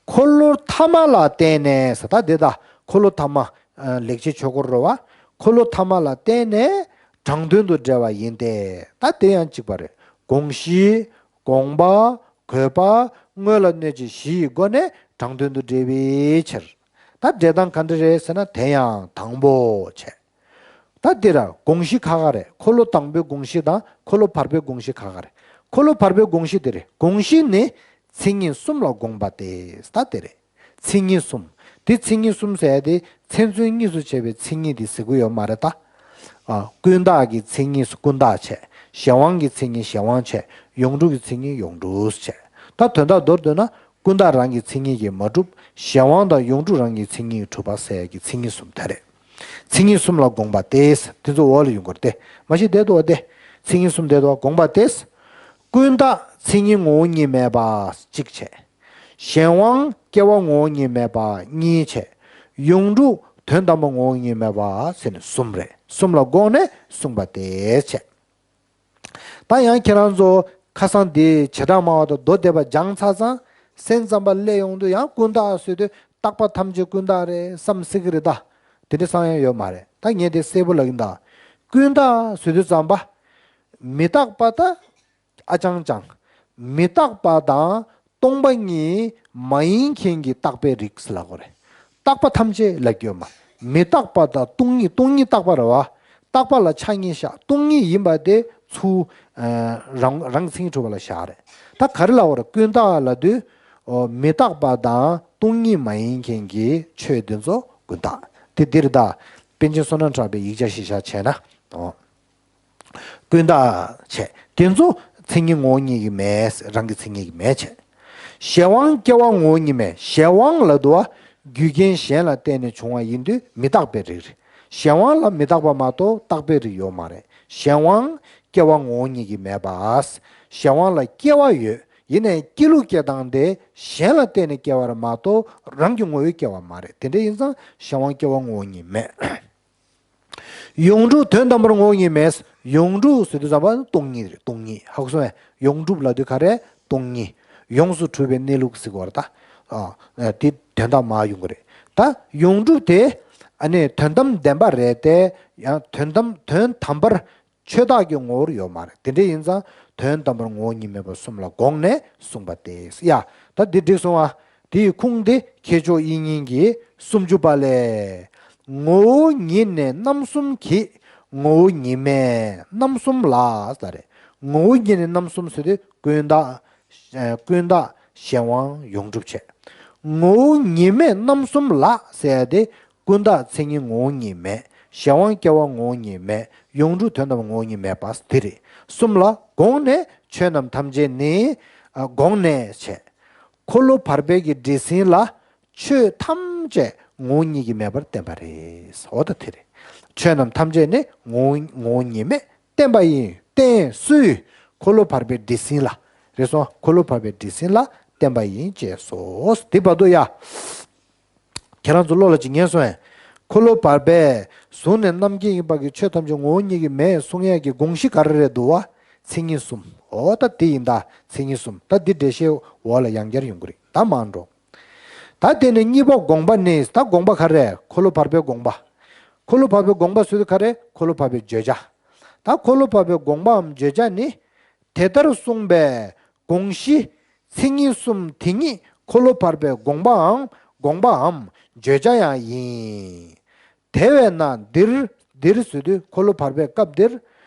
འཁོར་ལོ་ཐ་མ་ལ་བརྟེན་ནས་ཟེར། ད་འདི་ད་འཁོར་ལོ་ཐ་མ། ཨ། ལེགས་བྱས་ཆོས་འཁོར་རེད་བ། འཁོར་ལོ་ཐ་མ་ལ་བརྟེན་ནས་དྲང་དོན་དུ་འགྲེལ་བ་ཡིན་ཏེ། ད་དེ་ཡང་གཅིག་པ་རེད། དགོངས་གཞི། དགོངས་པ། དགོས་པ། དངོས་ལ་གནོད་བྱེད་བཞི་ཡི་སྒོ་ནས་དྲང་དོན་དུ་འགྲེལ་བའི་ཕྱིར། ད་འགྲེལ་སྟངས་ག་འདྲ་རེད་ཟེར་ན། དེ་ཡང་དང་པོ་བྱས། ད་འདིར་དགོངས་གཞི་ཁ་ཁ་རེད། འཁོར་ལོ་དང་པོའི་དགོངས་གཞི་དང་འཁོར་ལོ་བར་པའི་དགོངས་གཞི་ཁ་ཁ་རེད། འཁོར་ལོ་བར་པའི་དགོངས་གཞི་དེ་རེད། དགོངས་གཞི་ནི་མཚན་ཉིད་གསུམ་ལ་དགོངས་པ་སྟེ། ད་དེ་རེད། མཚན་ཉིད་གསུམ། དེ་མཚན་ཉིད་གསུམ་ཟེར་ཡ་དེ་མཚན་མཚོན་གཉིས་སུ་བྱས་པའི་མཚན་ཉིད་དེ་ཟེར་གྱི་ཡོད་མ་རེད་ད། ཨ། ཀུན་བརྟགས་ཀྱི་མཚན་ཉིད་ཀུན་བརྟགས་བྱས། གཞན་དབང་གི་མཚན་ཉིད་གཞན་དབང་བྱས། ཡོངས་གྲུབ་ཀྱི་མཚན་ཉིད་ཡོངས་གྲུབ་བྱས། ད་དོན་དག་མདོར་བསྡུས་ན། ཀུན་བརྟགས་རང་གི་མཚན་ཉིད་ཀྱིས་མ་གྲུབ། གཞན་དབང་དང་ཡོངས་གྲུབ་རང་གི་མཚན་ཉིད་ཀྱིས་གྲུབ་པ་ཟེར་ཡ་གི་མཚན་ཉིད་གསུམ་དེ་རེད། མཚན་ཉིད་གསུམ་ལ་དགོངས་པ་སྟེ། དེ་ཚོ་འོག་ལ་ཡོང་གི་རེད་དེ། མ་གཞི་བསྡད་འདུག་བ་དེ། མཚན་ཉིད་གསུམ་བསྡད་འདུག་བ། དགོངས་པ་སྟེ། ཀུན་བརྟགས་མཚན་ཉིད་ངོ་བོ་ཉིད་མེད་པ་གཅིག་བྱས། གཞན་དབང་སྐྱེ་བ་ངོ་བོ་ཉིད་མེད་པ་གཉིས་བྱས། ཡོངས་གྲུབ་དོན་དམ་པ་ངོ་བོ་ཉིད་མེད་པ་ཟེར་ནས་གསུམ་རེད། གསུམ་ལ་དགོངས་ནས་གསུངས་པ་སྟེ་བྱས། ད་ཡང་ཁྱེད་རང་ཚོ་ཁ་སང་དེ་བྱེ་བྲག་སྨྲ་བ་དང་མདོ་སྡེ་པ་སྦྱངས་ཚར་ཙང་། སེམས་ཙམ་པ་སླེབས་ཡོང་དུས་ཡང་ཀུན་བརྟགས་ཟེར་དུས་རྟག་པ་ཐམས་ཅད་ཀུན་བརྟགས་རེད་བསམ་སྲིད་ཀྱི་རེད་ད། དེ་འདྲ་བསམ་ཡ་ཡོད་མ་རེད། ད་ངས་དེ་གསལ་པོ་ལབ་ཀྱི་ཡིན་ད། ཀུན་བརྟགས་ཟེར་དུས་ཙམ་པ། མི་རྟག་པ་ད་ཨ་ཅང་ཅང་། མི་རྟག་པ་དང་སྟོང་པ་ཉིད་མ་ཡིན་མཁན་གྱི་རྟག་པའི་རིགས་ལབ་དགོས་རེད། རྟག་པ་ཐམས་ཅད་ལབ་ཀྱི་ཡོད་མ། མི་རྟག་པ་དང་སྟོང་ཉིད། སྟོང་ཉིད་རྟག་པ་རེད་བ། རྟག་པ་ལ་ཆ་གཉིས་བཞག། སྟོང་ཉིད་ཡིན་པ་དེ་ཚུར། ཨ། རང་རང་མཚན་གྲུབ་པ་ལ་བཞག་རེད། ད་ག་རེ་ལབ་དགོས་རེད། ཀུན་བརྟགས་ལབ་དུས། ཨོ། མི་རྟག་པ་དང་སྟོང་ཉིད་མ་ཡིན་མཁན་གྱི་ཆོས་དེ་ཚོ་ཀུན་བརྟགས། དེ་འདིར་ད་པཎ་ཆེན་བསོད་ནམས་གྲགས་པའི་ཡིག་ཆ་གཞི་བཞག་བྱས་ན། ཨོ། ཀུན་བརྟགས་བྱས། དེ་ཚོ་མཚན་ཉིད་ངོ་བོ་ཉིད་ཀྱིས་མེད། རང་གི་མཚན་ཉིད་ཀྱིས་མེད་བྱས། གཞན་དབང་སྐྱེ་བ་ངོ་བོ་ཉིད་མེད། གཞན་དབང་ལབ་དུས་རྒྱུ་རྐྱེན་གཞན་ལ་བརྟེན་ནས་བྱུང་བ་ཡིན་དུས་མི་རྟག་པའི་རིགས་རེད། གཞན་དབང་ལ་མི་རྟག་པ་མ་གཏོགས་རྟག་པའི་རིགས་ཡོད་མ་རེད། གཞན་དབང་སྐྱེ་བ་ངོ་བོ་ཉིད་ཀྱིས་མེད་པ། གཞན་དབང་ལ་སྐྱེ་བ་ཡོད། ཡིན་ནའི་སྐྱེ་ལུགས་སྐྱེ་སྟངས་དེ་གཞན་ལ་བརྟེན་ནས་སྐྱེ་བ་རེད་མ་གཏོགས་རང་གི་ངོ་བོས་སྐྱེ་བ་མ་རེད། དེ་འདྲ་ཡིན་ཙང་གཞན་དབང་སྐྱེ་བ་ངོ་བོ་ཉིད་མེད། ཡོངས་གྲུབ་དོན་དམ་པར་ངོ་བོ་ཉིད་མེད། ཡོངས་གྲུབ་ཟེར་དུས་ཙམ་པ་སྟོང་ཉིད་རེད། སྟོང་ཉིད། ཧ་གོ་སོང་ངས། ཡོངས་གྲུབ་ལབ་དུས་ག་རེ། སྟོང་ཉིད། ཡོངས་སུ་གྲུབ་པའི་གནས་ལུགས་ཟེར་གྱི་ཡོད་རེད་ད། ཨ། དེ་དོན་དག་མར་ཡོང་གི་རེད། ད་ཡོངས་གྲུབ་དེ་ཨ་ནི་དོན་དམ་བདེན་པ་རེད་དེ། ཡང་དོན་དམ། དོན་དམ་པར་ཆོས་བདག་གི་ངོ་བོར་ཡོད་མ་རེད། དེ་འདྲ་ཡིན་ཙང་དོན་དམ་པར་ངོ་བོ་ཉིད་མེད་པ་གསུམ་ལ་དགོངས་ནས་གསུངས་པ་སྟེ། ཡ། ད་འདི་འགྲིག་སོང་ཨ། དེའི་ཁུངས་དེ་མཁས་མཆོག་དབྱིག་གཉེན་གྱི་སུམ་ཅུ་པ་ལས། ངོ་བོ་ཉིད་ནས་རྣམ་གསུམ་གྱིས། ངོ་བོ་ཉིད་མེད་རྣམ་གསུམ་ལ། ཟེར་རེད། ངོ་བོ་ཉིད་ནས་རྣམ་གསུམ་ཟེར་དུས་ཀུན་བརྟགས། ཨ། ཀུན་བརྟགས། གཞན་དབང་། ཡོངས་གྲུབ་བྱས། ངོ་བོ་ཉིད་མེད་རྣམ་གསུམ་ལ་ཟེར་ཡ་དེ། ཀུན་བརྟགས་མཚན་ཉིད་ངོ་བོ་ཉིད་མེད། གཞན་དབང་སྐྱེ་བ་ངོ་བོ་ཉིད་མེད། ཡོངས་གྲུབ་དོན་དམ་ངོ་བོ་ཉིད་མེད་པ་དེ་རེད། གསུམ་ལ་དགོངས་ནས་ཆོས་རྣམས་ཐམས་ཅད་ནི། ཨ། དགོངས་ནས་བྱས། འཁོར་ལོ་བར་པའི་གི་འདྲེ་སྲིན་ལ་ཆོས་ཐམས་ཅད་ངོ་བོ་ཉིད་ཀྱིས་མེད་པར་བསྟན་པ་རེད། འོ་ད་དེ་རེད། ཆོས་རྣམས་ཐམས་ཅད་ནི་ངོ་བོ་ངོ་བོ་ཉིད་མེད་བསྟན་པ་ཡིན། བསྟན་སུས། འཁོར་ལོ་བར་པའི་འདྲེ་སྲིན་ལ། རེད་སོང་། འཁོར་ལོ་བར་པའི་འདྲེ་སྲིན་ལ་བསྟན་པ་ཡིན་ཅེས་སོ། དེ་བར་དུ་ཡ། ཁྱེད་རང་ཚོ་བློ་ལ་ཅིག་ངེས་སོང་ངས། འཁོར་ལོ་བར་པས་གཟུགས་ནས་རྣམ་མཁྱེན་ཡིན་པ་གི་ཆོས་ཐམས་ཅད་ངོ་བོ་ཉིད་ཀྱིས་མེད་གསུང་ཡས་ཀྱི་དགོངས་གཞི་ག་རེ་རེད་འདུག་བ། མཚན་ཉིད་གསུམ། འོ་ད་དེ་ཡིན་ད། མཚན་ཉིད་གསུམ། ད་འདི་འགྲེལ་བཤད་འོག་ལ་ཡང་བསྐྱར་ཡོང་གི་རེད། ད་མར་འགྲོ། ད་དེ་ནས་གཉིས་པ་དགོངས་པ་ནི། ད་དགོངས་པ་ག་རེ། འཁོར་ལོ་བར་པའི་དགོངས་པ། འཁོར་ལོ་བར་པའི་དགོངས་པ་ཟེར་དུས་ག་རེ། འཁོར་ལོ་བར་པའི་བརྗོད་བྱ། ད་འཁོར་ལོ་བར་པའི་དགོངས་པའམ་བརྗོད་བྱ་ནི། དེ་ལྟར་གསུངས་པའི་དགོངས་གཞི་མཚན་ཉིད་གསུམ་དེ་ཉིད་འཁོར་ལོ་བར་པའི་དགོངས་པའམ་དགོངས་པའམ་བརྗོད་བྱ་ཡང་ཡིན། དེ་བས་ན་འདིར། འདིར་ཟེར་དུས་འཁོར་ལོ་བར་པའི་སྐབས་འདིར།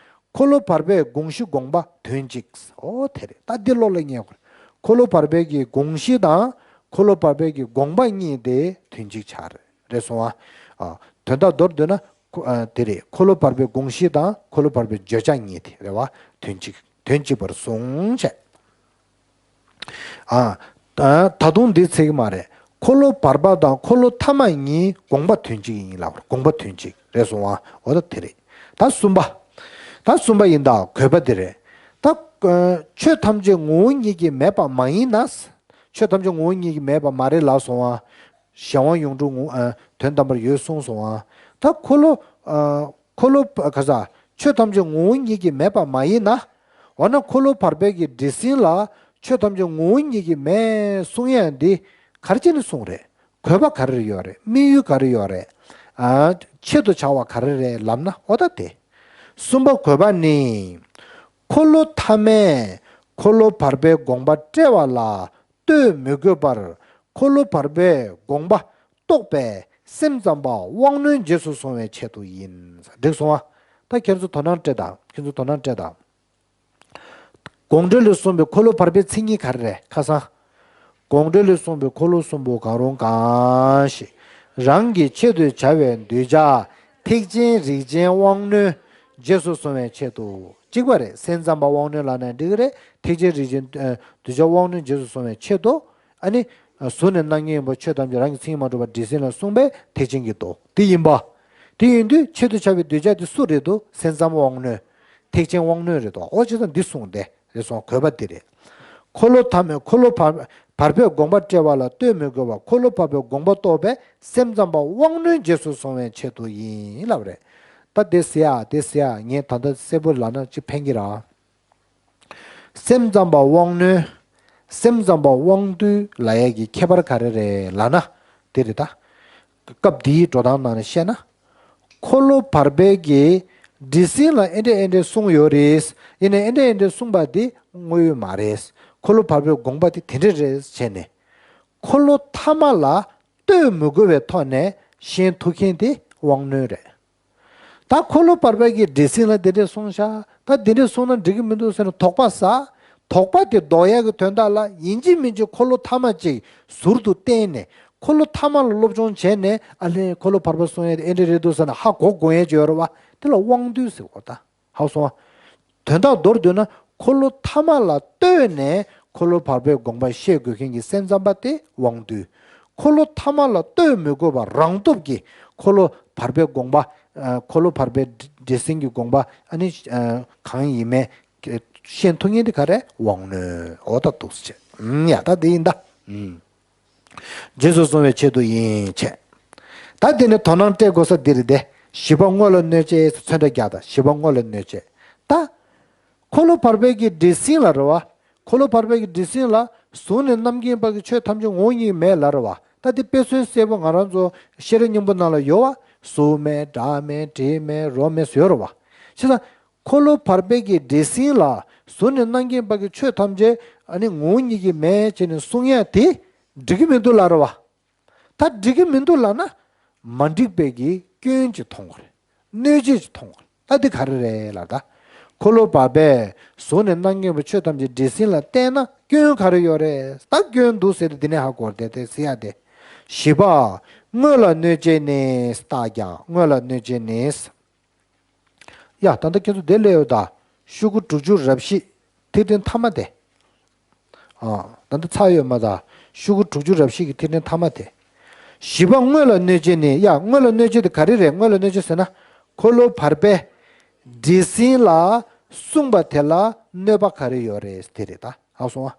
འཁོར་ལོ་བར་པའི་དགོངས་གཞི་དགོངས་པ་དོན་གཅིག། ཨོ་དེ་རེད། ད་འདི་བློ་ལ་ངེས་དགོས། འཁོར་ལོ་བར་པའི་གི་དགོངས་གཞི་དང་འཁོར་ལོ་བར་པའི་གི་དགོངས་པ་གཉིས་དེ་དོན་གཅིག་ཆགས་རེད། རེད་སོང་ཨ། ཨ། དོན་དག་མདོར་བསྡུས་ན། ཁོ། ཨ། དེ་རེད། འཁོར་ལོ་བར་པའི་དགོངས་གཞི་དང་འཁོར་ལོ་བར་པའི་བརྗོད་བྱ་གཉིས་དེ་རེད་བ། དོན་གཅིག། དོན་གཅིག་པར་གསུངས་བྱས། ཨ། ད་ད་དུང་འདི་ཚིག་མ་རེད། འཁོར་ལོ་བར་པ་དང་འཁོར་ལོ་ཐ་མ་གཉིས་དགོངས་པ་དོན་གཅིག་ཡིན་ལབ། དགོངས་པ་དོན་གཅིག་རེད་སོང་ཨ། འོ་ད་དེ་རེད། ད་གསུམ་པ། ད་གསུམ་པ་ཡིན་ད་དགོས་པ་དེ་རེད། ད། ཨ། ཆོས་ཐམས་ཅད་ངོ་བོ་ཉིད་ཀྱིས་མེད་པ་མ་ཡིན་ན། ཆོས་ཐམས་ཅད་ངོ་བོ་ཉིད་ཀྱིས་མེད་པ་མ་རེད་ལབ་སོང་ཨ། གཞན་དབང་ཡོངས་གྲུབ་ངོ་། ཨ། དོན་དམ་པར་ཡོད་གསུངས་སོང་ཨ། ད་འཁོར་ལོ། ཨ། འཁོར་ལོ། ག་ས། ཆོས་ཐམས་ཅད་ངོ་བོ་ཉིད་ཀྱིས་མེད་པ་མ་ཡིན་ན། འོ་ན་འཁོར་ལོ་བར་པའི་གི་འདྲེ་སྲིན་ལ་ཆོས་ཐམས་ཅད་ངོ་བོ་ཉིད་ཀྱིས་མེད་གསུང་ཡ་འདི་ག་རེ་བྱས་ནས་གསུངས་རེད། དགོས་པ་ག་རེ་ཡོད་རེད། དམིགས་ཡུལ་ག་རེ་ཡོད་རེད། ཨ། ཆེད་དུ་བྱ་བ་ག་རེ་རེད་ལབ་ན། འོ་ད་དེ། གསུམ་པ་དགོས་པ་ནི། འཁོར་ལོ་ཐ་མས་འཁོར་ལོ་བར་པའི་དགོངས་པ་བཀྲལ་བ་ལ་ལྟོས་མི་དགོས་པར། འཁོར་ལོ་བར་པའི་དགོངས་པ་རྟོགས་པའི་སེམས་ཙམ་པ་དབང་རྣོན་རྗེས་སུ་བཟུང་བའི་ཆེད་དུ་ཡིན། འགྲིག་སོང་ཨ། ད་ཁྱེད་ཚོ་དོ་སྣང་སྤྲད་དང་། ཁྱེད་ཚོ་དོ་སྣང་སྤྲད་དང་། དགོངས་འགྲེལ་ལས་གསུངས་པའི་འཁོར་ལོ་བར་པའི་མཚན་ཉིད་ག་རེ་རེད། ཁ་སང་། དགོངས་འགྲེལ་ལས་གསུངས་པའི་འཁོར་ལོ་གསུམ་པོ་གང་རུང་གང་ཞིག་རང་གི་ཆེད་དུ་བྱ་བའི་གདུལ་བྱ་ཐེག་ཆེན་རིགས་ཅན་དབང་རྣོན་རྗེས་སུ་བཟུང་བའི་ཆེད་དུ། གཅིག་པ་རེད། སེམས་ཙམ་པ་དབང་རྣོན་ལབ་ན་འགྲིག་གི་རེད། ཐེག་ཆེན་རིགས་ཅན་གདུལ་བྱ་དབང་རྣོན་རྗེས་སུ་བཟུང་བའི་ཆེད་དུ། ཨ་ནི། གཟུགས་ནས་རྣམ་མཁྱེན་ཡིན་པ་ཆོས་ཐམས་ཅད་རང་གི་མཚན་ཉིད་མ་གྲུབ་པ་འདྲེ་སྲིན་ལ་གསུངས་པའི་ཐེག་ཆེན་གྱི་མདོ་དེ་ཡིན་པ། དེ་ཡིན་དུས་ཆེད་དུ་བྱ་བའི་གདུལ་བྱ་དེ་སུ་རེད་འདུག་སེམས་ཙམ་དབང་རྣོན། ཐེག་ཆེན་དབང་རྣོན་རེད་འདུག་འོ་བྱས་ཙང་འདི་གསུངས་ཏེ་རེད་སོང་། དགོས་པ་འདི་རེད། འཁོར་ལོ་ཐ་མས་འཁོར་ལོ་བར་བར་པའི་དགོངས་པ་བཀྲལ་བ་ལ་ལྟོས་མི་དགོས་པར་འཁོར་ལོ་བར་པའི་དགོངས་པ་རྟོགས་པའི་སེམས་ཙམ་པ་དབང་རྣོན་རྗེས་སུ་བཟུང་བའི་ཆེད་དུ་ཡིན་ལབ་རེད། ད་དེ་ཟེར་ཡ་དེ་ཟེར་ཡ་ངས་ད་ལྟ་གསལ་པོ་ལབ་ན་ཅིག་ཕན་གྱི་རེད། སེམས་ཙམ་པ་དབང་རྣོན། སེམས་ཙམ་པ་དབང་རྟུལ་ལབ་ཡ་གི་ཁྱད་པར་ག་རེ་རེད་ལབ་ན། དེ་རེད་ད། སྐབས་འདིའི་འགྲོ་སྟངས་ནང་ནས་བཤད་ན། འཁོར་ལོ་བར་པའི་གི་འདྲེ་སྲིན་ལ་ཨེ་འདྲས་ཨེ་འདྲས་གསུངས་ཡོད་རེད། ཡིན་ནའི་ཨེ་འདྲས་ཨེ་འདྲས་གསུངས་པ་དེ་དངོས་ཡོད་མ་རེད། འཁོར་ལོ་བར་པའི་དགོངས་པ་དེ་དེ་འདྲས་རེད་བྱས་ནས། འཁོར་ལོ་ཐ་མ་ལ་ལྟོས་མི་དགོས་པའི་ཐོག་ནས་ཤེས་ཐུབ་མཁན་དེ་དབང་རྣོན་རེད། ད་འཁོར་ལོ་བར་པའི་གི་འདྲེ་སྲིན་ལ་དེ་འདྲས་གསུངས་ཤག་ད་དེ་འདྲས་གསུངས་ན་འགྲིག་གི་མི་འདུག་ཟེར་ནས་དོགས་པ་ཟ། དོགས་པ་དེ་ཟློག་ཡག་གི་དོན་དག་ལ་ཡིན་གཅིག་མིན་གཅིག་འཁོར་ལོ་ཐ་མ་གཅིག་ཟུར་དུ་བསྟན་ནས། འཁོར་ལོ་ཐ་མ་ལ་སློབ་སྦྱོང་བྱས་ནས། ཨ་ལས་འཁོར་ལོ་བར་པ་གསུང་ཡས་དེ་ཨེ་འདྲས་རེད་འདུག་ཟེར་ནས་ཧ་གོ་དགོས་ཡས་ཅིག་ཡོད་རེད་བ། དེ་ལ་དབང་རྟུལ་ཟེར་བ་ད། ཧ་གོ་སོང་ང་། དོན་དག་མདོར་བསྡུས་ན་འཁོར་ལོ་ཐ་མ་ལ་ལྟོས་ནས་འཁོར་ལོ་བར་པའི་དགོངས་པ་ཤེས་དགོས་མཁན་གྱི་སེམས་ཙམ་པ་དེ་དབང་རྟུལ། འཁོར་ལོ་ཐ་མ་ལ་ལྟོས་མི་དགོས་པར་རང་སྟོབས་ཀྱིས་འཁོར་ལོ་བར་པའི་དགོངས་པ། ཨ། འཁོར་ལོ་བར་པའི་འདྲེ་སྲིན་གྱི་དགོངས་པ། ཨ་ནི། ཨ། གང་ཡིན་མིན་ཤེས་ཐུབ་མཁན་དེ་ག་རེ། དབང་རྣོན། འོ་ད་འདུག་སེ་བྱས། ཨུམ། ཡ་ད་དེ་ཡིན་ད། ཨུམ། རྗེས་སུ་བཟུང་བའི་ཆེད་དུ་ཡིན་བྱས། ད་དེ་ནས་དོ་སྣང་སྤྲད་དགོས་ས་འདི་རེད་དེ། བཞི་པ་དངོས་ལ་གནོད་བྱེད། ཚོན་ཁྲ་རྒྱག་དང་། བཞི་པ་དངོས་ལ་གནོད་བྱེད། ད། འཁོར་ལོ་བར་པའི་གི་འདྲེ་སྲིན་ལ་རེད་བ། འཁོར་ལོ་བར་པའི་གི་འདྲེ་སྲིན་ལ་གཟུགས་ནས་རྣམ་མཁྱེན་པ་གི་ཆོས་ཐམས་ཅད་ངོ་བོ་ཉིད་མེད་ལབ་རེད་བ། ད་དེ་དཔེ་མཚོན་གསལ་པོ་ང་རང་ཚོ་ཤེས་རབ་སྙིང་པོ་ནང་ལ་ཡོད་བ། གཟུགས་མེད། སྒྲ་མེད། དྲི་མེད། རོ་མེད་ཟེར་ཡོད་རེད་བ། བྱས་ཙང་། འཁོར་ལོ་བར་པའི་གི་འདྲེ་སྲིན་ལ་གཟུགས་ནས་རྣམ་མཁྱེན་པ་གི་ཆོས་ཐམས་ཅད་ཨ་ནི་ངོ་བོ་ཉིད་ཀྱིས་མེད་ཅེས་ནས་གསུང་ཡ་དེ་འགྲིག་གི་མི་འདུག་ལབ་རེད་བ། ད་འགྲིག་གི་མི་འདུག་ལབ་ན། མ་འགྲིག་པའི་གི་སྐྱོན་ཅིག་མཐོང་གི་རེད། གནོད་བྱེད་ཅིག་མཐོང་གི་རེད། ད་འདི་ག་རེ་རེད་ལབ་ད། འཁོར་ལོ་བར་པས་གཟུགས་ནས་རྣམ་མཁྱེན་པའི་ཆོས་ཐམས་ཅད་འདྲེ་སྲིན་ལ་བསྟན་ན་སྐྱོན་ག་རེ་ཡོད་རེད། ད་སྐྱོན་འདུག་ཟེར་ཏེ་འདི་ནས་ཧ་གོ་བསྡད་དེ་ཟེར་ཡ་དེ། བཞི་པ། དངོས་ལ་གནོད་བྱེད་ནི། རྟགས་ཀྱང་དངོས་ལ་གནོད་བྱེད་ནི། ཡ། ད་ལྟ་ཁྱེད་ཚོ་དེ་སླེབས་ཡོད་ད། ཤོག་གུ་དྲུག་ཅུ་རེ་བཞི། ཐིག་ཕྲེང་མཐའ་མ་དེ། ཨ། ད་ལྟ་ཚར་ཡོད་མ་ད། ཤོག་གུ་དྲུག་ཅུ་རེ་བཞི་གི་ཐིག་ཕྲེང་མཐའ་མ་དེ། བཞི་པ་དངོས་ལ་གནོད་བྱེད་ནི། ཡ། དངོས་ལ་གནོད་བྱེད་དེ་ག་རེ་རེད། དངོས་ལ་གནོད་བྱེད་ཟེར་ན། འཁོར་ལོ་བར་པས་འདྲེ་སྲིན་ལ་གསུངས་པ་དེ་ལ་གནོད་པ་ག་རེ་ཡོད་རེད་དེ་རེད་ད། ཧ་གོ་སོང་ཨ།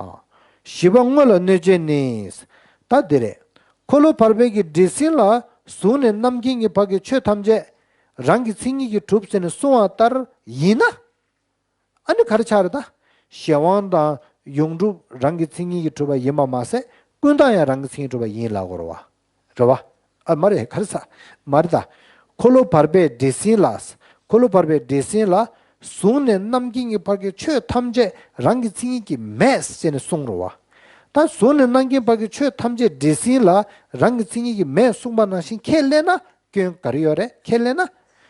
ཨ། བཞི་པ་དངོས་ལ་གནོད་བྱེད་ནི། ད་དེ་རེད། འཁོར་ལོ་བར་པའི་གི་འདྲེ་སྲིན་ལ་གཟུགས་ནས་རྣམ་མཁྱེན་གྱི་བར་གྱི་ཆོས་ཐམས་ཅད་རང་གི་མཚན་ཉིད་ཀྱིས་གྲུབ་ཟེར་ནས་གསུང་བ་ལྟར་ཡིན་ན། ཨ་ནི་ག་རེ་ཆགས་རེད་ད། གཞན་དབང་དང་ཡོངས་གྲུབ་རང་གི་མཚན་ཉིད་ཀྱིས་གྲུབ་པ་ཡིན་པ་མ་ཟད། ཀུན་བཏགས་ཡང་རང་གི་མཚན་ཉིད་གྲུབ་པ་ཡིན་ལབ་དགོས་རེད་བ། རེད་བ། ཨ་མ་རེད། ག་རེ་ཟ། མ་རེད་ད། འཁོར་ལོ་བར་པའི་འདྲེས་ཟིན་ལ། འཁོར་ལོ་བར་པའི་འདྲེས་ཟིན་ལ། གཟུགས་ནས་རྣམ་མཁྱེན་གྱི་བར་གྱི་ཆོས་ཐམས་ཅད་རང་གི་མཚན་ཉིད་ཀྱིས་མེད་ཟེར་ནས་གསུངས་རེད་བ། ད་གཟུགས་ནས་རྣམ་མཁྱེན་བར་གྱི་ཆོས་ཐམས་ཅད་འདྲེས་ཟིན་ལ་རང་གི་མཚན་ཉིད་ཀྱིས་མེད་གསུངས་པ་ནང་བཞིན་ཁས་ལེན་ན་སྐྱོན་ག་རེ་ཡོད་རེད། ཁས་ལེན་ན།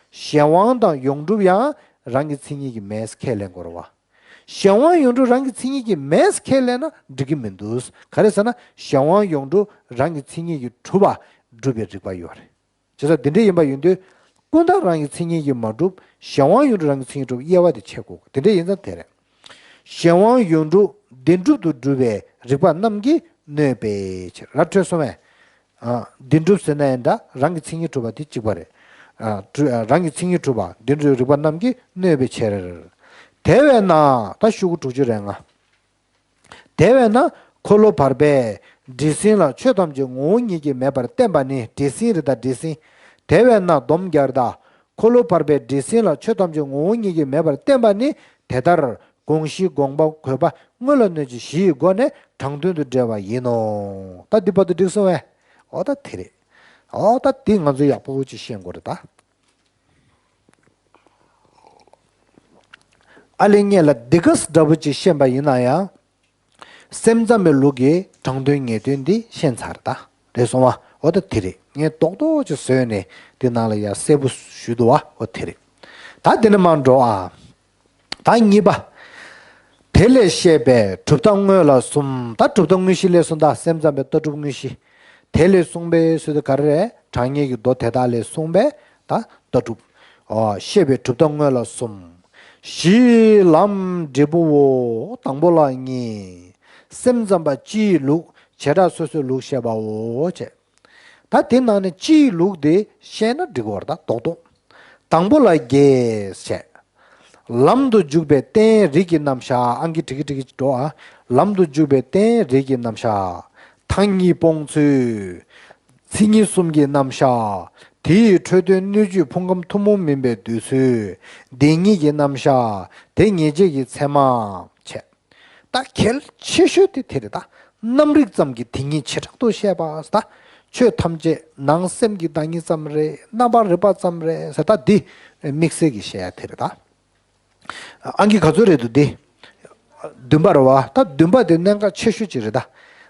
གཞན་དབང་དང་ཡོངས་གྲུབ་ཡང་རང་གི་མཚན་ཉིད་ཀྱིས་མེད་ཁས་ལེན་དགོས་རེད་བ། གཞན་དབང་ཡོངས་གྲུབ་རང་གི་མཚན་ཉིད་ཀྱིས་མེད་ཁས་ལེན་ན་འགྲིག་གི་མི་འདུག་ག་རེ་ཟེར་ན་གཞན་དབང་ཡོངས་གྲུབ་རང་གི་མཚན་ཉིད་ཀྱིས་གྲུབ་པ་སྒྲུབ་པའི་རིགས་པ་ཡོད་རེད། བྱས་ཙང་འདི་འདྲ་ཡིན་པ་ཡིན་དུས་ཀུན་བཏགས་རང་གི་མཚན་ཉིད་ཀྱིས་མ་གྲུབ། གཞན་དབང་ཡོངས་གྲུབ་རང་གི་མཚན་ཉིད་གྲུབ། དབྱེ་བ་དེ་ཕྱེ་དགོས། དེ་འདྲ་ཡིན་ཙང་དེ་རེད། གཞན་དབང་ཡོངས་གྲུབ་བདེན་གྲུབ་ཏུ་གྲུབ་པའི་རིགས་པ་རྣམས་ཀྱིས་གནོད་པའི་ཕྱིར། ར་འཕྲོད་སོང་བས། ཨ། བདེན་གྲུབ་ཟེར་ན་ཡང་འདྲ་རང་གི་མཚན་ཉིད་གྲུབ་པ་དེ་གཅིག་པ་རེད། ཨ། གྲུ། ཨ། རང་གི་མཚན་ཉིད་གྲུབ་པ་བདེན་གྲུབ་རིགས་པ་རྣམས་ཀྱིས་གནོད་པའི་ཕྱིར། དེ་བས་ན་ད་ཤོག་གུ་དྲུག་ཅུ་རེ་ལྔ། དེ་བས་ན་འཁོར་ལོ་བར་པའི་འདྲེས་ཟིན་ལ་ཆོས་ཐམས་ཅད་ངོ་བོ་ཉིད་ཀྱིས་མེད་པར་བསྟན་པ་ནི། འདྲེས་ཟིན་རེད་ད་འདྲེས་ཟིན། དེ་བས་ན་སྡོམ་རྒྱག་ད། འཁོར་ལོ་བར་པའི་འདྲེས་ཟིན་ལ་ཆོས་ཐམས་ཅད་ངོ་བོ་ཉིད་ཀྱིས་མེད་པར་བསྟན་པ་ནི་དེ་ལྟར་དགོངས་གཞི་དགོངས་པ་གོ་བ་དངོས་ལ་གནོད་བྱེད་བཞི་ཡི་སྒོ་ནས་དྲང་དོན་དུ་འགྲེལ་བ་ཡིན་ནོ། ད་འདི་བར་དུ་འགྲིག་སོང་བས། འོ་ད་དེ་རེད། འོ་ད་འདི་ང་ཚོ་ཡག་པོ་ཅིག་ཤེས་དགོས་རེད་ད། ཨ་ལས་ངས་ལ་འདི་ག་འདྲ་པོ་ཅིག་ཤེས་པ་ཡིན་ན་ཡང་། སེམས་ཙམ་པའི་ལུགས་ཀྱི་དྲང་དོན་ངེས་དོན་འདི་ཤེས་ཚར་ད། རེད་སོང་བ། འོ་ད་དེ་རེད། ངས་རྡོག་རྡོག་ཅིག་བཟོས་ནས་འདི་ནང་ལ་ཡ་གསལ་པོ་ཞུས་འདུག་བ། འོ་དེ་རེད། ད་འདི་ནས་མར་འགྲོ་ཨ། ད་གཉིས་པ། དེ་ལས་བཤད་པའི་གྲུབ་མཐའ་དངོས་ལ་གསུམ། ད་གྲུབ་མཐའ་དངོས་གཞི་ལས་གསུངས་ད། སེམས་ཙམ་པའི་ལྟ་གྲུབ་དངོས་གཞི། དེ་ལས་གསུངས་པའི་ཟེར་དུས་ག་རེ་རེད། དྲང་ངེས་ཀྱི་མདོ་དེ་དག་ལས་གསུངས་པའི་ད་ལྟ་གྲུབ། ཨོ། བཤད་པའི་གྲུབ་མཐའ་དངོས་ལ་གསུམ། གཞི་ལམ་འབྲས་བུའོ། དང་པོ་ལ་གཉིས། སེམས་ཙམ་པ་སྤྱིའི་ལུགས་བྱེ་བྲག་སོ་སོའི་ལུགས་བཤད་པའོ་བྱས། ད་དེ་ནང་ནས་སྤྱིའི་ལུགས་དེ་བཤད་ན་འགྲིག་གི་རེད་ད་རྡོག་རྡོག་དང་པོ་ལ་རྒྱས་བཤད། ལམ་དུ་འཇུག་པའི་རྟེན་རིགས་ཀྱི་རྣམ་གཞག་ཨང་ཀི་ཀྲིག་ཀི་ཀྲིག་ཀི་འགྲོ་ཨ། ལམ་དུ་འཇུག་པའི་རྟེན་རིགས་ཀྱི་རྣམ་གཞག་དང་ཉིད་སྤོང་ཚུལ། མཚན་ཉིད་གསུམ་གྱི་རྣམ་གཞག་དེ་ཡི་འཕྲོས་དོན་སྣོད་བཅུད་ཕུང་ཁམས་ཐུན་མོང་མིན་པའི་འདོད་ཚུལ། དེ་ཉིད་ཀྱི་རྣམ་གཞག་དེ་ངེས་བྱེད་ཀྱི་ཚད་མ་བྱས། ད་གལ་ཆེ་ཤོས་དེ་དེ་རེད་ད། རྣམ་རིག་ཙམ་གྱི་དེ་ཉིད་བྱེ་བྲག་ཏུ་བཤད་པ་ཟེར་ད། ཆོས་ཐམས་ཅད་ནང་སེམས་ཀྱི་བདག་ཉིད་ཙམ་རེད། རྣམ་པར་རིག་པ་ཙམ་རེད་ཟེར་ད་འདི་དམིགས་བསལ་གྱི་བཤད་ཡ་དེ་རེད་ད། ཨང་ཀི་ག་ཚོད་རེད་འདུག་འདི། བདུན་པ་རེད་བ། ད་བདུན་པ་དེ་གནད་འགག་ཆེ་ཤོས་ཅིག་རེད་ད།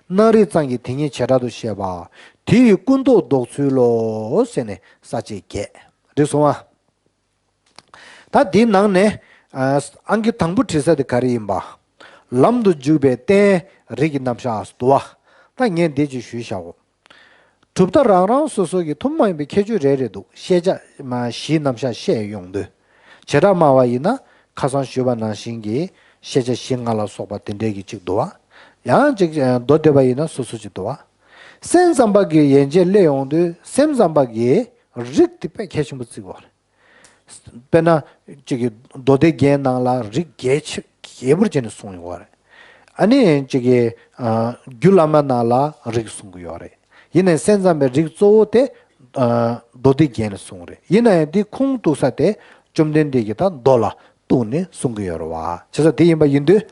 རྣམ་རིག་ཙམ་གྱི་དེ་ཉིད་བྱེ་བྲག་ཏུ་བཤད་པ། དེ་ཡི་ཀུན་རྟོག་ལྡོག་ཚུལ་ལོ་ཟེར་ནས་ས་བཅད་བརྒྱད། འགྲིག་སོང་ཨ། ད་འདིའི་ནང་ནས་ཨ་ཨང་ཀི་དང་པོ་བྲིས་ས་དེ་ག་རེ་ཡིན་པ། ལམ་དུ་འཇུག་པའི་རྟེན་རིགས་ཀྱི་རྣམ་གཞག་འདུག་བ། ད་ངས་འདི་ཅིག་ཞུས་བཞག་གོ། གྲུབ་མཐའ་རང་རང་སོ་སོ་གི་ཐུན་མོང་མ་ཡིན་པའི་ཁྱད་ཆོས་རེ་རེ་འདུག་ཤེས་བྱ་མ་གཞིའི་རྣམ་གཞག་བཤད་ཡོང་དུས། བྱེ་བྲག་སྨྲ་བ་ཡིན་ན་ཁ་སང་ཞུས་པ་ནང་བཞིན་གྱི་ཤེས་བྱ་གཞི་ལྔ་ལ་སོགས་པ་དེ་འདྲའི་གི་གཅིག་འདུག་བ། ཡང་གཅིག་མདོ་སྡེ་པ་ཡིན་ན་སོ་སོ་གཅིག་འདུག་བ། སེམས་ཙམ་པ་གི་ཡན་ཆད་སླེབས་ཡོང་དུས་སེམས་ཙམ་པ་གི་རིགས་དེ་དཔེ་གལ་ཆེན་པོ་བརྩི་དགོས་རེད། དཔེར་ན། གཅིག་གི་མདོ་སྡེ་རྒྱན་ནང་ལ་རིགས་རྒྱས་ཆེ་རྒྱས་པོར་བྱས་ནས་གསུངས་ཡོད་རེད། ཨ་ནི་གཅིག་གི་ཨ་རྒྱུད་བླ་མ་ནང་ལ་རིགས་གསུང་གི་ཡོད་རེད། ཡིན་ནའི་སེམས་ཙམ་པའི་རིགས་གཙོ་བོ་དེ་ཨ་མདོ་སྡེ་རྒྱན་ནས་གསུངས་རེད། ཡིན་ན་ཡང་འདི་ཁུངས་གཏུགས་ས་དེ་བཅོམ་ལྡན་འདས་ཀྱིས་ད་མདོ་ལ་གཏུགས་ནས་གསུང་གི་ཡོད་རེད་བ། བྱས་ཙང་དེ་ཡིན་པ་ཡིན་དུས།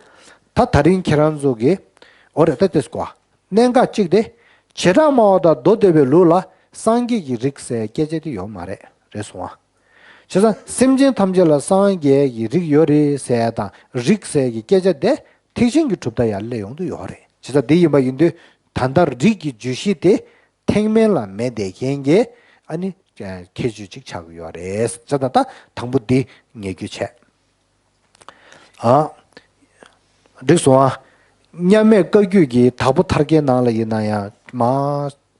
ད་ད་རིང་ཁྱེད་རང་ཚོ་གི་འོ་རེད་ད་དེ་སྐོར། གནད་འགག་གཅིག་དེ། བྱེ་བྲག་སྨྲ་བ་དང་མདོ་སྡེ་པའི་ལུགས་ལ་སངས་རྒྱས་ཀྱི་རིགས་ཟེར་སྐད་ཆ་དེ་ཡོད་མ་རེད། རེད་སོང་ཨ། བྱས་ཙང་སེམས་ཅན་ཐམས་ཅད་ལ་སངས་རྒྱས་ཀྱི་རིགས་ཡོད་རེད་ཟེར་ཡ་དང་རིགས་ཟེར་གྱི་སྐད་ཆ་དེ་ཐེག་ཆེན་གྱི་གྲུབ་མཐའ་ཡར་སླེབས་ཡོང་དུ་ཡོད་རེད། བྱས་ཙང་དེ་ཡིན་པ་ཡིན་དུས་ད་ལྟ་རིགས་ཀྱི་བརྗོད་གཞི་དེ་ཐེག་དམན་ལ་མེད་བསྡད་མཁན་གྱི་ཨ་ནི་ཁྱད་ཆོས་ཅིག་ཆགས་ཀྱི་ཡོད་རེད། བྱས་ཙང་ད་དང་པོ་འདི་ངེས་རྒྱུ་བྱས། ཨ། འགྲིག་སོང་ཨ། མཉམ་མེད་བཀའ་བརྒྱུད་ཀྱི་དྭགས་པོ་ཐར་རྒྱན་ནང་ལ་ཡིན་ན་ཡང་མ།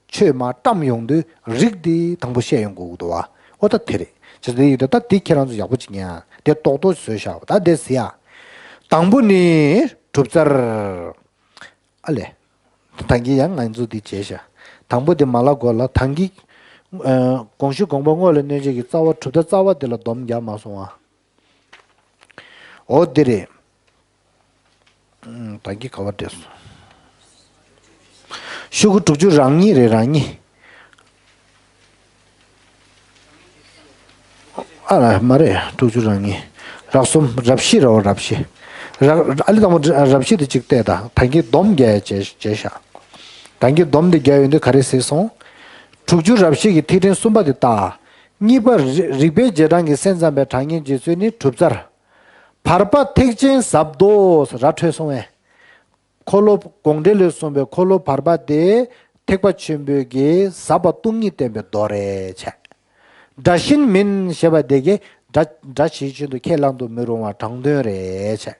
ཆོས་མ་བཀྲམ་ཡོང་དུས་རིགས་འདི་དང་པོ་བཤད་ཡོང་དགོས་ཀྱི་འདུག་བ། ཨོ་ད་དེ་རེད། བྱས་ཙང་དེ་ཡིན་དུས་ད་འདི་ཁྱེད་རང་ཚོ་ཡག་པོ་ཅིག་ཉན་ཨ། དེ་རྡོག་རྡོག་བཟོས་བཞག་ད་དེ་ཟེར་ཡ། དང་པོ་ནི་གྲུབ་རྩལ། ཨ་ལས། ད་གིན་ཡང་ང་ཚོ་འདི་བྱས་ཤག་དང་པོ་དེ་མ་ལབ་གོང་ལ་ད་གིན། ཨ། དགོངས་གཞི་དགོངས་པ་དངོས་ལ་གནོད་བྱེད་ཀྱི་རྩ་བ་གྲུབ་མཐའ་རྩ་བ་དེ་ལ་སྡོམ་རྒྱག་མ་སོང་ཨ། འོ་འདི་རེད། ཨུམ། ད་གིན་ག་བ་འདྲེས་སོང་། ཤོག་གུ་དྲུག་ཅུ་རང་གཉིས་རེད་རང་གཉིས། ཨ་ལ་མ་རེད་དྲུག་ཅུ་རང་གཉིས། རགས་གསུམ་རབ་བཞི་རེད་བ་རབ་བཞི། ར་ཨ་ལི་དང་པོ་རབ་བཞི་དེ་གཅིག་བལྟས་དང་ད་གིན་སྡོམ་རྒྱག་བྱས་བྱས་ཤག་གང་གི་སྡོམ་དེ་རྒྱག་ཡོང་དུས་ག་རེ་ཟེར་སོང་། དྲུག་ཅུ་རབ་བཞི་གི་ཐིག་ཕྲེང་གསུམ་པ་དེ་ལྟ། གཉིས་པ་རི་རིག་པའི་རྗེས་འབྲང་གི་སེམས་ཙམ་པའི་གྲངས་ངེས་རྗེས་ཚོད་ནི་གྲུབ་རྩལ། བར་པ་ཐེག་ཆེན་ཟབ་མདོ་ཟེར་ར་འཕྲོད་སོང་བས། འཁོར་ལོ་དགོངས་འགྲེལ་ལས་གསུངས་པའི་འཁོར་ལོ་བར་པ་དེ་ཐེག་པ་ཆེན་པོའི་གི་ཟབ་པ་སྟོང་ཉིད་བསྟན་པའི་མདོ་རེད་བྱས། སྒྲ་བཞིན་མིན་ཞེས་པ་དེ་གའི་སྒྲ་སྒྲ་ཇི་བཞིན་དུ་ཁས་བླང་དུ་མི་རུང་བ་དྲང་དོན་རེད་བྱས།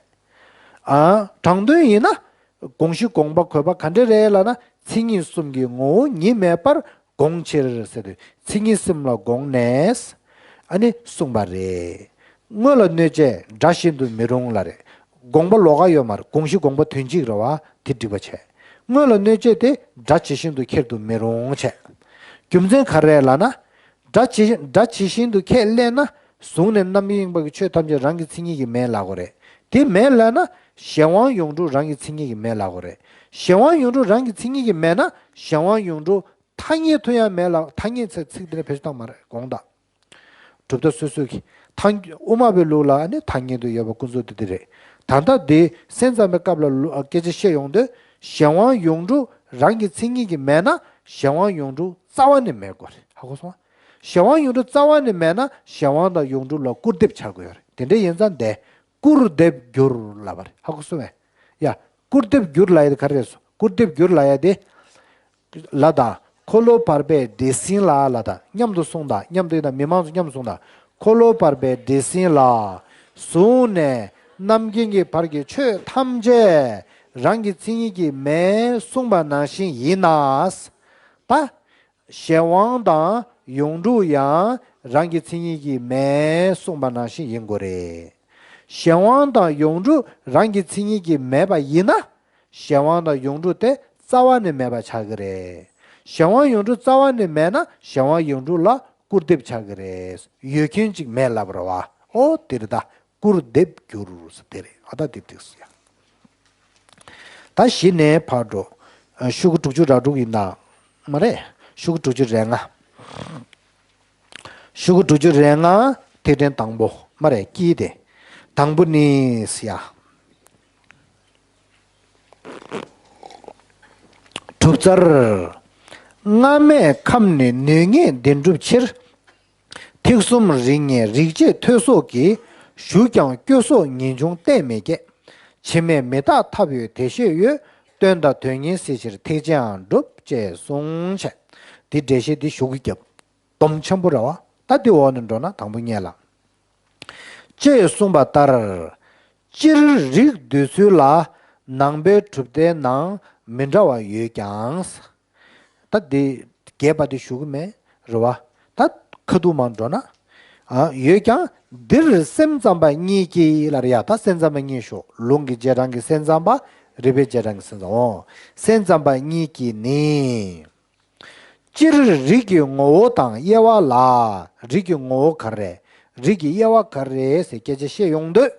ཨ། དྲང་དོན་ཡིན་ན། དགོངས་གཞི་དགོངས་པ་གོ་བ་ག་འདྲ་རེད་ལབ་ན། མཚན་ཉིད་གསུམ་གྱི་ངོ་བོ་ཉིད་མེད་པར་དགོངས་ཕྱིར་ཟེར་དུས་མཚན་ཉིད་གསུམ་ལ་དགོངས་ནས། ཨ་ནི་གསུངས་པ་རེད། དངོས་ལ་གནོད་བྱེད་སྒྲ་བཞིན་དུ་མི་རུང་ལ་རེད། དགོངས་པ་ལོགས་ཀ་ཡོད་མ་རེད། དགོངས་གཞི་དགོངས་པ་དོན་གཅིག་རེད་བ། དེ་འགྲིག་པ་བྱས། དངོས་ལ་གནོད་བྱེད་དེ་སྒྲ་ཇི་བཞིན་དུ་ཁྱེར་དུ་མི་རུང་བྱས། རྒྱུ་མཚན་ག་རེ་ལབ་ན། སྒྲ་ཇི་སྒྲ་ཇི་བཞིན་དུ་ཁས་ལེན་ན། གཟུགས་ནས་རྣམ་མཁྱེན་པ་གི་ཆོས་ཐམས་ཅད་རང་གི་མཚན་ཉིད་ཀྱིས་མེད་ལབ་དགོས་རེད། དེ་མེད་ལབ་ན། གཞན་དབང་ཡོངས་གྲུབ་རང་གི་མཚན་ཉིད་ཀྱིས་མེད་ལབ་དགོས་རེད། གཞན་དབང་ཡོངས་གྲུབ་རང་གི་མཚན་ཉིད་ཀྱིས་མེད་ན། གཞན་དབང་ཡོངས་གྲུབ་ཐ་སྙད་དུ་ཡང་མེད་ལ། ཐ་སྙད་ཚེ་ཚིག་འདི་ནས་བེད་སྤྱོད་བཏང་མ་རེད། དགོངས་དག་གྲུབ་མཐའ་སོ་སོ་གི་ཐ། དབུ་མ་པའི་ལུགས་ལ་ནི་ཐ་སྙད་དུ་ཡོད་པ་ཀུན་རྫོབ་དེ་དེ་རེད། ད་ལྟ་དེ་སེམས་ཙམ་པའི་སྐབས་ལ་ལུ་སྐད་ཆ་བཤད་ཡོང་དུས། གཞན་དབང་ཡོངས་གྲུབ་རང་གི་མཚན་ཉིད་ཀྱིས་མེད་ན། གཞན་དབང་ཡོངས་གྲུབ་རྩ་བ་ནས་མེད་དགོས་རེད། ཧ་གོ་སོང་ང་། གཞན་དབང་ཡོངས་གྲུབ་རྩ་བ་ནས་མེད་ན། གཞན་དབང་དང་ཡོངས་གྲུབ་ལ་སྐུར་འདེབས་བྱ་དགོས་ཡོད་རེད། དེ་འདྲ་ཡིན་ཙང་དེ་སྐུར་འདེབས་འགྱུར་ལབ་པ་རེད། ཧ་གོ་སོང་ངས། ཡ། སྐུར་འདེབས་འགྱུར་ལབ་ཡ་དེ་ག་རེ་རེད་སོ། སྐུར་འདེབས་འགྱུར་ལབ་ཡ་དེ། ལ་དང་། འཁོར་ལོ་བར་པའི་འདྲེ་སྲིན་ལ་ལ་དང་མཉམ་དུ་གསུངས་དང་། མཉམ་དུ་ཡིན་ན་མི་མང་ཚོ་མཉམ་དུ་གསུངས་དང་། འཁོར་ལོ་བར་པའི་འདྲེ་སྲིན་ལ། གཟུགས་ནས་རྣམ་མཁྱེན་གྱི་བར་གྱི་ཆོས་ཐམས་ཅད་རང་གི་མཚན་ཉིད་ཀྱིས་མེད་གསུངས་པ་ནང་བཞིན་ཡིན་ན། ད། གཞན་དབང་དང་ཡོངས་གྲུབ་ཡང་རང་གི་མཚན་ཉིད་ཀྱིས་མེད་གསུངས་པ་ནང་བཞིན་ཡིན་དགོས་རེད། གཞན་དབང་དང་ཡོངས་གྲུབ་རང་གི་མཚན་ཉིད་ཀྱིས་མེད་པ་ཡིན་ན། གཞན་དབང་དང་ཡོངས་གྲུབ་དེ་རྩ་བ་ནས་མེད་པ་ཆགས་ཀྱི་རེད། གཞན་དབང་ཡོངས་གྲུབ་རྩ་བ་ནས་མེད་ན། གཞན་དབང་ཡོངས་གྲུབ་ལ་སྐུར་འདེབས་ཆགས་ཀྱི་རེད། ཡོད་མཁན་ཅིག་མེད་ལབ་རེད་བ། ཨོ་དེ་རེད་ད། སྐུར་འདེབས་འགྱུར་ཟེར་དེ་རེད། ཨ་ད་དེ་འགྲིག་སོང་ཡ། ད་གཞི་ནས་ཕར་འགྲོ། ཤོག་གུ་དྲུག་ཅུ་རེ་དྲུག་ཡིན་ད། མ་རེད། ཤོག་གུ་དྲུག་ཅུ་རེ་ལྔ། ཤོག་གུ་དྲུག་ཅུ་རེ་ལྔ། ཐིག་ཕྲེང་དང་པོ་མ་རེད། དཀྱིལ་དེ། དང་པོ་ནི་ཟེར་ཡ། གྲུབ་རྩལ། སྔ་མས་ཁམས་ནས་ནུས་ངེས་བདེན་གྲུབ་ཕྱིར། ཐེག་གསུམ་རིགས་ངེས་རིགས་བྱེད་ཐོས་སོགས་ཀྱིས། ཞུགས་ཀྱང་སྐྱོ་སོགས་ངེས་འབྱུང་གཏན་མེད་སྐྱེ། ཕྱི་མས་མི་རྟག་ཐབས་ཡོད་དེ་ཤེས་ཡོད། དོན་དང་དོན་ངེས་གསལ་ཕྱིར་ཐེག་ཆེའང་འགྲུབ། ཅེས་གསུངས་བྱས། འདི་འགྲེལ་བཤད་འདི་ཞུ་གི་རྒྱབ། སྡོམ་ཆེན་པོ་རེད་བ། ད་འདི་འོག་ནས་འགྲོ་ན་དང་པོ་ཉིད་ལ། ཅེས་གསུངས་པ་ལྟར། སྤྱིར་རིགས་འདོད་ཚུལ་ལ་ནང་པའི་གྲུབ་མཐའི་ནང་མི་འདྲ་བ་ཡོད་ཀྱང་། ད་འདི་རྒྱས་པ་འདི་ཞུ་གི་མེད་རེད་བ། ད་ཁ་ཐུག་མར་འགྲོ་ན། ཨ་ཡོད་ཀྱང་འདིར་སེམས་ཙམ་པ་གཉིས་ཀྱིས་ལབ་རེད་ཡ། ད་སེམས་ཙམ་པ་གཉིས་ཞུ། ལུང་གི་རྗེས་འབྲང་གི་སེམས་ཙམ་པ། རིགས་པའི་རྗེས་འབྲང་གི་སེམས་ཙམ་པ། འོ་སེམས་ཙམ་པ་གཉིས་ཀྱིས་ནི། སྤྱིར་རིགས་ཀྱི་ངོ་བོ་དང་དབྱེ་བ་ལ། རིགས་ཀྱི་ངོ་བོ་ག་རེ། རིགས་ཀྱི་དབྱེ་བ་ག་རེ་ཟེར་སྐད་ཆ་བཤད་ཡོང་དུས།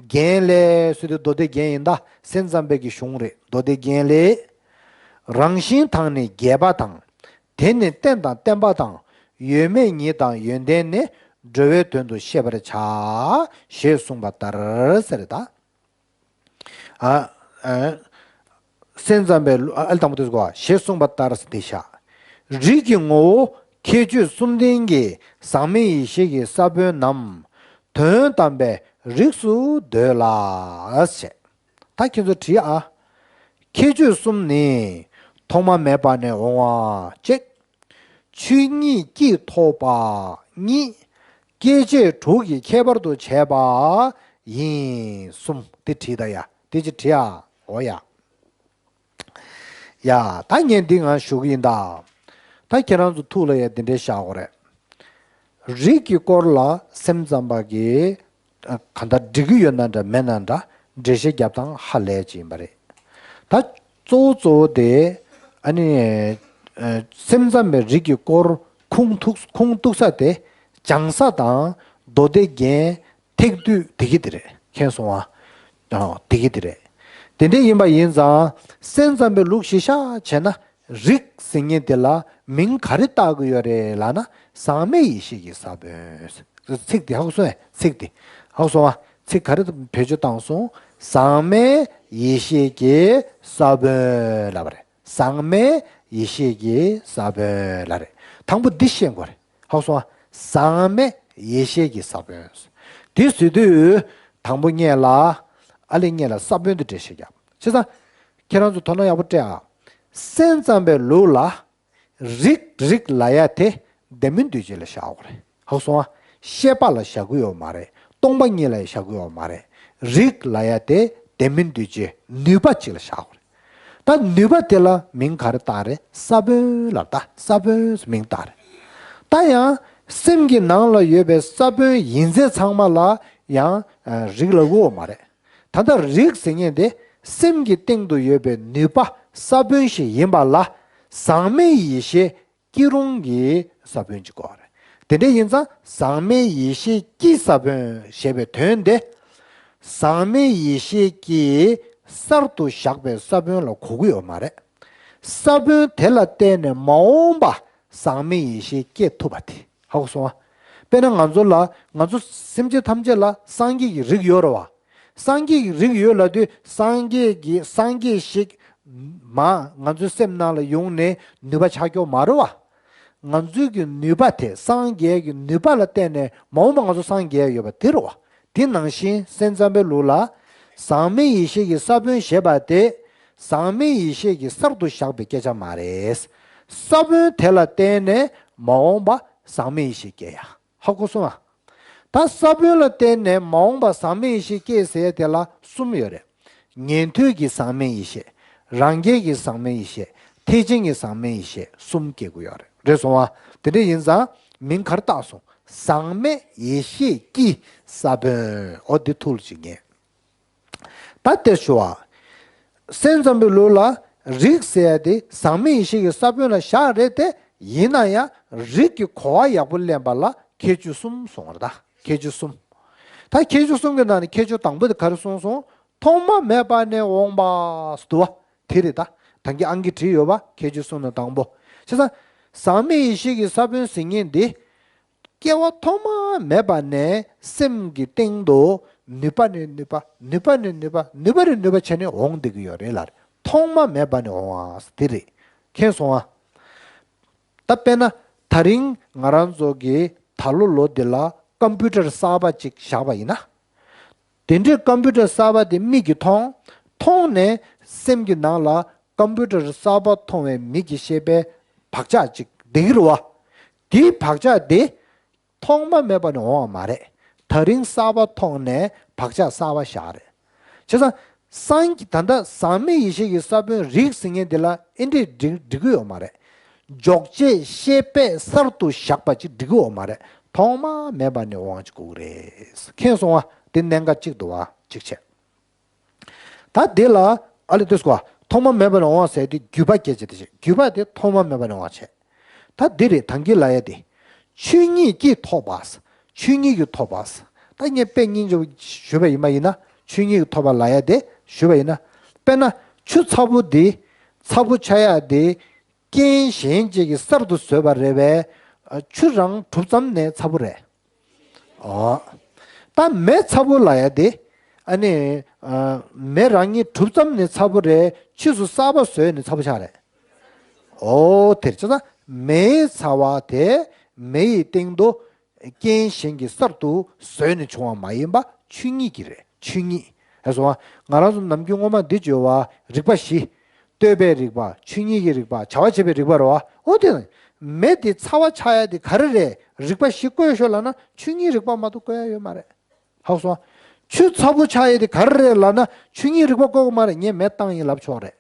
རྒྱན་ལས་ཟེར་དུས་མདོ་སྡེ་རྒྱན་ཡིན་ད། སེམས་ཙམ་པའི་གི་གཞུང་རེད། མདོ་སྡེ་རྒྱན་ལས། རང་བཞིན་དང་ནི་རྒྱས་པ་དང་། དེ་ནི་རྟེན་དང་བརྟེན་པ་དང་། ཡོད་མེད་ཉིད་དང་ཡོན་ཏན་ནི། འགྲོ་བའི་དོན་དུ་ཤེས་པར་བྱ། ཞེས་གསུངས་པ་ལྟར་ཟེར་ད། ཨ། ཨ། སེམས་ཙམ་པའི་ལུགས། ཨ། ཨ་ལ་དང་པོ་དེ་གོ། ཞེས་གསུངས་པ་ལྟར་ཟེར་དེ་བཞག་རིགས་ཀྱི་ངོ་བོ་ཁྱད་ཆོས་གསུམ་ལྡན་གྱི་ཟག་མེད་ཡེ་ཤེས་ཀྱི་ས་བོན་ནམ། དོན་དམ་པའི་རིགས་སུ་འདོད་ལ་ཞེས། ད་ཁྱེད་ཚོ་བྲིས་ཨ། ཁྱད་ཆོས་གསུམ་ནི། ཐོག་མ་མེད་པ་ནས་འོང་བ་གཅིག་ཆོས་ཉིད་ཀྱིས་ཐོབ་པ་གཉིས། སྐྱེ་མཆེད་དྲུག་གི་ཁྱད་པར་དུ་བྱས་པ་ཡིན་གསུམ། དེ་བྲིས་ད་ཡ། དེ་ཅི་བྲིས་ཨ། འོ་ཡ། ཡ་ད་ངས་འདི་ང་ཞུ་གི་ཡིན་ད། ད་ཁྱེད་རང་ཚོ་ཐུགས་ལ་ཡ་འདི་འདྲའི་བཞག་དགོས་རེད། རིགས་ཀྱི་སྐོར་ལ་སེམས་ཙམ་པ་གིས་གང་ལྟར་འགྲིག་གི་ཡོད་ན་འདྲ་མེད་ན་འདྲ་འགྲེལ་བཤད་རྒྱབ་སྟངས་ཧ་ལས་ཅིག་ཡིན་པ་རེད། ད་གཙོ་བོ་གཙོ་བོ་དེ་ཨ་ནི་སེམས་ཙམ་པའི་རིགས་ཀྱི་སྐོར་ཁུངས་ཐུག་ཁུངས་གཏུགས་ས་དེ་སྦྱང་ས་དང་མདོ་སྡེ་རྒྱན་ཐེག་བསྡུས་དེ་གི་དེ་རེད། མཁྱེན་སོང་ཨ། དེ་གི་དེ་རེད། དེ་འདྲ་ཡིན་པ་ཡིན་ཙང་སེམས་ཙམ་པའི་ལུགས་གཞི་བཞག་བྱས་ན། རིགས་ཟེར་མཁན་དེ་ལ་མིང་ག་རེ་བཏགས་ཀྱི་ཡོད་རེད་ལབ་ན། ཟག་མེད་ཡེ་ཤེས་ཀྱི་ས་བོན། ཚིག་དེ་ཧ་གོ་སོང་ངས། ཚིག་དེ་ཧ་གོ་སོང་ཨ། ཚིག་ག་རེ་བེད་སྤྱོད་བཏང་སོང་། ཟག་མེད་ཡེ་ཤེས་ཀྱི་ས་བོན་ལབ་པ་རེད། ཟག་མེད་ཡེ་ཤེས་ཀྱི་ས་བོན་ལབ་རེད། དང་པོ་འདི་ཤེས་དགོས་རེད། ཧ་གོ་སོང་ཨ། ཟག་མེད་ཡེ་ཤེས་ཀྱི་ས་བོན། དེ་ཟེར་དུས་དང་པོ་སྔོན་ལ་ཨ་ལས་སྔོན་ལ་ས་བོན་དེ་འགྲེལ་བཤད་རྒྱབ། བྱས་ཙང་ཁྱེད་རང་ཚོ་དོ་སྣང་ཡག་པོ་སྤྲད་ཨ། སེམས་ཙམ་པའི་ལུགས་ལ། རིག་རིག་ལབ་ཡ་དེ་བདེན་མིན་འདུས་བྱས་ལ་བཞག་དགོས་རེད། ཧ་གོ་སོང་ཨ། ཤེས་པ་ལ་བཞག་གི་ཡོད་མ་རེད། སྟོང་པ་ཉིད་ལ་བཞག་གི་ཡོད་མ་རེད། རིག་ལབ་ཡ་དེ་བདེན་མིན་འདུས་བྱས་ནུས་པ་ཅིག་ལ་བཞག་དགོས་རེད། ད་ནུས་པ་དེ་ལ་མིང་ག་རེ་བཏགས་རེད། ས་བོན་ལབ། ད་ས་བོན་ཟེར་མིང་བཏགས་རེད། ད་ཡང་སེམས་ཀྱི་ནང་ལ་ཡོད་པའི་ས་བོན་ཡིན་ཚད་ཚང་མ་ལ་ཡང་རིག་ལབ་ཀྱི་ཡོད་མ་རེད། ད་ལྟ་རིག་ཟེར་མཁན་དེ་སེམས་ཀྱི་སྟེང་དུ་ཡོད་པའི་ནུས་པ་ས་བོན་ཞིག་ཡིན་པ་ལ་ཟག་མེད་ཡེ་ཤེས་སྐྱེ་རུང་གི་ས་བོན་གཅིག་དགོས་རེད། དེ་འདྲ་ཡིན་ཙང་ཟག་མེད་ཡེ་ཤེས་ཀྱི་ས་བོན་ཞེས་པའི་དོན་དེ། ཟག་མེད་ཡེ་ཤེས་ཀྱི་གསར་དུ་བཞག་པའི་ས་བོན་ལ་གོ་གི་ཡོད་མ་རེད། ས་བོན་དེ་ལ་བརྟེན་ནས་མ་འོངས་པ་ཟག་མེད་ཡེ་ཤེས་སྐྱེ་ཐུབ་པ་དེ་ཧ་གོ་སོང་ཨ། དཔེར་ན་ང་ཚོ་ལ་ང་ཚོ་སེམས་ཅན་ཐམས་ཅད་ལ་སངས་རྒྱས་ཀྱི་རིགས་ཡོད་རེད་བ། སངས་རྒྱས་ཀྱི་རིགས་ཡོད་ལབ་དུས་སངས་རྒྱས་ཀྱི་སངས་རྒྱས་ཤིག་མ་ང་ཚོའི་སེམས་ནང་ལ་ཡོང་ནས་ནུས་པ་ཆགས་ཀྱོག་མ་རེད་བ། ང་ཚོའི་གི་ནུས་པ་དེ་སངས་རྒྱས་ཀྱི་ནུས་པ་ལ་བརྟེན་ནས་མ་འོངས་པ་ང་ཚོ་སངས་རྒྱས་ཡོད་པ་དེ་རེད་བ། དེ་ནང་བཞིན་སེམས་ཙམ་པའི་ལུགས་ལ་ཟག་མེད་ཡེ་ཤེས་ཀྱི་ས་བོན་ཞེས་པ་དེ་ཟག་མེད་ཡེ་ཤེས་ཀྱི་གསར་དུ་བཞག་པའི་སྐད་ཆ་མ་རེད། ས་བོན་དེ་ལ་བརྟེན་ནས་མ་འོངས་པ་ཟག་མེད་ཡེ་ཤེས་སྐྱེ་ཡ། ཧ་གོ་སོང་ཨ། ད་ས་བོན་ལ་བརྟེན་ནས་མ་འོངས་པ་ཟག་མེད་ཡེ་ཤེས་སྐྱེ་ཟེར་དེ་ལ་གསུམ་ཡོད་རེད། ཉན་ཐོས་ཀྱི་ཟག་མེད་ཡེ་ཤེས། རང་རྒྱལ་གྱི་ཟག་མེད་ཡེ་ཤེས། ཐེག་ཆེན་གྱི་ཟག་མེད་ཡེ་ཤེས་གསུམ་སྐྱེ་དགོས་ཡོད་རེད། རེད་སོང་ཨ། དེ་འདྲ་ཡིན་ཙང་མིང་ག་རེ་བཏགས་སོང་། ཟག་མེད་ཡེ་ཤེས་ཀྱི་ས་བོན། འོ་འདི་ཐུགས་ལ་ཅིག་ངེས། ད་དེ་ཞུ་བ། སེམས་ཙམ་པའི་ལུགས་ལ་རིག་ཟེར་ཡ་དེ་ཟག་མེད་ཡེ་ཤེས་ཀྱི་ས་བོན་ལ་བཞག་རེད་དེ། ཡིན་ན་ཡང་རིག་གི་གོ་བ་ཡག་པོ་ལེན་པ་ལ་ཁྱད་ཆོས་གསུམ་གསུངས་པ་རེད། ད་ཁྱད་ཆོས་གསུམ། ད་ཁྱད་ཆོས་གསུམ་གྱི་ནང་ནས་ཁྱད་ཆོས་དང་པོ་དེ་ག་རེ་གསུངས་སོང་། ཐོག་མ་མེད་པ་ནས་འོངས་པ་ཟེར་དུས་བ། དེ་རེད་ད། ད་གིན་ཨང་ཀི་བྲིས་ཡོད་པ། ཁྱད་ཆོས་གསུམ་ནང་དང་པོ། བྱས་ཙང་། ཟག་མེད་ཡེ་ཤེས་ཀྱི་ས་བོན་ཟེར་མཁན་འདི། སྐྱེ་བ་ཐོག་མ་མེད་པ་ནས་སེམས་ཀྱི་སྟེང་དུ་ནུས་པ་ནས་ནུས་པ། ནུས་པ་ནས་ནུས་པ། ནུས་པ་ནས་ནུས་པ་བྱས་ནས་འོང་བསྡད་ཀྱི་ཡོད་རེད་ལ། ཐོག་མ་མེད་པ་ནས་འོང་བ་དེ་རེད། མཁྱེན་སོང་ཨ། ད་དཔེར་ན་ད་རིང་ང་རང་ཚོ་གི་ད་ལོ་ལོ་འདི་ལ་ཀམ་པུ་ཊར་གསར་པ་ཅིག་བཞག་པ་ཡིན་ན། དེ་འདྲའི་ཀམ་པུ་ཊར་གསར་པ་དེ་མིག་གིས་མཐོང་། མཐོང་ནས་སེམས་ཀྱི་ནང་ལ་ཀམ་པུ་ཊར་གསར་པ་མཐོང་བའི་མིག་གི་ཤེས་པའི་བག་ཆགས་ཅིག་བསྡད་ཀྱི་རེད་བ། དེའི་བག་ཆགས་དེ་ཐོག་མ་མེད་པ་ནས་འོང་བ་མ་རེད། ད་རིང་གསར་པ་མཐོང་ནས་བག་ཆགས་གསར་པ་བཞག་རེད། བྱས་ཙང་སངས་རྒྱས་ད་ལྟ་ཟག་མེད་ཡེ་ཤེས་ཀྱི་ས་བོན་རིག་ཟེར་མཁན་དེ་ལ་ཨེ་འདྲས་འགྲིག་འགྲིག་གི་ཡོད་མ་རེད། འཇོག་བྱེད་ཤེས་པས་གསར་དུ་བཞག་པ་ཅིག་འགྲིག་གི་ཡོད་མ་རེད། ཐོག་མ་མེད་པ་ནས་འོང་བ་ཅིག་དགོས་ཀྱི་རེད། མཁྱེན་སོང་བ། དེ་གནད་འགག་གཅིག་འདུག་བ། གཅིག་བྱས། ད་དེ་ལ་ཨ་ལས་ལྟོས་སོ། ཐོག་མ་མེད་པ་ནས་འོང་བ་ཟེར་དུས་བརྒྱུད་པ་སྐད་ཆ་དེ་བྱས། བརྒྱུད་པ་དེ་ཐོག་མ་མེད་པ་ནས་འོང་བ་བྱས། ད་འདི་རེད། ད་གིན་ལབ་ཡ་དེ། ཆོས་ཉིད་ཀྱིས་ཐོབ་པ། ཆོས་ཉིད་ཀྱིས་ཐོབ་པ། ད་ངས་དཔེ་སྙིང་རྗེ་པོ་ཞུས་པ་ཡིན་པ་ཡིན་ན། ཆོས་ཉིད་ཀྱིས་ཐོབ་པ་ལབ་ཡ་དེ་ཞུས་པ་ཡིན་ན། དཔེར་ན་ཆུ་ཚ་པོ་འདི། ཚ་པོ་ཆགས་ཡ་དེ། རྐྱེན་གཞན་ཅིག་གིས་གསར་དུ་བཟོས་པ་རེད་པས། ཆུ་རང་གྲུབ་ཙམ་ནས་ཚ་པོ་རེད། ཨོ། ད་མེ་ཚ་པོ་ལབ་ཡ་དེ། ཨ་ནི། ཨ། མེ་རང་ཉིད་གྲུབ་ཙམ་ནས་ཚ་པོ་རེད། ཕྱིས་སུ་གསར་པ་བཟོས་ནས་ཚ་པོ་ཆགས་རེད། ཨོ། དེར་ཆ་ཚང་མེའི་ཚ་བ་དེ་མེ་ཡི་སྟེང་དུ་རྐྱེན་གཞན་གྱིས་གསར་དུ་བཟོས་ནས་བྱུང་བ་མ་ཡིན་པ་ཆོས་ཉིད་ཀྱིས་རེད། ཆོས་ཉིད། ཨེ་སོང་བ། ང་རང་ཚོ་ནམ་རྒྱུན་སྔོན་མ་འདི་བརྗོད་པ་རིག་པ་བཞི། ལྟོས་པའི་རིག་པ། ཆོས་ཉིད་ཀྱི་རིག་པ། བྱ་བ་བྱེད་པའི་རིག་པ་རེད་བ། འོ་དེ། མེ་དེ་ཚ་བ་ཆགས་ཡ་དེ་ག་རེ་རེད། རིག་པ་བཞི་བཀོད་ཤོག་ལབ་ན་ཆོས་ཉིད་རིག་པ་མ་གཏོགས་བཀོད་ཡ་ཡོད་མ་རེད། ཧ་གོ་སོང་། ཆུ་ཚ་པོ་ཆགས་ཡ་དེ་ག་རེ་རེད་ལབ་ན་ཆོས་ཉིད་རིག་པ་བཀོད་དགོས་མ་རེད། ངས་མེ་བཏང་ཡིན་ལབ་ཆོག་རེད།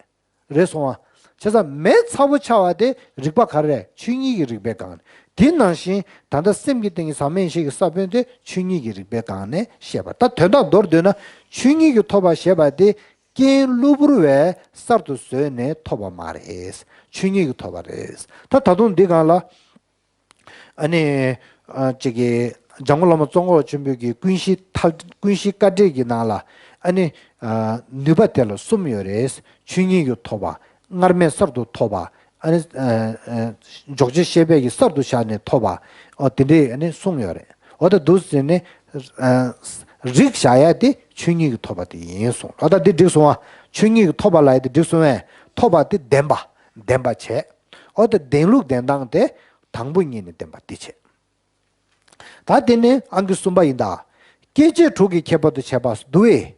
རེད་སོང་བ། བྱས་ཙང་མེ་ཚ་པོ་ཆགས་པ་དེ་རིག་པ་ག་རེ་རེད། ཆོས་ཉིད་ཀྱི་རིག་པའི་སྒང་ནས། དེ་ནང་བཞིན་ད་ལྟ་སེམས་ཀྱི་སྟེང་གི་ཟག་མེད་ཡེ་ཤེས་ཀྱི་ས་བོན་དེ་ཆོས་ཉིད་ཀྱི་རིག་པའི་སྒང་ནས་བཤད་པ། ད་དོན་དག་མདོར་བསྡུས་ན་ཆོས་ཉིད་ཀྱིས་ཐོབ་པ་ཞེས་པ་དེ། རྐྱེན་གློ་བུར་བས་གསར་དུ་བཟོས་ནས་ཐོབ་པ་མ་རེད། ཆོས་ཉིད་ཀྱིས་ཐོབ་པ་རེད། ད་ད་དུང་འདི་སྒང་ལ། ཨ་ནི། ཨ། ཅིག་གི། འཇམ་མགོན་བླ་མ་ཙོང་ཁ་པ་ཆེན་པོའི་གི་ཀུན་གཞི་མཐའ། ཀུན་གཞི་བཀའ་དྲིས་ཀྱི་ནང་ལ། ཨ་ནི། ཨ། ནུས་པ་དེ་ལ་གསུམ་ཡོད་རེད། ཆོས་ཉིད་ཀྱིས་ཐོབ་པ། སྔར་མེད་གསར་དུ་ཐོབ་པ། ཨ་ནི། ཨ། ཨ། འཇོག་བྱེད་ཤེས་པས་ཀྱིས་གསར་དུ་བཞག་ནས་ཐོབ་པ། ཨོ་དེ་འདྲས་ཨ་ནི་གསུངས་ཡོད་རེད། འོ་ད་འདུག་ཟེར་ནས། ཨ། རིག་བཞག་ཡ་དེ་ཆོས་ཉིད་ཀྱིས་ཐོབ་པ་དེ་ཡིན་གསུངས། འོ་ད་འདི་འགྲིག་སོང་ཨ། ཆོས་ཉིད་ཀྱིས་ཐོབ་པ་ལབ་ཡ་དེ་འགྲིག་སོང་བས། ཐོབ་པ་དེ་བདེན་པ། བདེན་པ་བྱས། འོ་ད་བདེན་ལུགས་བདེན་སྟངས་དེ་དང་པོ་ཉིད་ནས་བདེན་པ་འདི་བྱས། ད་དེ་ནས་ཨང་ཀི་གསུམ་པ་ཡིན་ད། སྐྱེ་མཆེད་དྲུག་གི་ཁྱད་པར་དུ་བྱས་པ་འདུག་བས།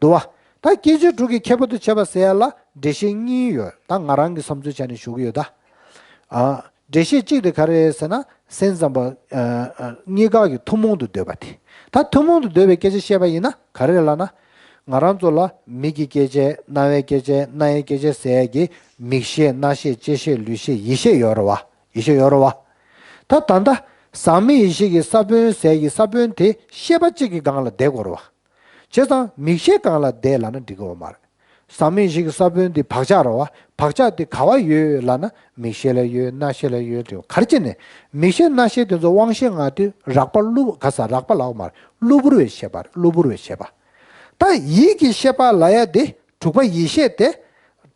འདུག་བ། ད་སྐྱེ་མཆེད་དྲུག་གི་ཁྱད་པར་དུ་བྱས་པ་ཟེར་ཡ་ལ་འགྲེལ་བཤད་གཉིས་ཡོད། ད་ང་རང་གི་བསམ་ཚུལ་བྱས་ནས་ཞུ་གི་ཡོད་ད། ཨ། འགྲེལ་བཤད་གཅིག་དེ་ག་རེ་རེད་ཟེར་ན། སེམས་ཙམ་པ་ཨ་ཨ་གཉིས་ཀ་གི་ཐུན་མོང་དུ་འདོད་པ་དེ། ད་ཐུན་མོང་དུ་འདོད་པའི་སྐད་ཆ་བཤད་པ་ཡིན་ན་ག་རེ་ལབ་ན། ང་རང་ཚོ་ལ་མིག་གི་སྐྱེ་མཆེད། རྣ་བའི་སྐྱེ་མཆེད། སྣ་ཡི་སྐྱེ་མཆེད་ཟེར་ཡ་གི་མིག་ཤེས། རྣ་ཤེས། ལྕེ་ཤེས། ལུས་ཤེས། ཡིད་ཤེས་ཡོད་རེད་བ། ཡིད་ཤེས་ཡོད་རེད་བ། ད་ད་ལྟ་ཟག་མེད་ཡིད་ཤེས་ཀྱི་ས་བོན་ཟེར་གྱི་ས་བོན་དེ་ཤེས་པ་གཅིག་གི་སྒང་ལ་བསྡད་དགོས་རེད་བ། བྱས་ཙང་མིག་ཤེས་སྒང་ལ་བསྡད་ལབ་ན་འགྲིག་གི་ཡོད་མ་རེད། ཟག་མེད་ཡིད་ཤེས་ཀྱི་ས་བོན་འདི་བག་ཆགས་རེད་བ། བག་ཆགས་འདི་ག་བ་ཡོད་ལབ་ན་མིག་ཤེས་ལ་ཡོད། རྣ་ཤེས་ལ་ཡོད་རེད་བ། ག་རེ་བྱས་ནས་མིག་ཤེས་རྣ་ཤེས་དེ་ཚོ་དབང་ཤེས་ལྔ་དེ་རགས་པ་གློ་ག་ས་རགས་པ་ལབ་ཡོད་མ་རེད། གློ་བུར་བའི་ཤེས་པ་རེད། གློ་བུར་བའི་ཤེས་པ། ད་ཡིད་ཀྱི་ཤེས་པ་ལབ་ཡ་དེ་དྲུག་པ་ཡིད་ཤེས་དེ།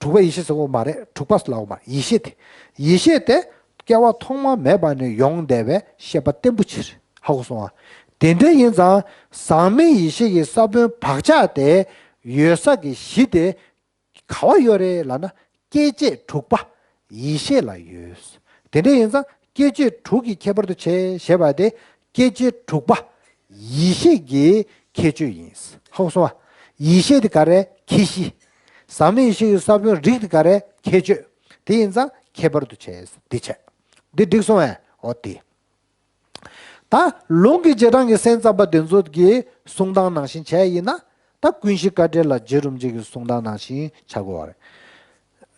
དྲུག་པ་ཡིད་ཤེས་ཟེར་གྱི་ཡོད་མ་རེད། དྲུག་པ་ཟེར་ལབ་ཡོད་མ་རེད། ཡིད་ཤེས་དེ། ཡིད་ཤེས་དེ་སྐྱེ་བ་ཐོག་མ་མེད་པ་ནས་ཡོང་བསྡད་པའི་ཤེས་པ་བརྟན་པོ་ཆེ་རེད། ཧ་གོ་སོང་ང་། དེ་འདྲ་ཡིན་ཙང་ཟག་མེད་ཡིད་ཤེས་ཀྱི་ས་བོན་བག་ཆགས་དེ་ཡོད་ས་ཀྱི་གཞི་དེ་ག་བ་ཡོད་རེད་ལབ་ན། སྐྱེ་མཆེད་དྲུག་པ་ཡིད་ཤེས་ལ་ཡོད། དེ་འདྲ་ཡིན་ཙང་སྐྱེ་མཆེད་དྲུག་གི་ཁྱད་པར་དུ་བྱས་ཞེས་པ་དེ་སྐྱེ་མཆེད་དྲུག་པ་ཡིད་ཤེས་ཀྱི་ཁྱད་ཆོས་ཡིན། ཧ་གོ་སོང་ང་། ཡིད་ཤེས་དེ་ག་རེ། ཁྱད་གཞི། ཟག་མེད་ཡིད་ཤེས་ཀྱི་ས་བོན་རིགས་དེ་ག་རེ། ཁྱད་ཆོས། དེ་ཡིན་ཙང་ཁྱད་པར་དུ་བྱས། འདི་བྱས། འདི་འགྲིག་སོང་ངས། འོ་དེ། ད་ལུང་གི་རྗེས་འབྲང་གི་སེམས་ཙམ་པ་དེ་ཚོ་གི་གསུང་སྟངས་ནང་བཞིན་བྱས་ཡིན་ན། ད་ཀུན་གཞི་དཀའ་འགྲེལ་ལ་རྗེ་རིན་པོ་ཆེ་གི་གསུང་སྟངས་ནང་བཞིན་བྱ་དགོས་པ་རེད།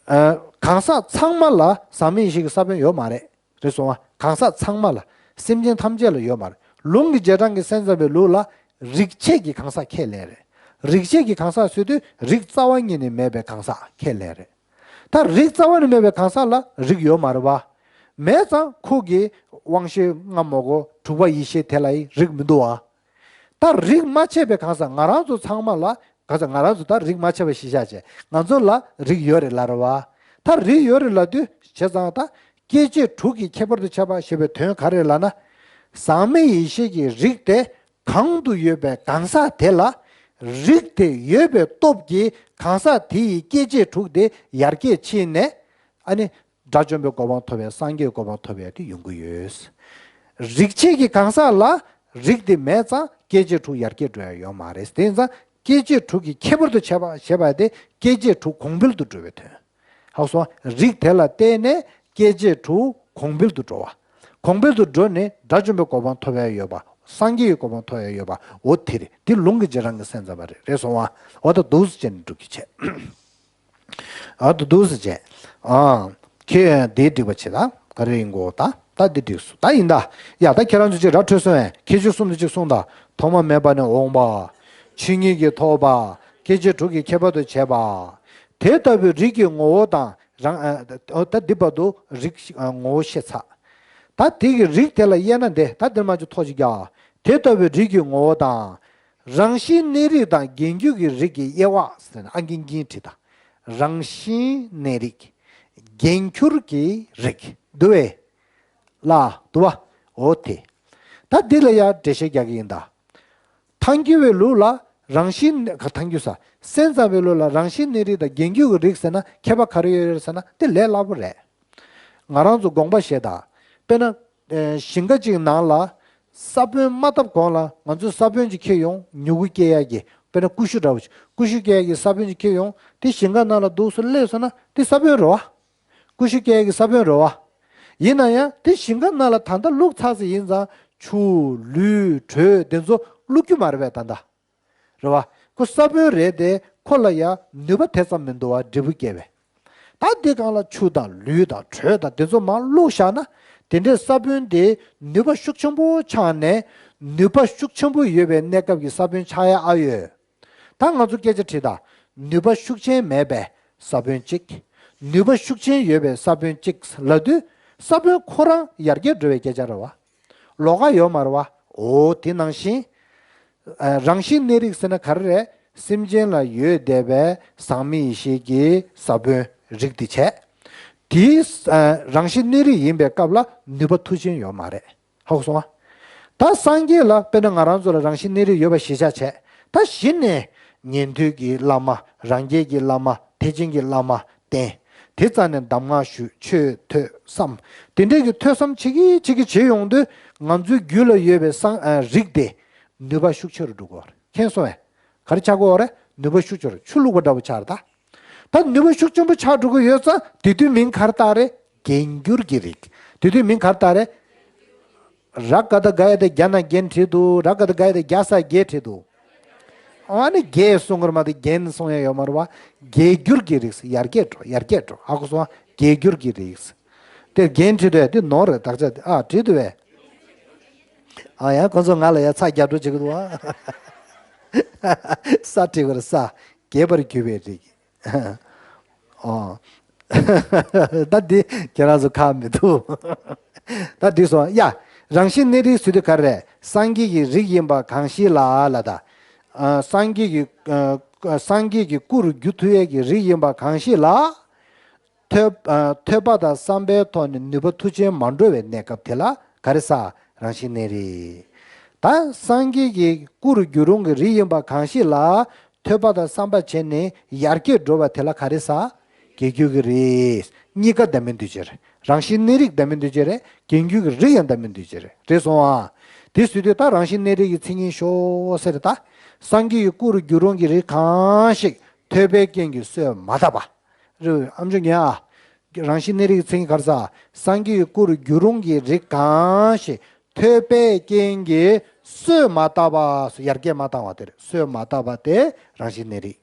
ཨ། གང་ཟག་ཚང་མ་ལ་ཟག་མེད་ཡིད་ཤེས་ཀྱི་ས་བོན་ཡོད་མ་རེད། རེད་སོང་ང་། གང་ཟག་ཚང་མ་ལ། སེམས་ཅན་ཐམས་ཅད་ལ་ཡོད་མ་རེད། ལུང་གི་རྗེས་འབྲང་གི་སེམས་ཙམ་པའི་ལུགས་ལ་རིགས་ཆད་ཀྱི་གང་ཟག་ཁས་ལེན་རེད། རིགས་ཆད་ཀྱི་གང་ཟག་ཟེར་དུས་རིགས་རྩ་བ་ཉིད་ནས་མེད་པའི་གང་ཟག་ཁས་ལེན་རེད། ད་རིགས་རྩ་བ་ནས་མེད་པའི་གང་ཟག་ལ་རིགས་ཡོད་མ་རེད་བ། མེད་ཙང་ཁོ་གི་དབང་ཤེས་ལྔ་མ་གཏོགས་དྲུག་པ་ཡིད་ཤེས་དེ་ལ་ཡི་རིགས་མི་འདུག་བ། ད་རིགས་མ་ཆད་པའི་གང་ཟག་ང་རང་ཚོ་ཚང་མ་ལ། གང་ཟག་ང་རང་ཚོ་ད་རིགས་མ་ཆད་པ་གཞི་བཞག་བྱས་ང་ཚོ་ལ་རིགས་ཡོད་རེད་ལབ་རེད་བ། ད་རིགས་ཡོད་རེད་ལབ་དུས་བྱས་ཙང་ད་སྐྱེ་མཆེད་དྲུག་གི་ཁྱད་པར་དུ་བྱས་པ་ཞེས་པའི་དོན་ག་རེ་ལབ་ན། ཟག་མེད་ཡིད་ཤེས་ཀྱི་རིགས་དེ་གང་དུ་ཡོད་པའི་གང་ཟག་དེ་ལ་རིགས་དེ་ཡོད་པའི་སྟོབས་ཀྱིས་གང་ཟག་དེ་ཡི་སྐྱེ་མཆེད་དྲུག་དེ་ཡར་རྒྱས་ཕྱིན་ནས། ཨ་ནི། དགྲ་བཅོམ་པའི་གོ་འཕང་ཐོབ་པའི། སངས་རྒྱས་ཀྱི་གོ་འཕང་ཐོབ་པའི་དེ་ཡོང་གི་ཡོད། རིགས་ཆད་ཀྱི་གང་ཟག་ལ་རིགས་དེ་མེད་ཙང་སྐྱེ་མཆེད་དྲུག་ཡར་རྒྱས་འགྲོ་ཡ་ཡོད་མ་རེད། དེ་ཡིན་ཙང་སྐྱེ་མཆེད་དྲུག་གི་ཁྱད་པར་དུ་བྱས་པ་ཞེས་པ་དེ་སྐྱེ་མཆེད་དྲུག་གོང་འཕེལ་དུ་འགྲོ་བའི་དོན། ཧ་གོ་སོང་། རིགས་དེ་ལ་བརྟེན་ནས་སྐྱེ་མཆེད་དྲུག་གོང་འཕེལ་དུ་འགྲོ་བ། གོང་འཕེལ་དུ་འགྲོ་ནས་དགྲ་བཅོམ་པའི་གོ་འཕང་ཐོབ་ཡ་ཡོད་པ། སངས་རྒྱས་ཀྱི་གོ་འཕང་ཐོབ་ཡ་ཡོད་པ། འོ་དེ་རེད། དེ་ལུང་གི་རྗེས་འབྲང་གི་སེམས་ཙམ་པ་རེད། རེད་སོང་བ། འོ་ད་འདུག་སེ་བྱས་ནས་འགྲུབ་ཀྱི་བྱས། ཨ་ད་འདུག་སེ་བྱས། ཨ། ཁྱེད་འདི་འགྲིག་པ་བྱེད་ད། ག་རེ་ཡིན་གོ་ད། ད་འདི་འགྲིག་སོང་། ད་ཡིན་ད། ཡ་ད་ཁྱེད་རང་ཚོ་ཅིག་ར་འཕྲོད་སོང་ངས། ཁྱད་ཆོས་གསུམ་དེ་ཅིག་གསུངས་ད། ཐོག་མ་མེད་པ་ནས་འོངས་པ། ཆོས་ཉིད་ཀྱིས་ཐོགས་པ། སྐྱེ་མཆེད་དྲུག་གི་ཁྱད་པར་དུ་བྱས་པ། དེ་ལྟ་བུའི་རིགས་ཀྱི་ངོ་བོ་དང་རང་། ཨ་ད་འདི་བར་དུ་རིགས་ཤིག་ཨ་ངོ་བོ་བཤད་ཚར། ད་དེ་གི་རིགས་དེ་ལ་དབྱེ་ན་འདི་ད་འདིར་མ་ཅིག་ཐོག་ཅིག་རྒྱག་དེ་ལྟ་བུའི་རིགས་ཀྱི་ངོ་བོ་དང་། རང་བཞིན་གནས་རིགས་དང་རྒྱན་གྱུར་གྱི་རིགས་ཀྱི་དབྱེ་བ་ཟེར་ན་ཨང་ཀིན་ཀིན་བྲིས་དང་། རང་བཞིན་གནས་རིགས། རྒྱན་གྱུར་གྱི་རིགས། འདུག་བས། ལ་འདུག་བ། འོ་དེ། ད་འདི་ལ་ཡང་འགྲེལ་བཤད་རྒྱག་གི་ཡིན་ད། ཐལ་འགྱུར་བའི་ལུགས་ལ་རང་བཞིན་ག་ཐལ་འགྱུར་ས། སེམས་ཙམ་པའི་ལུགས་ལ་རང་བཞིན་གནས་རིགས་དང་རྒྱན་གྱུར་གྱི་རིགས་ཟེར་ན་ཁྱད་པར་ག་རེ་ཡོད་རེད་ཟེར་ན་དེ་ལས་སླ་པོ་རེད། ང་རང་ཚོ་དགོངས་པ་བཞེས་དང་། དཔེར་ན། ཨེ་ཞིང་ཁ་ཅིག་ནང་ལ། ས་བོན་མ་བཏབ་གོང་ལ་ང་ཚོས་ས་བོན་ཅིག་འཁྱེར་ཡོང་། མྱུ་གུ་སྐྱེ་ཡག་གི། དཔེར་ན་ཀུ་ཤུ་འདྲ་བོ་ཅིག་ཀུ་ཤུ་སྐྱེ་ཡག་གི་ས་བོན་ཅིག་འཁྱེར་ཡོང་། དེ་ཞིང་ཁ་ནང་ལ་འདུག་སེ་སླེབས་སོང་ན་དེ་ས་བོན་རེད་བ། ཀུ་ཤུ་སྐྱེ་ཡག་གི་ས་བོན་རེད་བ། ཡིན་ན་ཡང་དེ་ཞིང་ཁ་ནང་ལ་ད་ལྟ་བླུགས་ཚར་ཟིན་ཡིན་ཙང་ཆུ། ལུད། དྲོད་དེ་ཚོ་བླུགས་རྒྱུ་མ་རེད་པས་ད་ལྟ། རེད་བ། ཁོ་ས་བོན་རེད་དེ་ཁོ་ལ་ཡང་ནུས་པ་དེ་ཙམ་མི་འདུག་བ། འབྲས་བུ་སྐྱེ་བའི། ད་དེ་སྒང་ལ་ཆུ་དང་ལུད་དང་དྲོད་དང་དེ་ཚོ་མར་བླུགས་བཞག་ན། དེ་འདྲའི་ས་བོན་དེ་ནུས་པ་ཤུགས་ཆེན་པོ་ཆགས་ནས། ནུས་པ་ཤུགས་ཆེན་པོ་ཡོད་པའི་གནས་སྐབས་ཀྱི་ས་བོན་ཆགས་ཡ་ཨ་ཡོད། ད་ང་ཚོ་སྐད་ཆ་དྲིས་དང་། ནུས་པ་ཤུགས་ཆེན་མེད་པའི་ས་བོན་གཅིག་ནུས་པ་ཤུགས་ཆེན་ཡོད་པའི་ས་བོན་གཅིག་ལབ་དུས། ས་བོན་ཁོ་རང་ཡར་རྒྱས་འགྲོ་བའི་སྐད་ཆ་རེད་བ། ལོགས་ཀ་ཡོད་མ་རེད་བ། འོ་དེ་ནང་བཞིན། ཨ་རང་བཞིན་གནས་རིགས་ཟེར་ན་ག་རེ་རེད། སེམས་ཅན་ལ་ཡོད་བསྡད་པའི་ཟག་མེད་ཡེ་ཤེས་ཀྱི་ས་བོན་རིགས་དེ་བྱས། དེའི་ཨ་རང་བཞིན་གནས་རིགས་ཡིན་པའི་སྐབས་ལ་ནུས་པ་མཐུ་ཆེན་ཡོད་མ་རེད། ཧ་གོ་སོང་ང་། ད་སངས་རྒྱས་ལ་དཔེར་ན་ང་རང་ཚོ་ལ་རང་བཞིན་གནས་རིགས་ཡོད་པ་གཞིར་བཞག་བྱས། ད་གཞི་ནས་ཉན་ཐོས་ཀྱི་བླ་མ། རང་རྒྱལ་གྱི་བླ་མ། ཐེག་ཆེན་གྱི་བླ་མ་བསྟེན། དེ་རྩ་ནས་གདམས་ངག་ཞུ། ཆོས་ཐོས་བསམ། དེ་འདྲས་ཀྱི་ཐོས་བསམ་བྱེད་ཀྱི་བྱེད་ཀྱི་བྱེད་ཡོང་དུས་ང་ཚོའི་རྒྱུད་ལ་ཡོད་པའི་སང་ཨ་རིགས་དེ་ནུས་པ་ཤུགས་ཆེ་རུ་འགྲོ་གི་ཡོད་རེད། མཁྱེན་སོང་ངས། ག་རེ་ཆགས་ཀྱི་ཡོད་རེད། ནུས་པ་ཤུགས་ཆེ་རུ་ཆུ་བླུགས་པ་འདྲ་བོ་ཆགས་རེད་ད། ད་ནུས་པ་ཤུགས་ཆེན་པོ་ཆགས་འགྲོ་གི་ཡོད་ཙང་དེ་དུས་མིང་ག་རེ་བཏགས་རེད། རྒྱས་འགྱུར་གྱི་རིགས། དེ་དུས་མིང་ག་རེ་བཏགས་རེད། ར་ག་བཏགས་རྒ་ཡ་བཏགས་རྒྱ་ན་རྒྱན་བྲིས་འདུག་ར་ག་བཏགས་རྒ་ཡ་བཏགས་རྒྱ་ས་རྒྱས་བྲིས་འདུག་ཨ་ནི་རྒྱས་གསུང་གི་རེད་མ་གཏོགས་རྒྱན་གསུང་ཡ་ཡོད་མ་རེད་བ། རྒྱས་འགྱུར་གྱི་རིགས། ཡར་རྒྱས་འགྲོ། ཡར་རྒྱས་འགྲོ། ཧ་གོ་སོང་ང་། རྒྱས་འགྱུར་གྱི་རིགས། དེ་རྒྱན་བྲིས་འདུག་ཡ། དེ་ནོར་རེད། དག་ཆ་དེ་ཨ་བྲིས་འདུག་བས། ཨ་ཡང་ཁོ་ཚོ་ང་ལ་ཡ་ཚ་རྒྱབ་འགྲོ་བྱེད་ཀྱི་འདུག་ཨ། ས་བྲིས་དགོས་རེད། ས། རྒྱས་པར་གྱུར་པའི་རིགས། ཨོ། ད་འདི་ཁྱེད་རང་ཚོ་ཁག་མི་འདུག་ད་འགྲིག་སོང་། ཡ། རང་བཞིན་གནས་རིགས་ཟེར་དུས་ག་རེ་རེད། སངས་རྒྱས་ཀྱི་རིགས་ཡིན་པ་གང་ཞིག་ལ་ལ་ད། ཨ། སངས་རྒྱས་ཀྱི་ཨ། སངས་རྒྱས་ཀྱི་སྐུ་རུ་འགྱུར་ཐུབ་ཡས་ཀྱི་རིགས་ཡིན་པ་གང་ཞིག་ལ། ཐོས་ཨ། ཐོས་པ་དང་བསམ་པའི་ཐོག་ནས་ནུས་པ་མཐུ་ཆེན་མ་འགྲོ་བའི་གནས་སྐབས་དེ་ལ་ག་རེ་ཟེར། རང་བཞིན་གནས་རིགས། ད་སངས་རྒྱས་ཀྱི་སྐུ་རུ་འགྱུར་རུང་གི་རིགས་ཡིན་པ་གང་ཞིག་ལ། ཐོས་པ་དང་བསམ་པ་བྱས་ནས་ཡར་རྒྱས་འགྲོ་བ་དེ་ལ་ག་རེ་ཟེར། རྒྱས་འགྱུར་གྱི་རིགས། གཉིས་ཀ་ལྡན་མིན་འདུས་བྱས་རེད། རང་བཞིན་གནས་རིགས་ལྡན་མིན་འདུས་བྱས་རེད། རྒྱས་འགྱུར་གྱི་རིགས་ཡང་ལྡན་མིན་འདུས་བྱས་རེད། རེད་སོང་ཨ། དེ་ཟེར་དུས་ད་རང་བཞིན་གནས་རིགས་ཀྱི་མཚན་ཉིད་ཤོག་ཟེར་ད། སངས་རྒྱས་ཀྱི་སྐུ་རུ་འགྱུར་རུང་གི་རིགས་གང་ཞིག་ཐོས་པའི་རྐྱེན་གྱིས་གསོས་མ་དག་པ། རེད། ཨམ་ཅོག་ཉན་ཨ། རང་བཞིན་གནས་རིགས་ཀྱི་མཚན་ཉིད་ག་རེ་ཟེར། སངས་རྒྱས་ཀྱི་སྐུ་རུ་འགྱུར་རུང་གི་རིགས་གང་ཞིག་ཐོས་པའི་རྐྱེན་གྱིས་གསོས་མ་དག་པ། ཡར་རྒྱས་མ་བཏང་བ་དེ་རེད། གསོས་མ་དག་པ་དེ་རང་བཞིན་གནས་རིགས།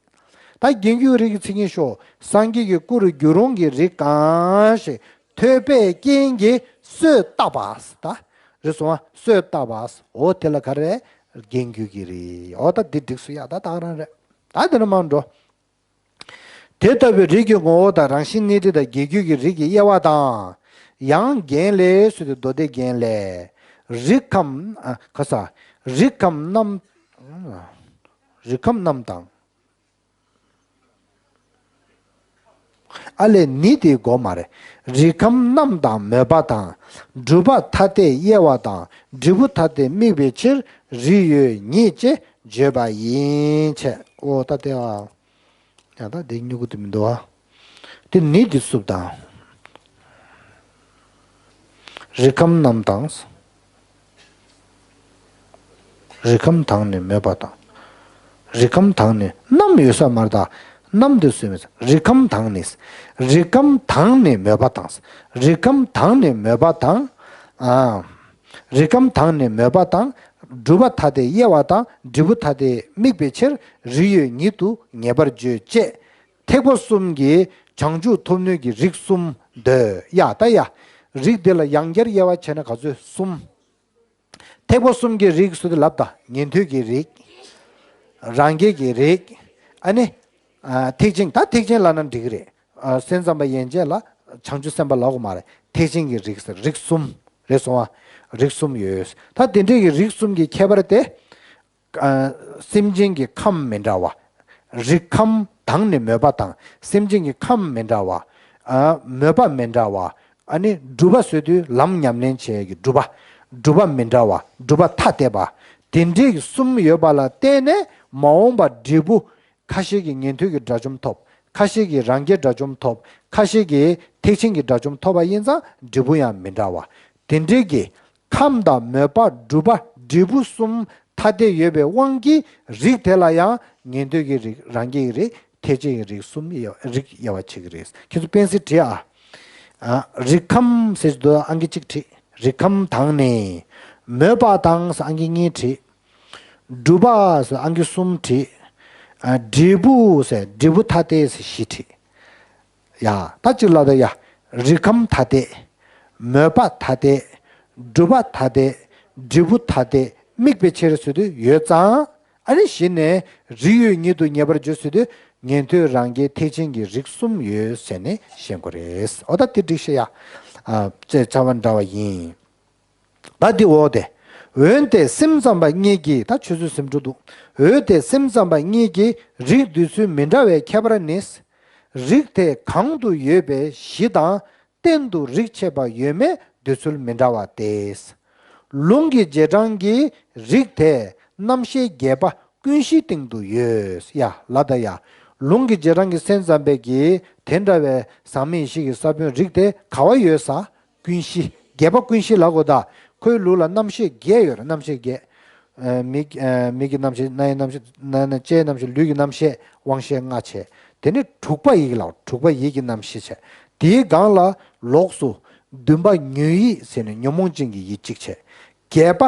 ད་རྒྱས་འགྱུར་རིགས་ཀྱི་མཚན་ཉིད་ཤོག་སངས་རྒྱས་ཀྱི་སྐུ་རུ་འགྱུར་རུང་གི་རིགས་གང་ཞིག་ཐོས་པའི་རྐྱེན་གྱིས་གསོས་བཏགས་པ། ད་རེད་སོང་ཨ། གསོས་བཏགས་པ། འོ་དེ་ལ་ག་རེ། རྒྱས་འགྱུར་གྱི་རིགས། འོ་ད་འདི་འགྲིག་སོང་ཡ། ད་ད་ག་རང་རེད། ད་དེ་ནས་མར་འགྲོ། དེ་ལྟ་བུའི་རིགས་ཀྱི་ངོ་བོ་དང་རང་བཞིན་གནས་རིགས་དང་རྒྱས་འགྱུར་གྱི་རིགས་ཀྱི་དབྱེ་བ་དང་། ཡང་རྒྱན་ལས་ཟེར་དུས་མདོ་སྡེ་རྒྱན་ལས། རིགས་ཁམས། ཨ། ག་ས། རིགས་ཁམས་རྣམས། རིགས་ཁམས་རྣམས་དང་། ཨ་ལས་ནི་དེ་དགོས་མ་རེད། རིགས་ཁམས་རྣམས་དང་མོས་པ་དང་། སྒྲུབ་པ་ཐ་དད་དབྱེ་བ་དང་འབྲས་བུ་ཐ་དད་དམིགས་པའི་ཕྱིར་རིགས་ཡོད་ཉིད་ཅེས་བརྗོད་པ་ཡིན་ཕྱིར། འོ་ད་དེ་ཨ། ཡང་ད་དེ་སྨྱུ་གུ་དེ་མི་འདུག་ཨ། དེ་ནི་དེ་བསུབ་དང་། རིགས་ཁམས་རྣམས་དང་། རིགས་ཁམས་དང་ནི་མོས་པ་དང་། རིགས་ཁམས་དང་ནི་རྣམས་ཡོད་ས་མ་རེད་ད། རྣམས་དེ་བསུབ་མེད། རིགས་ཁམས་དང་ནི། རིགས་ཁམས་དང་ནི་མོས་པ་དང་། རིགས་ཁམས་དང་ནི་མོས་པ་དང་། ཨ། རིགས་ཁམས་དང་ནི་མོས་པ་དང་། སྒྲུབ་པ་ཐ་དད་དབྱེ་བ་དང་འབྲས་བུ་ཐ་དད་དམིགས་པའི་ཕྱིར་རིགས་ཡོད་ཉིད་དུ་ངེས་པར་བརྗོད་ཅེས། ཐེག་པ་གསུམ་གྱི་བྱང་ཆུབ་ཐོབ་ནུས་ཀྱི་རིགས་གསུམ་འདོད། ཡ་ད་ཡ། རིགས་འདི་ལ་ཡང་བསྐྱར་དབྱེ་བ་ཕྱེ་ན་ག་ཚོད། གསུམ། ཐེག་པ་གསུམ་གྱི་རིགས་སུ་དེ་ལབ་ད། ཉན་ཐོས་ཀྱི་རིགས། རང་རྒྱལ་གྱི་རིགས། ཨ་ནི། ཨ། ཐེག་ཆེན། ད་ཐེག་ཆེན་ལབ་ན་འགྲིག་གི་རེད། ཨ། སེམས་ཙམ་པ་ཡན་ཆད་ལ་བྱང་ཆུབ་སེམས་དཔའ་ལབ་དགོས་མ་རེད། ཐེག་ཆེན་གྱི་རིགས་ཟེར། རིགས་གསུམ། རེད་སོང་ཨ། རིགས་གསུམ་ཡོད། ད་དེ་འདྲའི་གི་རིགས་གསུམ་གྱི་ཁྱད་པར་དེ། ཨ། སེམས་ཅན་གྱི་ཁམས་མི་འདྲ་བ། རིགས་ཁམས་དང་ནི་མོས་པ་དང་། སེམས་ཅན་གྱི་ཁམས་མི་འདྲ་བ། ཨ། མོས་པ་མི་འདྲ་བ། ཨ་ནི་སྒྲུབ་པ་ཟེར་དུས་ལམ་ཉམས་ལེན་བྱེད་ཀྱི་སྒྲུབ་པ། སྒྲུབ་པ་མི་འདྲ་བ། སྒྲུབ་པ་ཐ་དད་པ། དེ་འདྲའི་གི་གསུམ་ཡོད་པ་ལ་བརྟེན་ནས་མ་འོངས་པ་འབྲས་བུ། ཁ་ཤས་ཀྱིས་ཉན་ཐོས་ཀྱི་དགྲ་བཅོམ་ཐོབ། ཁ་ཤས་ཀྱིས་རང་རྒྱལ་དགྲ་བཅོམ་ཐོབ། ཁ་ཤས་ཀྱིས་ཐེག་ཆེན་གྱི་དགྲ་བཅོམ་ཐོབ་པ་ཡིན་ཙང་འབྲས་བུ་ཡང་མི་འདྲ་བ། དེ་འདྲའི་གི་ཁམས་དང་མོས་པ། སྒྲུབ་པ། འབྲས་བུ་གསུམ་ཐ་དད་ཡོད་པའི་དབང་གིས་རིགས་དེ་ལ་ཡང་ཉན་ཐོས་ཀྱི་རིགས། རང་རྒྱལ་གྱི་རིགས། ཐེག་ཆེན་གྱི་རིགས་གསུམ་དབྱེ། རིགས་དབྱེ་བ་ཕྱེ་གི་རེད། ཁྱེད་ཚོ་དཔེ་གཟིགས་བྲིས་ཨ། ཨ། རིགས་ཁམས་ཟེར་དུས་ཨང་ཀི་གཅིག་བྲིས། རིགས་ཁམས་དང་ནི། མོས་པ་དང་ཟེར་ཨང་ཀི་གཉིས་བྲིས། སྒྲུབ་པ་ཟེར་ཨང་ཀི་གསུམ་བྲིས། ཨ། འབྲས་བུ་ཟེར། འབྲས་བུ་ཐ་དད་ཟེར་བཞི་བྲིས། ཡ། ད་གཅིག་ལ་ད་ཡ། རིགས་ཁམས་ཐ་དད། མོས་པ་ཐ་དད། སྒྲུབ་པ་ཐ་དད། འབྲས་བུ་ཐ་དད་དམིགས་པའི་ཕྱིར་ཟེར་དུས་ཡོད་ཙང་། ཨ་ནི་གཞི་ནས་རིགས་ཡོད་ཉིད་དུ་ངེས་པར་བརྗོད་ཟེར་དུས་ཉན་ཐོས་རང་རྒྱལ་ཐེག་ཆེན་གྱི་རིགས་གསུམ་ཡོད་ཟེར་ནས་ཤེས་དགོས་རེད། འོ་ད་དེ་འགྲིག་ཤག་ཡ། ཨ། ཅེས་བྱ་བ་འདྲ་བ་ཡིན། ད་འདི་འོ་དེ། འོན་ཏེ་སེམས་ཙམ་པ་གཉིས་ཀྱིས། ད་ཆུ་ཚོད་ཟིན་འགྲོ་འདུག་འོན་ཏེ་སེམས་ཙམ་པ་གཉིས་ཀྱིས་རིགས་འདོད་ཚུལ་མི་འདྲ་བའི་ཁྱད་པར་ནི། རིགས་དེ་གང་དུ་ཡོད་པའི་གཞི་དང་གཏན་དུ་རིགས་ཆད་པ་ཡོད་མེད་འདོད་ཚུལ་མི་འདྲ་བ་སྟེ། ལུང་གི་རྗེས་འབྲང་གིས་རིགས་དེ་རྣམ་ཤེས་བརྒྱད་པ་ཀུན་གཞིའི་སྟེང་དུ་ཡོད། ཡ་ལ་ད་ཡ། ལུང་གི་རྗེས་འབྲང་གི་སེམས་ཙམ་པས་ཀྱི་དེ་འདྲ་བའི་ཟག་མེད་ཡེ་ཤེས་ཀྱི་ས་བོན་རིགས་དེ་ག་བ་ཡོད་ས། ཀུན་གཞི། བརྒྱད་པ་ཀུན་གཞི་ལབ་དགོས་ད། ཁོའི་ལུགས་ལ་རྣམ་ཤེས་བརྒྱད་ཡོད་རེད། རྣམ་ཤེས་བརྒྱད། ཨ་མིག་ཨ་མིག་གི་རྣམ་ཤེས། རྣ་ཡི་རྣམ་ཤེས། རྣ་ནས་ལྕེའི་རྣམ་ཤེས། ལུས་ཀྱི་རྣམ་ཤེས། དབང་ཤེས་ལྔ་བྱས། དེ་ནས་དྲུག་པ་ཡིད་ཀྱི་ལ། དྲུག་པ་ཡིད་ཀྱི་རྣམ་ཤེས་བྱས། དེའི་སྒང་ལ་ལོགས་སུ་བདུན་པ་ཉོན་ཡིད་ཟེར་ནས་ཉོན་མོངས་ཅན་གྱི་ཡིད་གཅིག་བྱས། བརྒྱད་པ་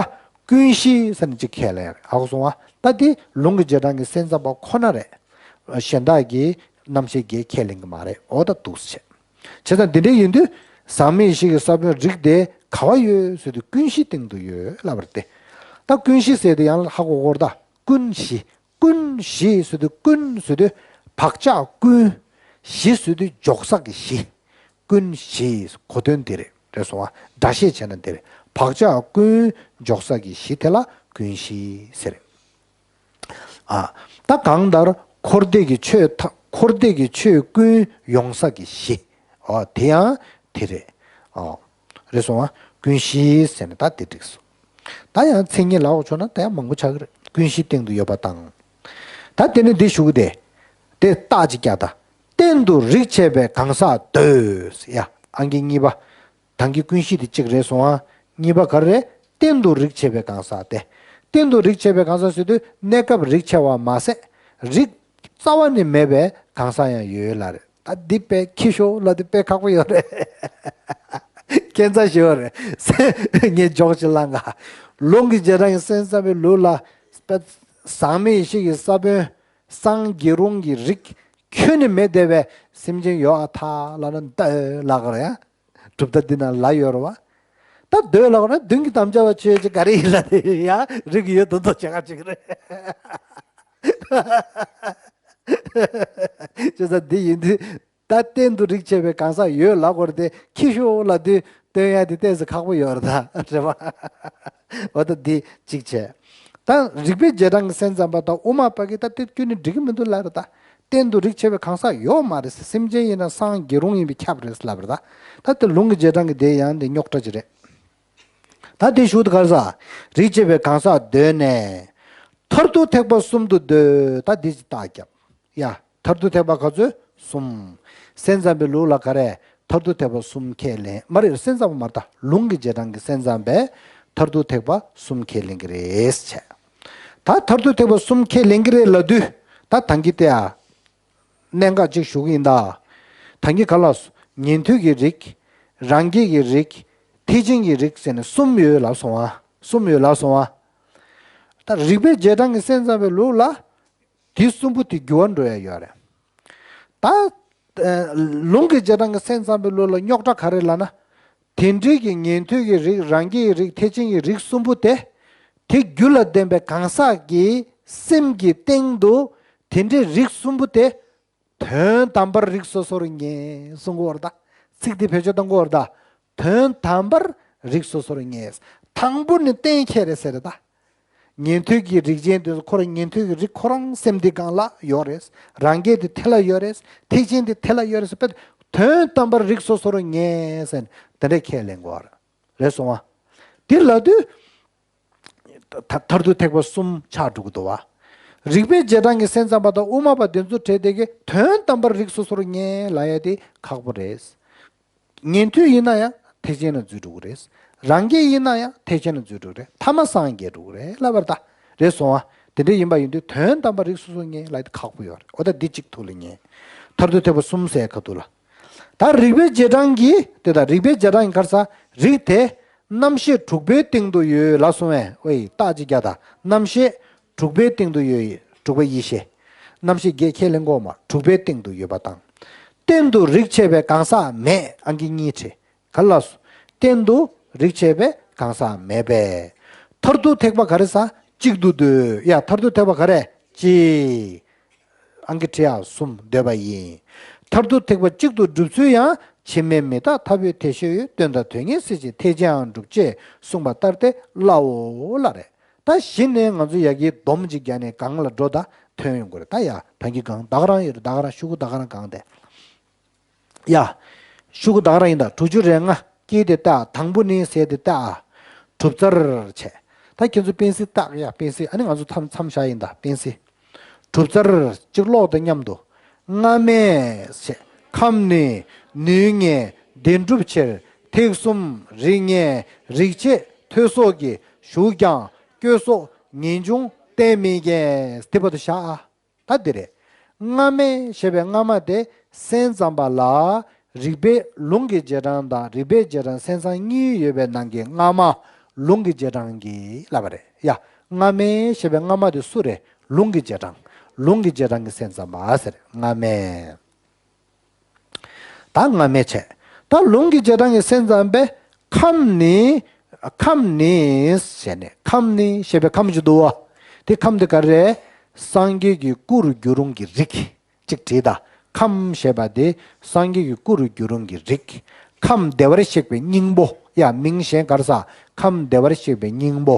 ཀུན་གཞི་ཟེར་ནས་གཅིག་ཁས་ལེན་རེད། ཧ་གོ་སོང་ང་། ད་དེ་ལུང་གི་རྗེས་འབྲང་གི་སེམས་ཙམ་པ་ཁོ་ན་རེད། གཞན་དག་གིས་རྣམ་ཤེས་བརྒྱད་ཁས་ལེན་གྱི་མ་རེད། འོ་ད་འདུག་སེ་བྱས། བྱས་ཙང་འདི་འདྲའི་ཡིན་དུས་ཟག་མེད་ཡེ་ཤེས་ཀྱི་ས་བོན་རིགས་དེ་ག་བ་ཡོད་ཟེར་དུས་ཀུན་གཞིའི་སྟེང་དུ་ཡོད་ལབ་པ་རེད་དེ། ད་ཀུན་གཞི་ཟེར་དེ་ཡང་ཧ་གོ་གོ་རེད་ད། ཀུན་གཞི། ཀུན་གཞི་ཟེར་དུས་ཀུན་ཟེར་དུས་བག་ཆགས་ཀུན། གཞི་ཟེར་དུས་འཇོག་ས་གི་གཞི། ཀུན་གཞི་གོ་དོན་འདི་རེད། རེད་སོང་ང་། སྒྲ་བཤད་བྱས་ན་འདི་རེད། བག་ཆགས་ཀུན་འཇོག་ས་གི་གཞི་དེ་ལ་ཀུན་གཞི་ཟེར། ཨ། ད་གང་ལྟར་འཁོར་འདས་ཀྱི་ཆོས་མཐའ། འཁོར་འདས་ཀྱི་ཆོས་ཀུན་ཡོང་ས་གི་གཞི། ཨ། དེ་ཡང་དེ་རེད། ཨ། རེད་སོང་ང་། ཀུན་གཞི་ཟེར་ནས་ད་དེ་འགྲིགས་སོང་། ད་ཡང་མཚན་ཉིད་ལབ་ཆོག་ན་ད་ཡང་མང་པོ་ཆགས་ཀྱི་རེད། ཀུན་གཞིའི་སྟེང་དུ་ཡོད་པ་དང་། ད་དེ་ནས་འདི་ཞུ་གི་དེ། དེ་རྟགས་ཅིག་རྒྱག་ད། གཏན་དུ་རིག་བྱེད་པའི་གང་ཟག་འདོད། ཡ། ཨང་ཀི་གཉིས་པ། ད་གིན་ཀུན་གཞི་དེ་གཅིག་རེད་སོང་ང་། གཉིས་པ་ག་རེ་རེད། གཏན་དུ་རིག་བྱེད་པའི་གང་ཟག་སྟེ། གཏན་དུ་རིག་བྱེད་པའི་གང་ཟག་ཟེར་དུས་གནས་སྐབས་རིག་བྱ་བ་མ་ཟད། རིག་རྩ་བ་ནས་མེད་པའི་གང་ཟག་ཡང་ཡོད་ལ་རེད། ད་འདི་དཔེ་ཁྱི་ཤོག་ལ་འདི་དཔེ་ཁག་པོ་ཡོད་རེད། ཁྱད་མཚར་ཞེ་པོ་རེད། ངས་འཇོག་ཅིག་བླངས་ག། ལུང་གི་རྗེས་འབྲང་གི་སེམས་ཙམ་པའི་ལུགས་ལ། དཔེ་ཟག་མེད་ཡེ་ཤེས་ཀྱི་ས་བོན་སངས་རྒྱས་རུང་གི་རིགས་ཁྱོན་ནས་མེད་བསྡད་པའི་སེམས་ཅན་ཡོད་ཨ་ཐ་ལ་ན་འདོད་ལབ་ག་རེད། གྲུབ་མཐའ་འདི་ན་ལ་ཡོད་རེད་བ། ད་འདོད་ལབ་ན་མདུན་གྱི་དམ་བཅའ་བ་ཆོས་ཅིག་ག་རེ་ཡིན་ལ་དེ་ཡང་རིགས་ཡོད་དོ་དོ་བྱེད་ག་ཅིག་རེད། བྱས་ཙང་འདི་ཡིན་དུས་ད་གཏན་དུ་རིག་བྱེད་པའི་གང་ཟག་ཡོད་ལབ་དགོས་རེད་དེ། ཁྱི་ཤོག་ལ་དུས་སྟོན་ཡ་དེ་ཏོག་ཙམ་ཁག་པོ་ཡོད་རེད་ད། རེད་བ། འོ་ད་འདི་གཅིག་བྱས། ད་རིགས་པའི་རྗེས་འབྲང་གི་སེམས་ཙམ་པ་དང་དབུ་མ་པ་གིས་ད་དེ་ཁྱོན་ནས་འགྲིག་གི་མི་འདུག་ལབ་རེད་ད། གཏན་དུ་རིག་བྱེད་པའི་གང་ཟག་ཡོད་མ་རེད། སེམས་ཅན་ཡིན་ན་སངས་རྒྱས་རུང་ཡིན་པས་ཁྱབ་རེད་ལབ་རེད་ད། ད་དེ་ལུང་གི་རྗེས་འབྲང་གི་དེ་ཡང་དེ་རྙོག་དྲ་ཅིག་རེད། ད་དེ་ཞུ་དུས་ག་རེ་ཟ། རིག་བྱེད་པའི་གང་ཟག་འདོད་ནས། མཐར་ཐུག་ཐེག་པ་གསུམ་དུ་འདོད། ད་འདི་ཅིག་རྟགས་རྒྱབ། ཡ། མཐར་ཐུག་ཐེག་པ་ག་ཚོད། གསུམ། སེམས་ཙམ་པའི་ལུགས་ལ་ག་རེ། མཐར་ཐུག་ཐེག་པ་གསུམ་ཁས་ལེན། མ་རེད། སེམས་ཙམ་པ་མ་རེད་ད། ལུང་གི་རྗེས་འབྲང་གི་སེམས་ཙམ་པས་མཐར་ཐུག་ཐེག་པ་གསུམ་ཁས་ལེན་གྱི་རེད་བྱས། ད་མཐར་ཐུག་ཐེག་པ་གསུམ་ཁས་ལེན་གྱི་རེད་ལབ་དུས། ད་ད་གིན་དེ་ཨ། གནད་འགག་ཅིག་ཞུ་གི་ཡིན་ད། ད་གིན་ག་ལ། ཉན་ཐོས་ཀྱི་རིགས། རང་རྒྱལ་གྱི་རིགས། ཐེག་ཆེན་གྱི་རིགས་ཟེར་ནས་གསུམ་ཡོད་ལབ་སོང་ང་། གསུམ་ཡོད་ལབ་སོང་ང་། ད་རིགས་པའི་རྗེས་འབྲང་གི་སེམས་ཙམ་པའི་ལུགས་ལ། དེ་གསུམ་པོ་དེ་འགྱུར་བ་འགྲོ་ཡ་ཡོད་རེད། ད། ཨ། ལུང་གི་རྗེས་འབྲང་གི་སེམས་ཙམ་པའི་ལུགས་ལ་རྙོག་དྲ་ག་རེ་ལབ་ན། དེ་འདྲའི་གི་ཉན་ཐོས་ཀྱི་རིགས། རང་རྒྱལ་གྱི་རིགས། ཐེག་ཆེན་གྱི་རིགས་གསུམ་པོ་དེ། དེ་རྒྱུ་ལ་ལྡན་པའི་གང་ཟག་གི་སེམས་ཀྱི་སྟེང་དུ། དེ་འདྲའི་རིགས་གསུམ་པོ་དེ། དོན་དམ་པར་རིགས་སོ་སོར་ངེས་གསུང་གི་ཡོད་རེད་ད། ཚིག་འདི་བེད་སྤྱོད་གཏོང་གི་ཡོད་རེད་ད། དོན་དམ་པར་རིགས་སོ་སོར་ངེས། དང་པོ་ནི་གཏན་འཁེལ་རེད་ཟེར་རེད་ད། ཉན་ཐོས་ཀྱི་རིགས་ཅན་དེ་ཚོ་ཁོ་རང་ཉན་ཐོས་ཀྱི་རིགས་ཁོ་རང་སེམས་འདི་སྒང་ལ་ཡོད་རེད། རང་རྒྱལ་དེ་དེ་ལ་ཡོད་རེད། ཐེག་ཆེན་དེ་དེ་ལ་ཡོད་རེད་ཟེར་བས། དོན་དམ་པར་རིགས་སོ་སོར་ངེས་ཟེར་དེ་འདྲ་ཁས་ལེན་དགོས་རེད། རེད་སོང་ང་། དེ་ལབ་དུས། ད་མཐར་ཐུག་ཐེག་པ་གསུམ་ཆགས་འགྲོ་གི་འདུག་བ། རིགས་པའི་རྗེས་འབྲང་གི་སེམས་ཙམ་པ་དང་དབུ་མ་པ་དེ་ཚོ་གྲས་དེ་གིས་དོན་དམ་པར་རིགས་སོ་སོར་ངེས་ལབ་ཡ་དེ་ཁག་པོ་རེད། ཉན་ཐོས་ཡིན་ན་ཡང་ཐེག་ཆེན་ལ་འཛུལ་འགྲོ་གི་རེད། རང་རྒྱལ་ཡིན་ན་ཡང་ཐེག་ཆེན་ལ་འཛུལ་འགྲོ་གི་རེད། ཐ་མ་སངས་རྒྱས་འགྲོ་གི་རེད་ལབ་པ་རེད་ད། རེད་སོང་ང་། དེ་འདྲ་ཡིན་པ་ཡིན་དུས་དོན་དམ་པར་རིགས་སོ་སོར་ངེས་ལབ་ཡ་དེ་ཁག་པོ་ཡོད་རེད། འོ་ད་འདི་གཅིག་ཐུགས་ལ་ཉན། མཐར་ཐུག་ཐེག་པ་གསུམ་ཟེར་ཁ་ཐུག་ལ། ད་རིགས་པའི་རྗེས་འབྲང་གི་དེ་དང་། རིགས་པའི་རྗེས་འབྲང་གི་ག་རེ་ཟ། རིགས་དེ་རྣམ་ཤེས་དྲུག་པའི་སྟེང་དུ་ཡོད་ལབ་སོང་བས། ཨོའི། རྟགས་ཅིག་རྒྱག་ད། རྣམ་ཤེས་དྲུག་པའི་སྟེང་དུ་ཡོད། དྲུག་པ་ཡེ་ཤེས། རྣམ་ཤེས་བརྒྱད་ཁས་ལེན་དགོས་མ། དྲུག་པའི་སྟེང་དུ་ཡོད་པ་དང་། གཏན་དུ་རིག་བྱེད་པའི་གང་ཟག་མེད། ཨང་ཀི་གཉིས་བྲིས། ག་ལ་སོ། གཏན་དུ་རིག་བྱེད་པའི་གང་ཟག་མེད་པས། མཐར་ཐུག་ཐེག་པ་ག་རེ་ཟ། གཅིག་ཏུ་འདོད། ཡ། མཐར་ཐུག་ཐེག་པ་ག་རེ། གཅིག་ཨང་ཀི་བྲི་ཡ་གསུམ་འདོད་པ་ཡིན། མཐར་ཐུག་ཐེག་པ་གཅིག་ཏུ་སྒྲུབ་ཚུལ་ཡང་། ཕྱི་མའི་མི་རྟག་ལྟ་བུའི་དེ་ཤེས་ཡོད། དོན་དམ་དོན་གཉེར་སྲིད་ཅིང་ཐེག་ཆེན་ཡང་འགྲུབ་ཅེས་གསུངས་པ་ལྟར་ཏེ་སླའོ་ལབ་རེད། ད་གཞི་ནས་ང་ཚོ་ཡ་གིའི་སྡོམ་ཅིག་རྒྱག་ནས་སྒང་ལ་འགྲོ་ད་ཐོན་ཡོང་གི་རེད། ད་ཡ་ད་གིན་སྒང་ད་ག་རང་ཡོད་རེད། ད་ག་རང་ཤུ་གུ་ད་ག་རང་སྒང་དེ། ཡ། ཤུ་གུ་ད་ག་རང་ཡིན་ད། དྲུག་ཅུ་རེ་ལྔ་ཀྱི་དེ་ལྟ། དང་པོ་ནི་ཟེར་དེ་ལྟ། གྲུབ་རྩལ་བྱས། ད་ཁྱེད་ཚོ་པེན་སིལ་བཏགས། ཡ། པེན་སིལ། ཨ་ནི་ང་ཚོ་མཚམས་མཚམས་བཞག་ཡིན་ད། པེན་སིལ། གྲུབ་རྩལ་གཅིག་ཀློག་དང་མཉམ་དུ། སྔ་མས་ཁམས་ནི་ནུས་ངེས་བདེན་གྲུབ་ཕྱིར། ཐེག་གསུམ་རིགས་ངེས་རིགས་ཆད་ཐོས་སོགས་ཀྱིས། ཞུགས་ཀྱང་བསྐྱོད་སོགས་ངེས་འབྱུང་གཏན་མི་འཁེལ། དེ་བར་དུ་བཞག་ཨ། ད་འདི་རེད། སྔ་མས་ཞེས་པའི་སྔ་མ་དེ་སེམས་ཙམ་པ་ལ་རིགས་པས་ལུང་གི་རྗེས་འབྲང་དང་རིགས་པའི་རྗེས་འབྲང་སེམས་ཙམ་གཉིས་ཡོད་པའི་ནང་གི་སྔ་མ་ལུང་གི་རྗེས་འབྲང་གིས་ལབ་པ་རེད་ཡ། སྔ་མས་ཞེས་པའི་སྔ་མ་དེ་སུ་རེད། ལུང་གི་རྗེས་འབྲང་། ལུང་གི་རྗེས་འབྲང་གི་སེམས་ཙམ་པ་ཟེར། སྔ་མས། ད་སྔ་མས་བྱས། ད་ལུང་གི་རྗེས་འབྲང་གི་སེམས་ཙམ་པས་ཁམས་ནི། ཁམས་ནི་ཞེས་ནས་ཁམས་ནི་ཞེས་པའི་ཁམས་ཅིག་འདུག་བ། དེ་ཁམས་དེ་ག་རེ་རེད། སངས་རྒྱས་ཀྱི་སྐུ་རུ་འགྱུར་རུང་གི་རིགས། ཅིག་བྲིས་ད། ཁམས་ཞེས་པ་དེ་སངས་རྒྱས་ཀྱི་སྐུ་རུ་འགྱུར་རུང་གི་རིགས། ཁམས་བདེ་བར་གཤེགས་པའི་སྙིང་པོ། ཡ་མིང་གཞན་ག་རེ་ཟེར། ཁམས་བདེ་བར་གཤེགས་པའི་སྙིང་པོ།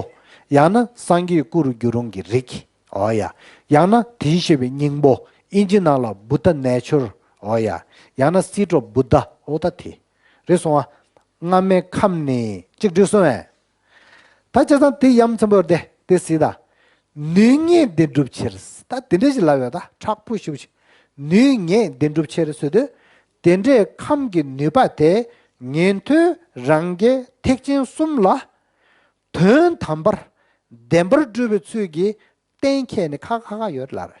ཡང་ན་སངས་རྒྱས་ཀྱི་སྐུ་རུ་འགྱུར་རུང་གི་རིགས། འོ་ཡ། ཡང་ན་དེ་བཞིན་གཤེགས་པའི་སྙིང་པོ། ཨིན་ཇི་ནང་ལ་བུདྡྷ་ནེ་ཅར། འོ་ཡ། ཡང་ན་སི་ཏྲ་བུདྡྷ། འོ་ད་དེ་རེད་སོང་བ། སྔ་མའི་ཁམས་ནི་ཅིག་བྲིས་སོང་བས། ད་བྱས་ཙང་དེ་ཡ་མཚན་པོ་རེད་དེ་གཟིགས་ད། ནུས་ངེས་བདེན་གྲུབ་ཕྱིར། ད་དེ་འདྲ་ཞིག་ལབ་ཡོད་ད། དྲག་པོ་ཞེ་པོ་ཞིག་ནུས་ངེས་བདེན་གྲུབ་ཕྱིར་ཟེར་དུས། དེ་འདྲའི་ཁམས་ཀྱི་ནུས་པ་དེ་ཉན་ཐོས་རང་རྒྱལ་ཐེག་ཆེན་གསུམ་ལ་དོན་དམ་པར་བདེན་པར་སྤྲོད་པའི་ཚུལ་གྱིས་གཏན་འཁེལ་ནས་ཁག་ཁག་ཁག་ཡོད་ལ།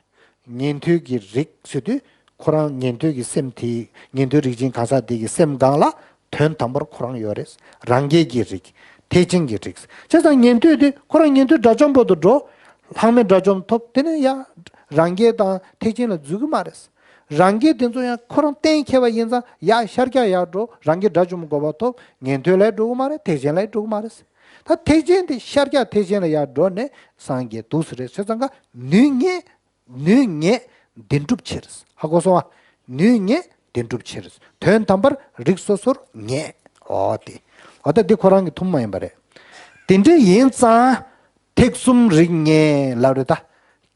ཉན་ཐོས་ཀྱི་རིགས་ཟེར་དུས་ཁོ་རང་ཉན་ཐོས་ཀྱི་སེམས་དེ། ཉན་ཐོས་རིགས་ཅན་གང་ཟག་དེ་གི་སེམས་སྒང་ལ་དོན་དམ་པར་ཁོ་རང་ཡོད་རེད། རང་རྒྱལ་གྱི་རིགས། ཐེག་ཆེན་གྱི་རིགས། བྱས་ཙང་ཉན་ཐོས་དེ་ཁོ་རང་ཉན་ཐོས་དགྲ་བཅོམ་པ་དུ་འགྲོ། ལྷག་མེད་དགྲ་བཅོམ་ཐོབ། དེ་ནས་ཡང་རང་རྒྱལ་དང་ཐེག་ཆེན་ལ་འཛུལ་གི་མ་རེད། རང་རྒྱལ་དེ་ཚོ་ཡང་ཁོ་རང་གཏན་འཁེལ་བ་ཡིན་ཙང་ཡང་ཤར་རྒྱག་ཡར་འགྲོ། རང་རྒྱལ་དགྲ་བཅོམ་གོ་བ་ཐོབ། ཉན་ཐོས་ལ་འགྲོ་གི་མ་རེད། ཐེག་ཆེན་ལ་འགྲོ་གི་མ་རེད། ད་ཐེག་ཆེན་དེ་ཤར་རྒྱག་ཐེག་ཆེན་ལ་ཡར་འགྲོ་ནས་སངས་རྒྱས་འདུག་ཟེར་རེད། བྱས་ཙང་ཀ་ནུས་ངེས། ནུས་ངེས་བདེན་གྲུབ་ཕྱིར། ཧ་གོ་སོང་ཨ། ནུས་ངེས་བདེན་གྲུབ་ཕྱིར། དོན་དམ་པར་རིགས་སོ་སོར་ངེས། འོ་དེ། འོ་ད་འདི་ཁོ་རང་གི་ཐུན་མོང་མ་ཡིན་པ་རེད། དེ་འདྲ་ཡིན་ཙང་། ཐེག་གསུམ་རིགས་ངེས་ལབ་རེད་ད།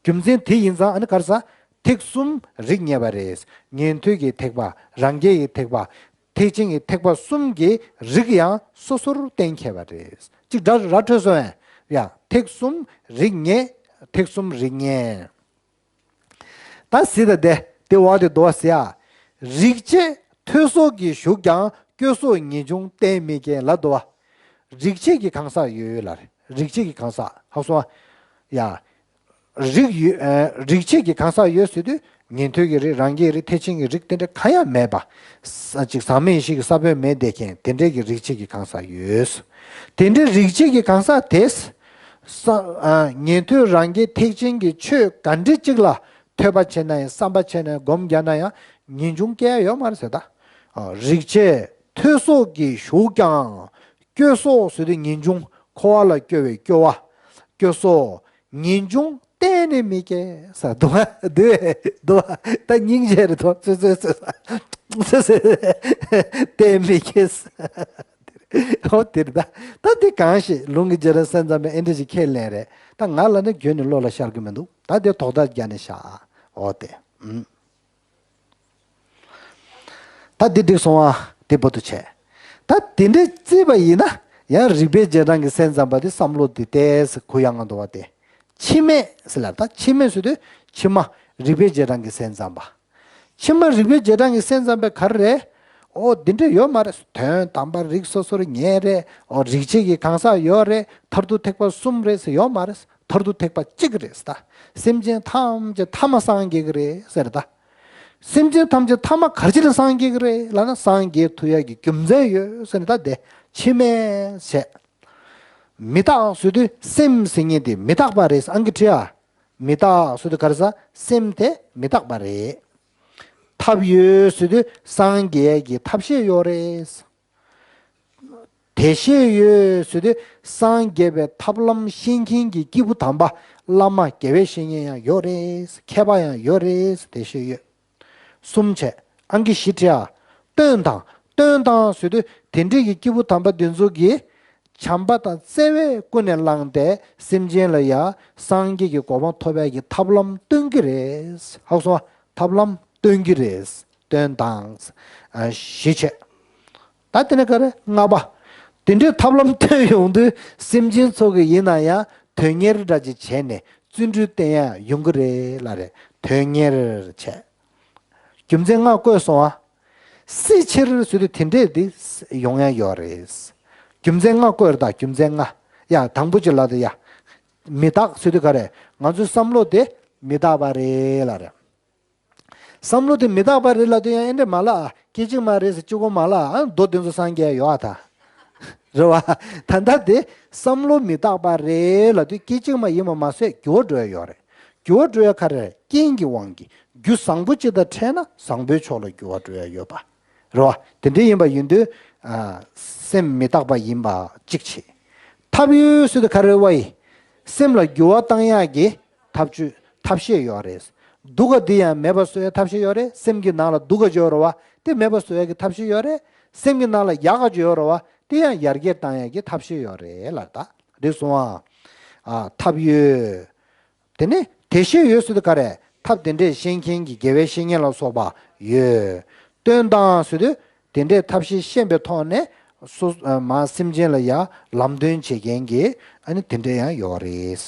རྒྱུ་མཚན་དེ་ཡིན་ཙང་ཨ་ནི་ག་རེ་ཟེར། ཐེག་གསུམ་རིགས་ངེས་པ་རེད། ཉན་ཐོས་ཀྱི་ཐེག་པ། རང་རྒྱལ་གྱི་ཐེག་པ། ཐེག་ཆེན་གྱི་ཐེག་པ་གསུམ་གྱི་རིགས་ཡང་སོ་སོར་གཏན་འཁེལ་བ་རེད། ཅིག་སྒྲ་ར་འཕྲོད་སོང་ཨེ། ཡ། ཐེག་གསུམ་རིགས་ངེས། ཐེག་གསུམ་རིགས་ངེས། ད་གཟིགས་དང་དེ་དེ་བ་དེ་དོ་བ་ཟེར་ཡ། རིགས་ཆད་ཐོས་སོགས་ཀྱིས། ཞུགས་ཀྱང་བསྐྱོད་སོགས་ངེས་འབྱུང་གཏན་མི་འཁེལ་ལ་དོ་བ། རིགས་ཆད་ཀྱི་གང་ཟག་ཡོད་ཡོད་ལ་རེད། རིགས་ཆད་ཀྱི་གང་ཟག་ཧ་སོང་ཡ། རིགས་ཡོད། ཨ། རིགས་ཆད་ཀྱི་གང་ཟག་ཡོད་ཟེར་དུས་ཉན་ཐོས་ཀྱི་རིགས། རང་རྒྱལ་རིགས། ཐེག་ཆེན་གྱི་རིགས། དེ་འདྲ་གང་ཡང་མེད་པ། ས་ཅིག་ཟག་མེད་ཡེ་ཤེས་ཀྱི་ས་བོན་མེད་བསྡད་མཁན་དེ་འདྲའི་གི་རིགས་ཆད་ཀྱི་གང་ཟག་ཡོད། དེ་འདྲའི་རིགས་ཆད་ཀྱི་གང་ཟག་དེས། ས། ཨ། ཉན་ཐོས་རང་རྒྱལ་ཐེག་ཆེན་གྱི་ཆོས་ག་འདྲ་ཅིག་ལ་ཐོས་པ་བྱས་ན་ཡང་བསམ་པ་བྱས་ན་ཡང་སྒོམ་རྒྱག་ན་ཡང་ངེས་འབྱུང་སྐྱེ་ཡ་ཡོད་མ་རེད་ཟེར་ད། ཨ། རིགས་ཆད་ཐོས་སོགས་ཀྱིས། ཞུགས་ཀྱང་། བསྐྱོད་སོགས་ཟེར་དུས་ངེས་འབྱུང་འཁོར་བ་ལ་སྐྱོ་བའི་སྐྱོ་བ། བསྐྱོད་སོགས་ངེས་འབྱུང་གཏན་ནས་མི་སྐྱེ་ཟེར་འདུག་བ། འདུག་བས་འདུག་བ། ད་སྙིང་རྗེ་རེད་དོ། ཙི་ཙི་ཙི་ཙི་ཙི། གཏན་མི་སྐྱེ་ཟེར། ཨོ་དེ་རེད་ད། ད་དེ་གང་ཞིག་ལུང་གི་རྗེས་འབྲང་སེམས་ཙམ་པས་ཨེ་འདྲ་ཞིག་ཁས་ལེན་རེད། ད་ང་ལ་ནི་ཁྱོན་ནས་བློ་ལ་ཤར་གི་མི་འདུག་ད་དེ་དོགས་པ་རྒྱག་ནས་བཞག་ཨོ་དེ། ཨུམ། ད་འདི་འགྲིག་སོང་བ། དེ་བར་དུ་བྱས། ད་དེ་འདྲའི་བརྩིས་པ་ཡིན་ན། ཡང་རིགས་པའི་རྗེས་འབྲང་གི་སེམས་ཙམ་པ་དེ་བསམ་བློ་དེ་ཏོག་ཙམ་གུ་ཡངས་འདུག་བ་དེ། ཕྱི་མས་ཟེར་ལ། ད་ཕྱི་མས་ཟེར་དུས་ཕྱི་མ་རིགས་པའི་རྗེས་འབྲང་གི་སེམས་ཙམ་པ། ཕྱི་མ་རིགས་པའི་རྗེས་འབྲང་གི་སེམས་ཙམ་པས་ག་རེ་རེད། ཨོ་འདི་འདྲ་ཡོད་མ་རེད། དོན་དམ་པར་རིགས་སོ་སོར་ངེས་རེད། ཨོ་རིགས་ཆད་ཀྱི་གང་ཟག་ཡོད་རེད། མཐར་ཐུག་ཐེག་པ་གསུམ་རེད་ཟེར་ཡོད་མ་རེད། མཐར་ཐུག་ཐེག་པ་གཅིག་རེད་ད། སེམས་ཅན་ཐམས་ཅད་ཐ་མ་སངས་རྒྱས་ཀྱི་རེད་ཟེར་ད། སེམས་ཅན་ཐམས་ཅད་ཐ་མ་ག་རེ་བྱས་ནས་སངས་རྒྱས་ཀྱི་རེད་ལབ་ན། སངས་རྒྱས་ཐུབ་ཡག་གི་རྒྱུ་མཚན་ཡོད་ཟེར་ནས་ད་དེ་ཕྱི་མས་བྱས། མི་རྟག་ཟེར་དུས་སེམས་ཟེར་མཁན་དེ་མི་རྟག་པ་རེད། ཨང་ཀི་ཁྲི་ཡ། མི་རྟག་ཟེར་དུས་ག་རེ་ཟ། སེམས་དེ་མི་རྟག་པ་རེད། ཐབས་ཡོད་ཟེར་དུས་སངས་རྒྱས་ཀྱི་ཐབས་ཤེས་ཡོད་རེད། དེ་ཤེས་ཡོད་ཟེར་དུས་སངས་རྒྱས་པའི་ཐབས་ལམ་ཤེས་མཁན་གྱི་སྐྱེས་བུ་དམ་པ་བླ་མ་དགེ་བའི་བཤེས་གཉེན་ཡང་ཡོད་རེད། མཁས་པ་ཡང་ཡོད་རེད། དེ་ཤེས་ཡོད། གསུམ་བྱས། ཨང་ཀི་བཞི་བྲིས་ཨ། སྟོན་དང་། སྟོན་དང་ཟེར་དུས་དེ་འདྲའི་གི་སྐྱེས་བུ་དམ་པ་འདི་ཚོ་གིས་བྱམས་པ་དང་བརྩེ་བས་ཀུན་ནས་བསླངས་ཏེ་སེམས་ཅན་ལ་ཡ་སངས་རྒྱས་ཀྱི་གོ་འཕང་ཐོབ་ཡག་གི་ཐབས་ལམ་སྟོན་གྱི་རེད། ཧ་གོ་སོང་ཨ། ཐབས་ལམ་སྟོན་གྱི་རེད། སྟོན་དང་། ཨ། བཞི་བྱས། ད་དེ་ནས་ག་རེ། ལྔ་པ། དེ་འདྲའི་ཐབས་ལམ་སྟོན་ཡོང་དུས་སེམས་ཅན་ཚོ་གི་ཡིན་ན་ཡང་དོན་གཉེར་འདྲ་ཅིག་བྱས་ནས་བརྩོན་འགྲུས་བསྟེན་ཡ་ཡོང་གི་རེད་ལབ་རེད། དོན་གཉེར་བྱས། རྒྱུ་མཚན་ལྔ་བཀོད་སོང་ཨ། སྲིད་ཕྱིར་ཟེར་དུས་དེ་འདྲས་དེ་ཡོང་ཡ་ཡོད་རེད། རྒྱུ་མཚན་ལྔ་བཀོད་རེད་ད། རྒྱུ་མཚན་ལྔ། ཡ་དང་པོ་ཅིག་ལ་དེ་ཡ། མི་རྟག་ཟེར་དུས་ག་རེ། ང་ཚོའི་བསམ་བློ་དེ་མི་རྟག་པ་རེད་ལབ་རེད། བསམ་བློ་དེ་མི་རྟག་པ་རེད་ལབ་དུས་ཡང་ཨེ་འདྲས་མ་ལབ་ཨ། སྐད་ཅིག་མ་རེད་ཟེར་གཅིག་པོ་མ་ལབ་ཨ། མདོ་དེ་ཚོ་སངས་རྒྱས་ཡོད་ཨ་ད། རེད་བ། ད་ལྟ་དེ་བསམ་བློ་མི་རྟག་པ་རེད་ལབ་དུས་སྐད་ཅིག་མ་ཡིན་པ་མ་ཟད་འགྱུར་བ་འགྲོ་ཡ་ཡོད་རེད། འགྱུར་བ་འགྲོ་ཡ་ག་རེ་རེད། རྐྱེན་གྱི་དབང་གིས་རྒྱུ་བཟང་པོ་ཅིག་དང་འཕྲད་ན་བཟང་པོའི་ཕྱོགས་ལ་འགྱུར་བ་འགྲོ་ཡ་ཡོད་པ། རེད་བ། དེ་འདྲ་ཡིན་པ་ཡིན་དུས། ཨ། སེམས་མི་རྟག་པ་ཡིན་པ་གཅིག་བྱས། ཐབས་ཡོད་ཟེར་དུས་ག་རེ་བ་ཡིན། སེམས་ལ་འགྱུར་བ་བཏང་ཡག་གི་ཐབས་ཇུས་ཐབས་ཤེས་ཡོད་རེད། སྡུག་ག་འདི་ཡང་མེད་པ་བཟོ་ཡའི་ཐབས་ཤེས་ཡོད་རེད། སེམས་ཀྱི་ནང་ལ་སྡུག་ག་ཅིག་ཡོད་རེད་བ། དེ་མེད་པ་བཟོ་ཡ་གི་ཐབས་ཤེས་ཡོད་རེད། སེམས་ཀྱི་ནང་ལ་ཡག་ག་ཅིག་ཡོད་རེད་བ། དེ་ཡང་ཡར་རྒྱས་བཏང་ཡ་གི་ཐབས་ཤེས་ཡོད་རེད་ལབ་ད། འགྲིག་སོང་ཨ། ཨ། ཐབས་ཡོད། དེ་ནས་དེ་ཤེས་ཡོད་ཟེར་དུས་ག་རེ། ཐབས་དེ་འདྲས་ཤེས་མཁན་གྱི་དགེ་བའི་བཤེས་གཉེན་ལ་སོགས་པ་ཡོད། སྟོན་སྟངས་ཟེར་དུས་དེ་འདྲས་ཐབས་ཤེས་ཤེས་པའི་ཐོག་ནས་སོ། ཨ། མ་སེམས་ཅན་ལ་ཡང་ལམ་སྟོན་བྱེད་མཁན་གྱི་ཨ་ནི་དེ་འདྲས་ཡང་ཡོད་རེད།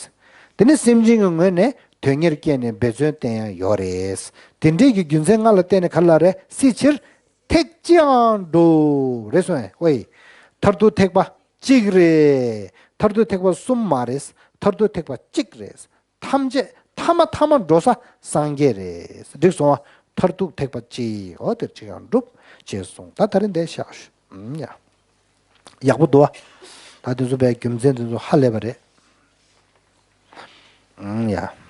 དེ་ནས་སེམས་ཅན་གྱི་ངོས་ནས་དོན་གཉེར་བསྐྱེད་ནས་འབད་བརྩོན་བསྟེན་ཡང་ཡོད་རེད། དེ་འདྲས་ཀྱི་རྒྱུ་མཚན་ལྔ་ལ་བརྟེན་ནས་ག་ལ་རེད། སྲིད་ཕྱིར་ཐེག་གཅིག་འགྲུབ་རེད་སོང་ཨེ། ཨོའི། མཐར་ཐུག་ཐེག་པ་གཅིག་རེད། མཐར་ཐུག་ཐེག་པ་གསུམ་མ་རེད། མཐར་ཐུག་ཐེག་པ་གཅིག་རེད། ཐམས་ཅད་ཐ་མ་ཐ་མ་འགྲོ་ས་སངས་རྒྱས་རེད། འགྲིག་སོང་བ། མཐར་ཐུག་ཐེག་པ་གཅིག་འོ་དེར་གཅིག་ཡང་འགྲུབ་ཅེས་གསུངས། ད་ད་རིང་འདིར་བཞག་ཞུ། ཨུམ་ཡ། ཡག་པོ་འདུག་བ། ད་དེ་ཚོ་བའི་རྒྱུ་མཚན་དེ་ཚོ་ཧ་ལས་པ་རེད། ཨུམ་ཡ།